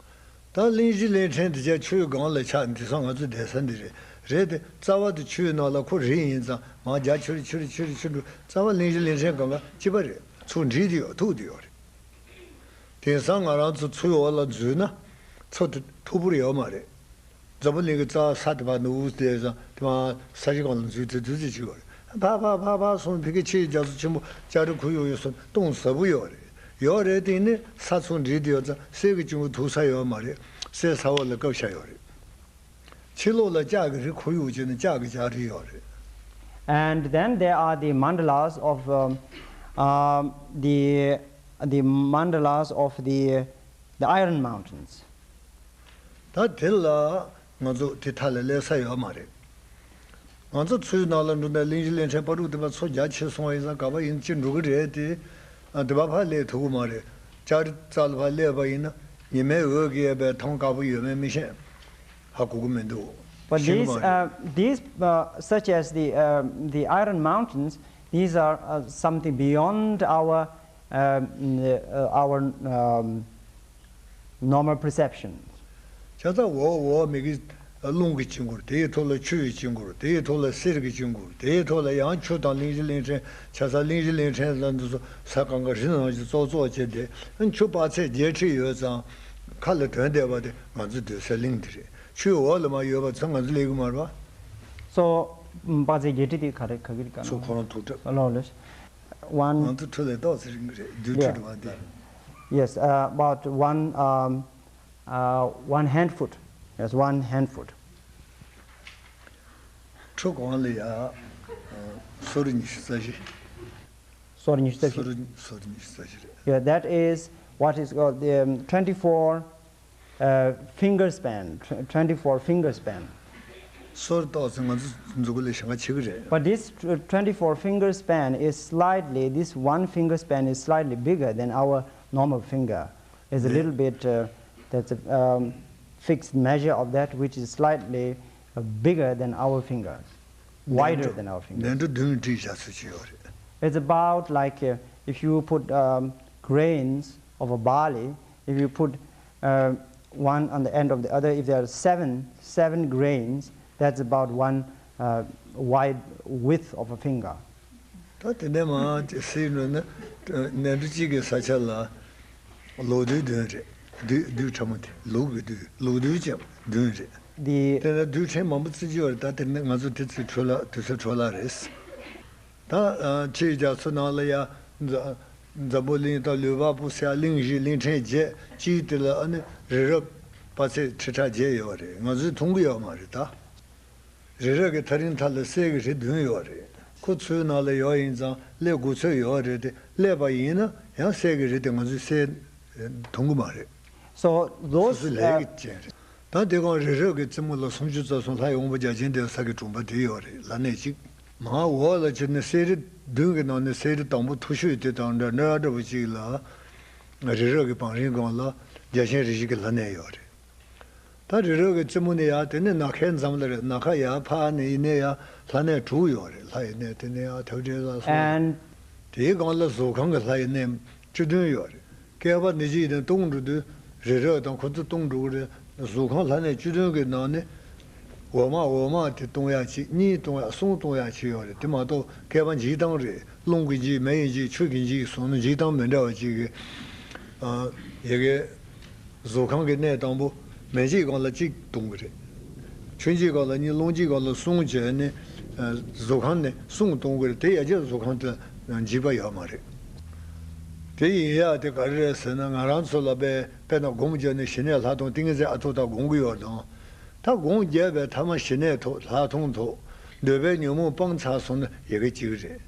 ད་གླིང་བཞི་གླིང་ཕྲན་འདི་ཆ་ཆོས་སྒང་ལ་ཆགས་འདི་སང་ང་ཚོ་བསྡད་ས་འདི་རེད། རེད་དེ་རྩ་བ་དེ་ཆོས་ནང་ལ་ཁོ་རེ་ཡིན་ཙང་མར་རྒྱ་ཆེ་རུ་ཆེ་རུ་ཆེ་རུ་ཆེ་རུ་རྩ་བ་གླིང་བཞི་གླིང་ཕྲན་སྒང་ག་གཅིག་པ་རེད། ཚུར་འདྲིས་དེ་ཡོད། ཐུག་དེ་ཡོད་རེད། དེང་སང་ང་རང་ཚོ་མཚོའི་འོག་ལ་འཛུལ་ན་མཚོ་དེ་མཐུག་པོར་ཡོད་མ་རེད། འཛམ་བུ་གླིང་གི་རྩ་བ་ས་དེ་བར་ནུབ་དེ་ཙང་དེ་བར་ས་གཞི་སྒང་ལ་འཛུལ་དེ་འཛུལ་དེ་བྱེད་པ་རེད། ཕར་ཕར་ཕར་ཕར་སོང་ཕ་གི་ཕྱི་ཡི་རྒྱ་མཚོ་ཆེན་པོ་ལྕགས་རི་ཁོར་ཡུག་ཡོད་སོང་སྟོང་ཟབ་པོ་ཡོད་རེད། ཡོད་རེད། དེ་ནི་ས་ཚུར་འདྲིས་དེ་ཡོད་ཙང་གསེར་གྱི་གཅིན་སྐུ་ཐུག་ས་ཡོད་མ་རེད། གསེར་ས་འོག་ལ་བཀབ་བཞག་ཡོད་རེད། ཕྱི་ལོགས་ལ་ལྕགས་ཀྱི་རི་ཁོར་ཡུག་བྱས་ནས་ལྕགས་ཀྱི་ལྕགས་རི་ཡོད་རེད། And then there are the mandalas of um, um, the mandalas of the the Iron Mountains. ད་དེ་ལ་ང་ཚོ་དེ་མཐའ་ལ་སླེབས་ས་ཡོད་མ་རེད། ང་ཚོ་མཚོའི་ནང་ལ་འགྲོ་ནས་གླིང་བཞི་གླིང་ཕྲན་བར་དུ་དེ་བ་མཚོ་རྒྱ་ཆེ་སོང་བ་ཡིན་ཙང་ག་པ་ཡིན་ཅི་འགྲོ་གི་རེད་དེ། ཨ་དེ་བ་ཕར་སླེབས་ཐུབ་ཀྱི་མ་རེད། ལྕགས་རི་རྩ་ལ་ཕར་སླེབས་པ་ཡིན་ན་ཉི་མའི་འོད་ཀྱིས་ཡས་པའི་ཐང་དཀར་པོ་ཡོད་མེད་མི་ཤེས། ཧ་གོ་གི་མི་འདུག But ཤེས་ཀྱི་these, མ་རེད། Uh, these, uh, such as the uh, the Iron Mountains, these are uh, something beyond our uh, n- uh, our um, normal perception. ཆ་ཚང་འོག་འོག་མི་གི་རླུང་གི་དཀྱིལ་འཁོར། དེའི་ཐོག་ལ་ཆུ་ཡི་དཀྱིལ་འཁོར། དེའི་ཐོག་ལ་གསེར་གྱི་དཀྱིལ་འཁོར། དེའི་ཐོག་ལ་ཡང་ཆུ་དང་གླིང་བཞི་གླིང་ཕྲན། ཆ་ཚང་གླིང་བཞི་གླིང་ཕྲན་ལ་འདི་ཚོ་ས་གང་ག་རི་ནང་བཞིན་ཙོག་ཙོག་བྱས་ཏེ་ཆུ་དཔག་ཚད་བརྒྱད་ཁྲི་ཡོད་ཙང་ཁ་ལ་དོན་བསྡད་པ་དེ་ང་ཚོ་སྡོད་སའི་གླིང་འདི་རེད། ཆུའི་འོག་ལ་མར་ཡོད་པ་ཚོ་ང་ཚོ་སླེབས་ཀྱི་མ་རེད་པ། So དཔག་ཚད་བརྒྱད་ཁྲི་དེ་ག་རེ་ག་གི་རེད་ག་ཚོ་ཁོ་རང་ཐུག་གྲབས། ལོ་ལོ། One ང་ཚོ་ཁྲོད་ལས་ཏོག་ཙེ་རིང་གི་རེད། རྡུལ་ཁྲི་yeah འགྲོ་བ་འདི། Yes, uh, about one um, uh, one hand foot. Yes, one hand foot. ཁྲོ་གང་ལ་ཡ། སོར་ཉི་ཤུ་རྩ་བཞི། སོར་ཉི་ཤུ་རྩ་བཞི། སོར་སོར་ཉི་ཤུ་རྩ་བཞི་རེད། Yeah, that is what is called the um, twenty-four uh, finger span, tw- twenty-four finger span. སོར་ཏོག་ཙེ་ང་ཚོ་མཛུ་གུ་ལས་ཞེ་དྲག་ཆེ་གི་རེད། But this tw- twenty-four finger span is slightly, this one finger span is slightly bigger than our normal finger. It's a little bit, uh, that's a um, fixed measure of that, which is slightly uh, bigger than our fingers, wider than our fingers. ནན་ཏུ་བདུན་བྲིས་བཞག་ཚུལ་ཅིག་ཡོད་རེད། It's about like uh, if you put um, grains of a barley, if you put uh, one on the end of the other, if there are seven, seven grains, that's about one uh, wide width of a finger. ད་དེ་ནས་མར་ཅིག་སེལ་ནུས་ན་ནན་ཏུ་གཅིག་གི་ས་ཆ་ལ་ལོ་རྡུལ་བདུན་རེད། རྡུལ་རྡུལ་ཕྲ་མོ་དེ་ལུག་གི་རྡུལ་ལུག་རྡུལ་ཅན་བདུན་རེད། The དེ་ལ་རྡུལ་ཕྲན་མང་པོ་བརྩི་རྒྱུ་ཡོད་རེད། ད་དེ་ནི་ང་ཚོ་དེ་ཚོའི་འཕྲོ་བརླག་དུས་ཚོད་འཕྲོ་བརླག་རེད། ད་ཨ་ཕྱིའི་རྒྱ་མཚོ་ནང་ལ་ཡ་འཛམ་འཛམ་བུ་གླིང་དང་ལུས་འཕགས་པོ་ཟེར་ཡ་གླིང་བཞི་གླིང་ཕྲན་བརྒྱད་གཅིག་དེ་ལ་ཨ་ནི་རི་རབ་དཔག་ཚད་ཁྲི་ཕྲག་བརྒྱད་ཡོད་རེད། ང་ཚོས་མཐོང་གི་ཡོད་མ་རེད་ད། རི་རབ་ཀྱི་ཐག་རིང་ཐག་ལ་གསེར་གྱི་རི་བདུན་ཡོད་རེད། ཁོ་མཚོའི་ནང་ལ་ཡོད་ཡིན་ཙང་སླེབས་དགོས་ཚོད་ཡོད་རེད་དེ་སླེབས་པ་ཡིན་ན་ཡང་གསེར་གྱི་རི་དེ་ང་ཚོས་གསལ་མཐོང་གི་མ་རེད། So སོ་those སོའི་ལས uh, ཀྱི་རྐྱེན་རེད། ད་དེ་གང་རི་རབ་ཀྱི་རྩེ་མོ་ལ་སུམ་ཅུ་རྩ་གསུམ་ལྷ་ཡི་དབང་པོ་བརྒྱ་བྱིན་སྡོད་ས་གི་གྲོང་པ་དེ་ཡོད་རེད། ལྷ་གནས་གཅིག་མར་འོག་ལ་ཕྱིན་ནས་གསེར་རི་བདུན་གྱི་ནང་ནས་གསེར་རི་དང་པོ་མཐོ་ཤོས་དེ་དང་འདྲ་འདྲ་འདྲ་པོ་གཅིག་ལ་རི་རབ་ཀྱི་བང་རིམ་སྒང་ལ་བརྒྱ་བྱིན་རིགས་བཞི་གི་ལྷ་གནས་ཡོད་རེད། ད་རི་རབ་ཀྱི་རྩེ་མོ་ནས་ཡར་དེ་ནས་ནམ་མཁའི་འཛམ་ལ་རེད། ནམ་མཁའ་ཡར་ཕར་ནས་ཡིན་ནས་ཡར་ལྷ་གནས་དྲུག་ཡོད་རེད། ལྷ་ཡི་གནས་དེ་ནས་ཡར་ཐོད་ཕྲེང་ལ་སོང་། And དེའི་སྒང་ལ་གཟུགས་ཁམས་ཀྱི་ལྷ་ཡི་གནས་བཅུ་བདུན་ཡོད་རེད། བསྐལ་པ་འདི་ཕྱི་ཡི་ནས་སྟོང་འགྲོ་དུས་རི་རབ་དང་ཁོ་ཚོ་སྟོང་འགྲོ་གི་རེད། གཟུགས་ཁམས་ལྷ་གནས་བཅུ་བདུན་གྱི་ནང་ནས་འོག་མ་འོག་མ་དེ་སྟོང་ཡ་གཅིག་གཉིས་སྟོང་ཡ་གསུམ་སྟོང་ཡ་གཅིག་ཡོད་རེད། དེ་མ་གཏོགས་བསྐལ་པ་འཇིག་སྟངས་རེད། རླུང་གིས་འཇིག་མེ་ཡིས་འཇིག་ཆུ་གིས་འཇིག་སོང་ན་འཇིག་སྟངས་མི་འདྲ་བ་གཅིག་གི་ཡ་གི་གཟུགས་ཁམས་ཀྱི་གནས་དང་པོ་མེ་འཇིག་སྒང་ལ་གཅིག་སྟོང་གི་རེད། ཆུ་འཇིག་སྒང་ལ་གཉིས། རླུང་འཇིག་སྒང་ལ་གསུམ་བྱས་ནས་གཟུགས་ཁམས་ནས་གསུམ་སྟོང་གི་རེད། དེ་ཡ་གྱལ་གཟུགས་ཁམས་དེ་འཇིག་པ་ཡོད་མ་རེད། དེ་ཡིན་ཡ་དེ་ག་རེ་རེད་ཟེར་ན་ང་རང་ཚོ་ལ་དཔེ་དཔེར་ན་སྒོམ་བརྒྱབ་ནས་ཞི་གནས་ལྷག་མཐོང་ཏིང་ངེ་འཛིན་ཨ་ཐུར་ཐག་སྒོམ་གི་ཡོད་དང་། ད་སྒོམ་བརྒྱབ་པའི་ཐ་མ་ཞི་གནས་ཐོབ་ལྷག་མཐོང་ཐོབ་འདོད་པའི་ཉོན་མོངས་སྤངས་ཚར་སོང་ན་ཡ་གྱལ་གཅིག་རེད།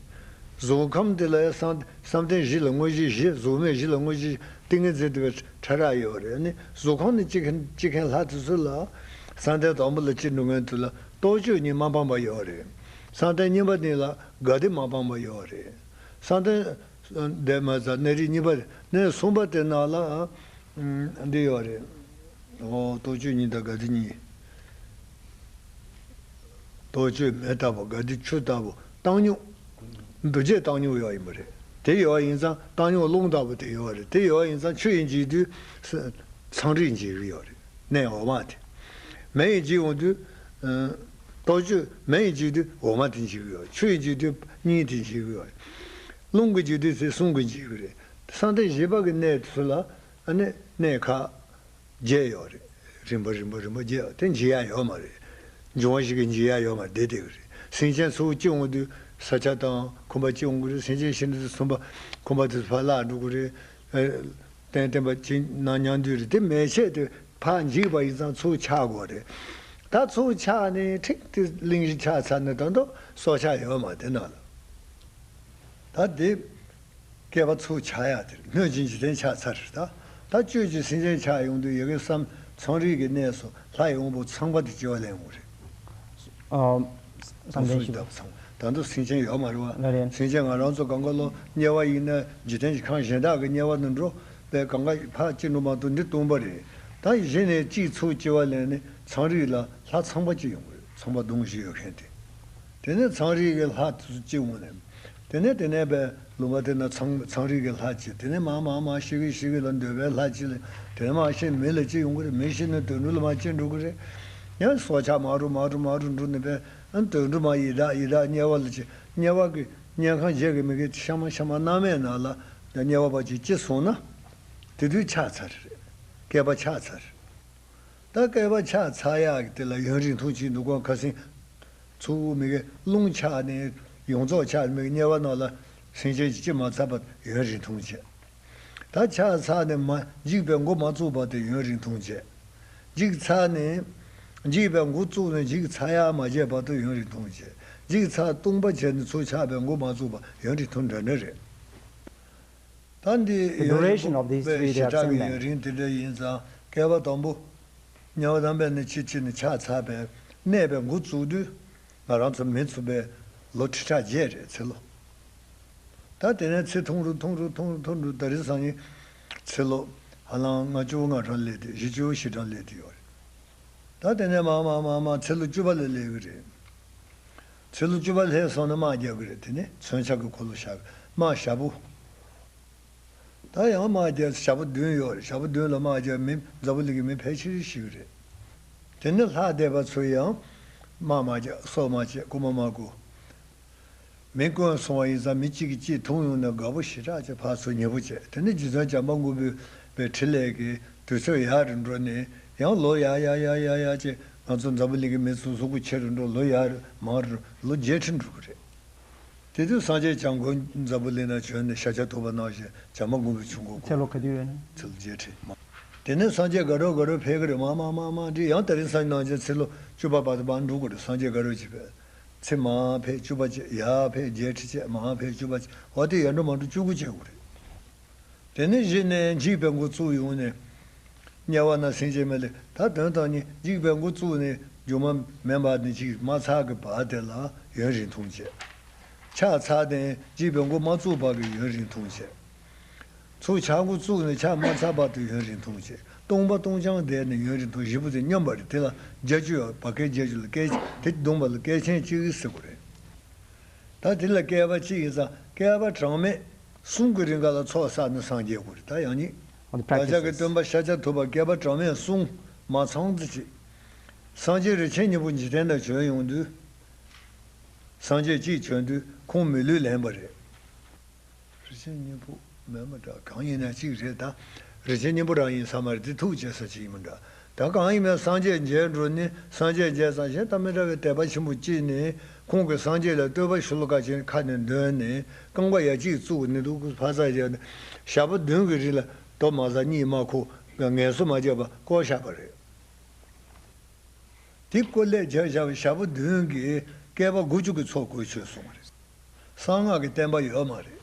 གཟུགས་ཁམས་དེ་ལ་བསམ་བསམ་གཏན་བཞི་ལ་དངོས་གཞི་བཞི། གཟུགས་མེད་བཞི་ལ་དངོས་གཞི། ཏིང་ངེ་འཛིན་དེ་བས་ཕྲ་རགས་ཡོད་རེད། ནི་གཟུགས་ཁམས་ནི་སྐྱེ་མཁན་སྐྱེ་མཁན་ལྷ་དེ་ཚོ་ལ་བསམ་གཏན་དང་པོ་ལ་སྐྱེ་འགྲོ་མཁན་དེ་ལ་རྟོག་དཔྱོད་གཉིས་མ་སྤངས་པ་ཡོད་རེད། བསམ་གཏན་གཉིས་པ་ནི་ལ་དགའ་བདེ་མ་སྤངས་པ་ཡོད་རེད། བསམ་གཏན་འདས་མ་ཟད་གནས་རིགས་གཉིས་པ་རེད། གནས་གསུམ་པ་དེ་ནང་ལ་འདི་ཡོད་རེད། ཨོ་རྟོག་དཔྱོད་གཉིས་དང་དགའ་བདེ་གཉིས། རྟོག་དཔྱོད་མེ་ལྟ་བུ། དགའ་བདེ་ཆུ་ལྟ་བུ། བཏང་སྙོམས། རྡོ་རྗེ་བཏང་སྙོམས་ཡོད་ཡིན་པ་རེད། དེ་ཡོད་ཡིན་ཙང་བཏང་སྙོམས་རླུང་ལྟ་བུ་དེ་ཡོད་རེད། དེ་ཡོད་ཡིན་ཙང་ཆུ་ཡིས་འཇིབ་དུས་ཚངས་རིས་འཇིབ་གི་ཡོད་རེད། གནས་འོ་མ་དེ། མེ་ཡིས་འཇིབ་འོང་དུས། ལྟོ་ཆུ་མེ་ཡིས་འཇིབ་དུས་འོ་མ་དེ་འཇིབ་གི་ཡོད་རེད། ཆུ་ཡིས་འཇིབ་དུས་སྙིང་དེ་འཇིབ་གི་ཡོད་རེད། རླུང་གིས་འཇིབ་དུས་ཚེ་གསུམ་གྱིས་འཇིབ་གི་རེད། ས་མཐའ་བཞི་པ་གི་གནས་ཚུལ་ལ་ཨ་ནི་གནས་ཁག་བརྒྱད་ཡོད་རེད། རིམ་པ་རིམ་པ་རིམ་པ་བརྒྱད་ཡོད། དེ་འཇིབ་ཡ་ཡོད་མ་རེད། འབྱུང་བ་ཞིག་གིས་འཇིབ་ཡ་ཡོད་མ་རེད། བསྡད་བསྡད་གི་རེད། སེམས་ཅན་ཚུར་སྐྱེ་འོང་དུས་ས་ཆ་དང་ཁང་པ་སྐྱེ་འོང་གི་རེད། སེམས་ཅན་ཤི་ནས་དུས་ཚོད་པ་ཁང་པ་དེ་ཚོ་ཕར་བརླག་འགྲོ་གི་རེད། ཨ། གཏན་གཏན་པ་ཅིག་ནང་མཉམ་འདུས་རེད། དེ་མེ་ཤེད་དེ་ཕར་འཇིབ་པ་ཡིན་ཙང་ཚུར་ཆག་དགོས་རེད། ད་ཚུར་ཆག་ནས་ཁྲིག་དེ་གླིང་བཞི་ཆགས་ཚར་ནས་ད་དུང་སྲོག་ཆགས་ཡོད་མ་རེད་དེ་ནང་ལ། ད་དེ་བསྐལ་པ་ཚུར་ཆག་ཡག་དེ་རེད། སྣོད་ཀྱི་འཇིག་རྟེན་ཆགས་ཚར་རེད། ད་ད་བཅུད་ཀྱི་སེམས་ཅན་ཆགས་ཡོང་དུས་ཡ་གི་བསམ་ཚངས་རིས་ཀྱི་གནས་སུ་ལྷ་ཡི་དབང་པོ་ཚངས་པ་དེ་སྐྱེ་བ་ལེན་འོང་རེད། ཨ། བསམ་གཏན་ཞིག་ལྟ་བུ་ཚང་མ་ད་དུང་སེམས་ཅན་ཡོད་མ་རེད་བ། ལགས་རེད། སེམས་ཅན་ང་རང་ཚོ་གང་ག་ལོ་དམྱལ་བ་ཡིན་ན་འཇིག་རྟེན་གྱི་ཁམས་གཞན་དག་གི་དམྱལ་བ་ནང་འགྲོ་བས་གང་ག་ཕར་སྐྱེ་འགྲོ་མ་གཏོགས་འདི་སྟོང་པ་རེད། ད་གཞི་ནས་གཅིག་ཚུར་སྐྱེ་བ་ལེན་ནས་ཚངས་རིས་ལ་ལྷ་ཚངས་པ་སྐྱེ་ཡོང་གི་རེད། ཚངས་པ་གདོང་བཞི་ཡོད་མཁན་དེ། དེ་ནས་ཚངས་རིས་ཀྱི་ལྷ་དེ་ཚོ་སྐྱེ་འོང་ནས། དེ་ནས་དེ་ནས་པའི་ལུང་པ་དེ་ན་ཚངས་ཚངས་རིས་ཀྱི་ལྷ་སྐྱེ། དེ་ནས་མར་མར་མར་ཤི་གི་ཤི་གི་ལ་འདོད་པའི་ལྷ་སྐྱེ་ལ། དེ་ནས་མར་ཤི་མི་ལ་སྐྱེ་ཡོང་གི་རེད། མི་ཤི་ནས་དུད་འགྲོ་ལ་མར་སྐྱེ་འགྲོ་གི་རེད། ཡང་སྲོག་ཆགས་མར་འགྲོ་མར་འགྲོ་མར་འགྲོ་འགྲོ་ནས་པའི་ཨ་དུད་འགྲོ་མར་ཡི་དྭགས་ཡི་དྭགས་དམྱལ་བ་ལ་སྐྱེ། དམྱལ་བ་གི་དམྱལ་ཁམས་བརྒྱད་ཀྱི་མི་གི་ཤ་མ་ཤ་མ་སྣང་མེད་ནང་ལ་དམྱལ་བ་པ་ཅིག་སྐྱེ་སོང་ན། དེ་དུས་ཆགས་ཚར་རེད། བསྐལ་པ་ཆགས་ཚར། ད་བསྐལ་པ་ཆགས་ཚར་ཡག་གི་དེ་ལ་ཡུན་རིང་ཐུང་ཅིག་འདུག་གོ། ཁ་སང་ཚུར་མི་གི་རླུང་ཆགས་ནས་ཡོངས་རྫོགས་ཆགས་མི་གི་དམྱལ་བ་ནང་ལ་སེམས་ཅན་ཅིག་སྐྱེ་མ་ཚར་བར་ཡུན་རིང་ཐུང་བྱས། ད་ཆགས་ཚར་ནས་མ་འཇིག་པའི་འགོ་མ་བཙུགས་བར་དུ་ཡུན་རིང་ཐུང་བྱས། འཇིག་ཚར་ནས་འཇིག་པའི་འགོ་བཙུགས་ནས་འཇིག་ཚར་ཡག་མ་བྱས་བར་དུ་ཡུན་རིང་ཐུང་བྱས། འཇིག་ཚར་སྟོང་པ་བྱས་ནས་ཚུར་ཆགས་པའི་འགོ་མ་བཙུགས་པར་ཡུན་རིང་ཐུང་འདྲ་འདྲ་རེད། ད་འདི་The ཡུན་རིང་duration of these པོ་དཔེ་three, they ཞེ་are དྲག་གི similar. ཡུན་རིང་དེ་འདྲ་ཡིན་ཙང་བསྐལ་པ་དང་པོ་དམྱལ་བ་དམ་པའི་ནི་ཕྱི་ཕྱི་ནས་ཆགས་ཚར་བའི་གནས་པའི་འགོ་བཙུགས་དུས་ང་རང་ཚོ་མི་ཚོ་པའི་ལོ་ཁྲི་ཕྲག་བརྒྱད་རེད་ཚེ་ལོ། ད་དེ་ནས་ཚེ་ཐུང་རུ་ཐུང་རུ་ཐུང་རུ་ཐུང་རུ་ད་རིང་སང་ཉིན་ཚེ་ལོ་ཧ་ལམ་ལྔ་བཅུ་ང་གྲངས་སླེབས་ཏེ་བཞི་བཅུ་ཞེ་གྲངས་སླེབས་ཏེ་ཡོད་རེད། ད་དེ་ནས་མར་མར་མར་མར་ཚེ་ལོ་བཅུ་པ་ལ་སླེབས་ཀྱི་རེད། ཚེ་ལོ་བཅུ་པ་སླེབས་སོང་ན་དམག་རྒྱག་གི་རེད། དེ་ནས་མཚོན་ཆ་གི་འཁོར་ལོ་བཞག་དམག་ཞབས་པོ། ད་ཡང་དམག་རྒྱག་ཞབས་པོ་བདུན་ཡོད་རེད། ཞབས་པོ་བདུན་ལ་དམག་རྒྱག་མི་འཛམ་བུ་གླིང་གི་མི་ཕལ་ཆེར་ཤི་གི་རེད། དེ་ནས་ལྷ་སྡེ་པ་ཚོས་ཡང་དམག་མ་རྒྱག་སྲོག་མ་བཅད་རྐུན་མ་མ་རྐུ། མི་དཀོན་སོང་བ་ཡིན་ཙང་མི་གཅིག་གིས་གཅིག་འཐུང་ཡོང་ན་དགའ་པོ་ཞེ་དྲག་ཅིག་ཕར་ཚུར་ཉེ་པོ་བྱས། དེ་ནས་རྗེ་བཙུན་བྱམས་པ་མགོན་པོས་པའི་ཕྲིན་ལས་ཀྱིས་དུས་ཚོད་ཡར་རུ་འགྲོ་ནས་ཡང་ལོ་ཡར་ཡར་ཡར་ཡར་ཡར་ཅིག་ང་ཚོ་འཛམ་བུ་གླིང་གི་མི་ཚོ་གཟུགས་པོ་ཆེ་རུ་འགྲོ། ལོ་ཡར་མང་རུ་ལོ་བརྒྱད་ཁྲི་འགྲོ་གི་རེད། དེ་དུས་སངས་རྒྱས་བྱམས་མགོན་འཛམ་བུ་གླིང་ན་བྱོན་ནས་ཤཱཀྱ་ཐུབ་པ་གནང་བཞིན་བྱམས་པ་མགོན་པོས་བྱུང་དགོས། ཚེ་ལོ་ག་དུས་ཡོད་ན། ཚེ་ལོ་བརྒྱད་ཁྲི་མ། དེ་ནས་སངས་རྒྱས་དགའ་རབ་དགའ་རབ་ཕེབས་ཀྱི་རེད། མ་མ་མ་མ་འདྲི་ཡང་དེ་རིང་སང་ཉིན་ནང་བཞིན་ཚེ་ལོ་བཅུ་པ་བར་དུ་མར་འགྲོ་དགོས་རེད། སངས་རྒྱས་དགའ་རབ་ཅིག་ཕེབས། ཚེ་མར་ཕེབས་བཅུ་པ་བྱས། ཡར་ཕེབས་བརྒྱད་ཁྲི་བྱས། མར་ཕེབས་བཅུ་པ་བྱས། འོ་དེ་ཡར་འགྲོ་མར་འགྲོ་བཅུ་དགུ་བྱེད་དགོས་རེད། དེ་ནས་གཞི་ནས་འཇིག་པའི་འགོ་བཙུགས་ཡོང་ནས། དམྱལ་བ་ན་སེམས་ཅན་མི་ལས་ད་དོན་དང་ནི་འཇིག་པའི་འགོ་བཙུགས་ནས་སྒྱུ་མ་མེད་པ་ནི་ཅིག་མ་ཚར་གི་བར་དེ་ལ་ཡུན་རིང་ཐུང་བྱས། ཆགས་ཚར་ནས་འཇིག་པའི་འགོ་མ་བཙུགས་བར་གི་ཡུན་རིང་ཐུང་བྱས། ཚུར་ཆགས་འགོ་བཙུགས་ནས་ཆགས་མ་ཚར་བར་དུ་ཡུན་རིང་ཐུང་བྱས། སྟོང་པ་སྟོང་རྐྱང་བསྡད་ནས་ཡུན་རིང་ཐུང་། བཞི་པོ་དེ་མཉམ་པ་རེད། དེ་ལ་བརྒྱད་ཅུ་ཡོད། བར་བསྐལ་བརྒྱད་ཅུ་ལ་བསྐལ་དེ་བསྡོམས་པ་ལ་བསྐལ་ཆེན་གཅིག་ཟེར་དགོས་རེད། ད་དེ་ལ་བསྐལ་པ་གཅིག་ཡིན་ཙང་བསྐལ་པ་གྲངས་མེད་གསུམ་གྱི་རིང་ག་ལ་ཚོགས་བསགས་ནས་སངས་རྒྱས་དགོས་རེད། ད་ཡང་སྙིང་On the བདག་ཅག་གི་practices. སྟོན་པ་ཤཱཀྱ་ཐུབ་པ་བསྐལ་པ་གྲངས་མེད་གསུམ་མ་ཚང་ཙི་ཅིག་སངས་རྒྱས་རིན་ཆེན་སྙིང་པོ་འཇིག་རྟེན་ན་བྱོན་ཡོང་དུས། སངས་རྒྱས་གཅིག་བྱོན་དུས་ཁོང་མི་ལུས་ལེན་པ་རེད། རིན་ཆེན་སྙིང་པོ་མེད་མ་འདྲ་གང་ཡིན་ན་གཅིག་རེད་ད། རིན་ཆེན་སྙིང་པོ་རང་ཡིན་ས་མ་རེད། དེ་ཐུགས་བསྐྱེད་ས་ཅིག་ཡིན་མ་འདྲ། ད་གང་ཡིན་མིན་སངས་རྒྱས་མཇལ་འགྲོ་ནི་སངས་རྒྱས་མཇལ་ཙང་གཞན་དང་མི་འདྲ་བའི་དད་པ་ཆེན་པོ་སྐྱེས་ནས་ཁོང་གིས་སངས་རྒྱས་ལ་བསྟོད་པ་ཤོ་ལོ་ཀ་ཅིག་ཁ་ནས་འདོན་ནས་རྐང་པ་ཡ་གཅིག་བཙུགས་ནས་འདུག་ཕ་ས་བཞག་ནས་ཞག་པོ་བདུན་གྱི་རིང་ལ་དོ་མ་ཟ་གཉིད་མ་ཁུག་ངལ་གསོ་མ་བརྒྱབ་པ་བསྐོར་བཞག་པ་རེད། དེ་བསྐོར་ལས་བརྒྱབ་བཞག་པའི་ཞག་པོ་བདུན་གྱི་བསྐལ་པ་དགུ་བཅུ་གི་ཚོགས་གོས་ཆོད་སོང་བ་རེད། གསང་སྔགས་ཀྱི་བསྟན་པ་ཡོད་མ་རེད།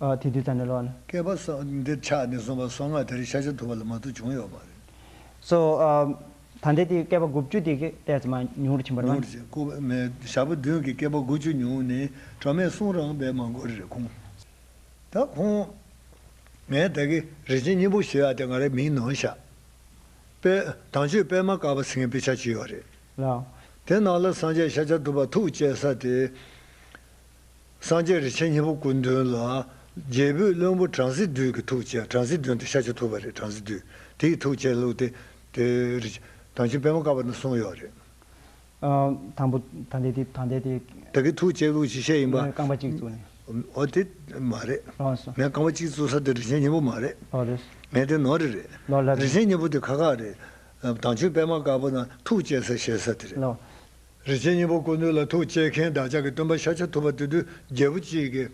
ཨ། དེ་དུས་ད་ནས་ལོག་ན། བསྐལ་པ་གསང་འདིར་ཆགས་ནས་བཟུང་བ་གསང་སྔགས་དེར་ཤཱཀྱ་ཐུབ་པ་ལ་མ་གཏོགས་བྱུང་ཡོད་མ་རེད། So, um, ད་ལྟའི་དེའི་བསྐལ་པ་དགུ་བཅུ་དེ་གི་ཏོག་ཙམ་ཉུང་རུ་ཕྱིན་པ་རེད་པ། ཉུང་རུ་ཕྱིན། བསྐལ་པ་མེད་ཞག་པོ་བདུན་གྱི་བསྐལ་པ་དགུ་བཅུ་ཉུང་ནས་གྲངས་མེད་གསུམ་རང་བས་མ་འགོར་རེད་ཁོང་། ད་ཁོང་། ངས་ད་གི་རིན་ཆེན་སྙིང་པོ་ཞེས་ཡ་དེ་ང་རའི་མིང་ནང་བཞག་པད་དམ་ཆོས་པད་མ་དཀར་པོ་ཟེར་མཁན་དཔེ་ཆ་ཅིག་ཡོད་རེད། ལགས། དེ་ནང་ལ་སངས་རྒྱས་ཤཱཀྱ་ཐུབ་པ་ཐུགས་བསྐྱེད་ས་དེ། སངས་རྒྱས་རིན་ཆེན་སྙིང་པོ་སྐུ་མདུན་ལ་རྒྱལ་པོས་བློན་པོ་བྲམ་ཟེ་བདུད་ཀྱི་ཐུགས་བསྐྱེད། བྲམ་ཟེ་བདུད་དེ་ཤཱཀྱ་ཐུབ་པ་རེད། བྲམ་ཟེ་བདུད་དེ་ཡི་ཐུགས་བསྐྱེད་བླུགས་ཏེ། དེ་རི་དམ་ཆོས་པད་མ་དཀར་པོ་ནས་གསུངས་ཡོད་རེད། ཨ། དང་པོ་ད་ལྟའི་དེ་ད་ལྟའི་དེ། ད་གི་ཐུགས་བསྐྱེད་བླུགས་ཅིག་བཤད་ཡིན་པ། རྐང་པ་གཅིག་བཙུགས་ནས། ཨོ་དེ་མ་རེད། ལགས་སོ། ངས་རྐང་པ་གཅིག་བཙུགས་ས་དེ་རིན་ཆེན་སྙིང་པོ་མ་རེད། ལགས་རེད། ངས་དེ་ནོར་རེད་རེད། ལགས་ལགས་རེད། རིན་ཆེན་སྙིང་པོ་དེ་ཁ་ཁ་རེད། དམ་ཆོས་པད་མ་དཀར་པོ་ན་ཐུགས་བསྐྱེད་ས་བཤད་ས་དེ་རེད། ལགས། རིན་ཆེན་སྙིང་པོ་སྐུ་མདུན་ལ་ཐུགས་བསྐྱེད་མཁན་བདག་ཅག་གི་སྟོན་པ་ཤཱཀྱ་ཐུབ་པ་དེ་དུས་རྒྱལ་པོ་གཅིག་གི་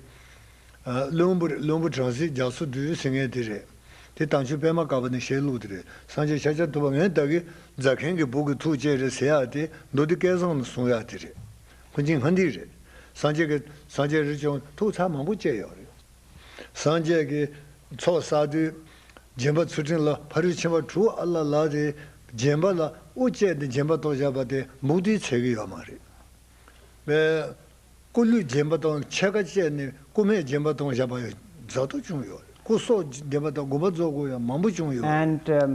ཨ། བློན་པོ་རེད། བློན་པོ་བྲམ་ཟེ་རྒྱ་མཚོ་བདུད་ཟེར་མཁན་དེ་རེད། དེ་དམ་ཆོས་པད་མ་དཀར་པོ་ནས་བཤད་ལུགས་དེ་རེད། སངས་རྒྱས་ཤཱཀྱ་ཐུབ་པ་ངས་བདག་གི་རྫ་མཁན་གྱི་བུ་གི་ཐུགས་བསྐྱེད་རེད་ཟེར་ཡག་དེ་མདོ་སྡེ་སྐལ་བཟང་ནས་གསུང་ཡག་དེ་རེད། ཁོ་གཉིས་སྔ་འདི་རེད། སངས་རྒྱས་ཀྱི་སངས་རྒྱས་རིན་ཆེན་ཐུགས་ཚར་མང་པོ་བསྐྱེད་ཡོད་རེད། སངས་རྒྱས་ཀྱི་ཚོགས་བསགས་དུས་སྦྱིན་པ་ཚུལ་ཁྲིམས་ལ་ཕ་རོལ་ཕྱིན་པ་དྲུག་ཨ་ལ་ལ་དེ་སྦྱིན་པ་ལ་དབུ་བཅད་དེ་སྦྱིན་པ་གཏོང་བཞག་པ་དེ་མུ་མཐུད་འཚོལ་གྱི་ཡོད་མ་རེད། པས། སྐུ་ལུས་སྦྱིན་པ་དང་ཕྱེད་ཀ་བཅད་ནས་སྐུ་སྨད་སྦྱིན་པ་གཏོང་བཞག་པ་ཡང་རྫོགས་ཏོ་བྱུང་ཡོད་རེད། སྐུ་སྲོག་སྦྱིན་པ་དང་དགོན་པ་རྫོགས་དགོས་ཡང་མང་པོ་བྱུང་ཡོད་རེད། And, um,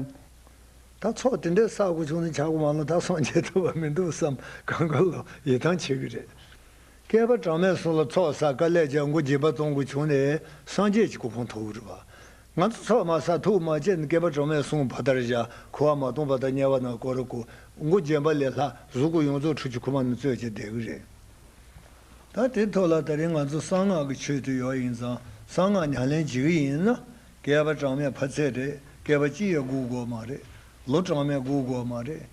ད་ཚོགས་དེ་འདྲའི་བསགས་དགོས་བྱུང་ན་ཆག་སྒོ་མང་ལ་ད་སངས་རྒྱས་ཐུབ་པ་མི་འདུག་བསམ་གང་ག་ལོ་ཡིད་ཐང་ཆད་ཀྱི་རེད། བསྐལ་པ་གྲངས་མེད་གསུམ་ལ་ཚོགས་བསགས་དཀའ་ལས་བརྒྱབ་མགོ་སྦྱིན་པ་གཏོང་དགོས་བྱུང་ནས་སངས་རྒྱས་ཀྱི་གོ་འཕང་ཐོབ་ཀྱི་རེད་པ། ང་ཚོ་ཚོགས་མ་བསགས་ཐུགས་མ་བསྐྱེད་ནས་བསྐལ་པ་གྲངས་མེད་གསུམ་བར་ལྟར་བཞག་འཁོར་བ་མ་སྟོངས་པ་དང་དམྱལ་བ་ན་སྐོར་ར་བསྐོར། མགོ་སྦྱིན་པ་ལས་ལྷག་གཟུགས་སྐུ་ཡོངས་རྫོགས་འཁྲུལ་གྱི་ཁུག་མ་ནང་བཙོས་བྱས་བསྡད་ཀྱི་རེད། ད་དེ་ཐོག་ལ་ད་རིང་ང་ཚོ་གསང་སྔགས་ཀྱི་ཆོས་དེ་ཡོད་ཡིན་ཙང་གསང་སྔགས་ཉམས་ལེན་བྱེད་ཀྱི་ཡིན་ན་བསྐལ་པ་གྲངས་མེད་ཕར་ཚད་རེད། བསྐལ་པ་གཅིག་ཡང་སྒུག་དགོས་མ་རེད། ལོ་གྲངས་མེད་སྒུག་དགོས་མ་རེད།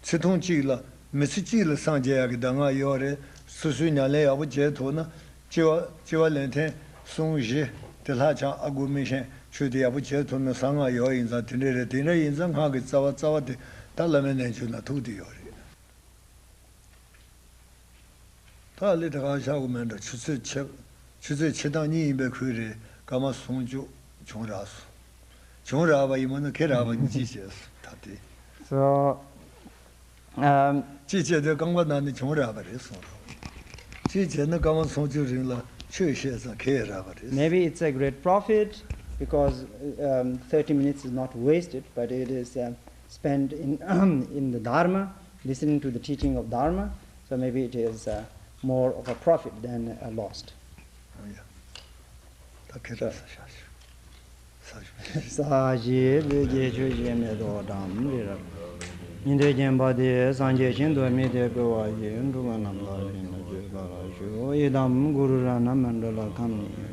ཚེ་ཐུང་གཅིག་ལ་མི་ཚེ་གཅིག་ལ་སངས་རྒྱས་ཡག་གི་གདམས་ངག་ཡོད་རེད། སོ་སོའི་ཉམས་ལེན་ཡག་པོ་བྱེད་ཐུབ་ན་སྤྱི་བ་སྤྱི་བ་ལན་ཐེངས་གསུམ་བཞི་དེ་ལྷག་ཆགས་ཨ་དགོས་མི་ཤེས། ཆོས་དེ་ཡག་པོ་བྱེད་ཐུབ་ན་གསང་སྔགས་ཡོད་ཡིན་ཙང་དེ་འདྲ་རེད། དེ་འདྲ་ཡིན་ཙང་སྔགས་ཀྱི་རྩ་བ་རྩ་བ་དེ་ད་བླ་མའི་རྣལ་འབྱོར་ན་ཐུག་དེ་ཡོད་རེད། ད་ལི་དེ་ག་ཤ་གོ་མེད་འདྲ། ཆུ་ཚོད་ཕྱེད་ཆུ་ཚོད་ཕྱེད་དང་གཉིས་ཡིན་པའི་ཁུལ་རེད། སྐར་མ་སུམ་ཅུ་བྱུང་རག་སོང་། བྱུང་རག་པ་ཡིན་མིན་ན་ཁེ་རག་པ་ཡིན་ཅི་བྱས་སོང་ད་དེ། So, um, ཅི་བྱས་དུས་རྐང་པ་ན་ནི་བྱུང་རག་པ་རེད་གསུངས་རོགས། ཅི་བྱས་ན་སྐར་མ་སུམ་ཅུ་རིང་ལ་ཆོས་བཤད་ཙང་ཁེ་རག་པ་རེད། Maybe it's a great profit because, um, thirty minutes is not wasted, but it is, um, spent in, in the Dharma, listening to the teaching of Dharma, so maybe it is, uh, more of a profit than a lost. ད་ཁེ་ད་ས་ཤ་ཤ་ས་ཤ། ས་གཞི་ལུས་ཀྱི་ཆོས་ཀྱི་མེ་ཏོག་འགྲམ་རེ་རབ། ཉི་ཟླས་བརྒྱན་པ་དེ་སངས་རྒྱས་ཞིང་འདུ་མི་དེ་བསྐོར་བ་ཡི་འབྲུ་ཁང་རྣམས་ལ་བཞེངས་ལ་བརྗོད་པར་ཞུ། ཡི་དམ་གུ་རུ་རཏྣ་མཎྜལ་ཁང་ནི།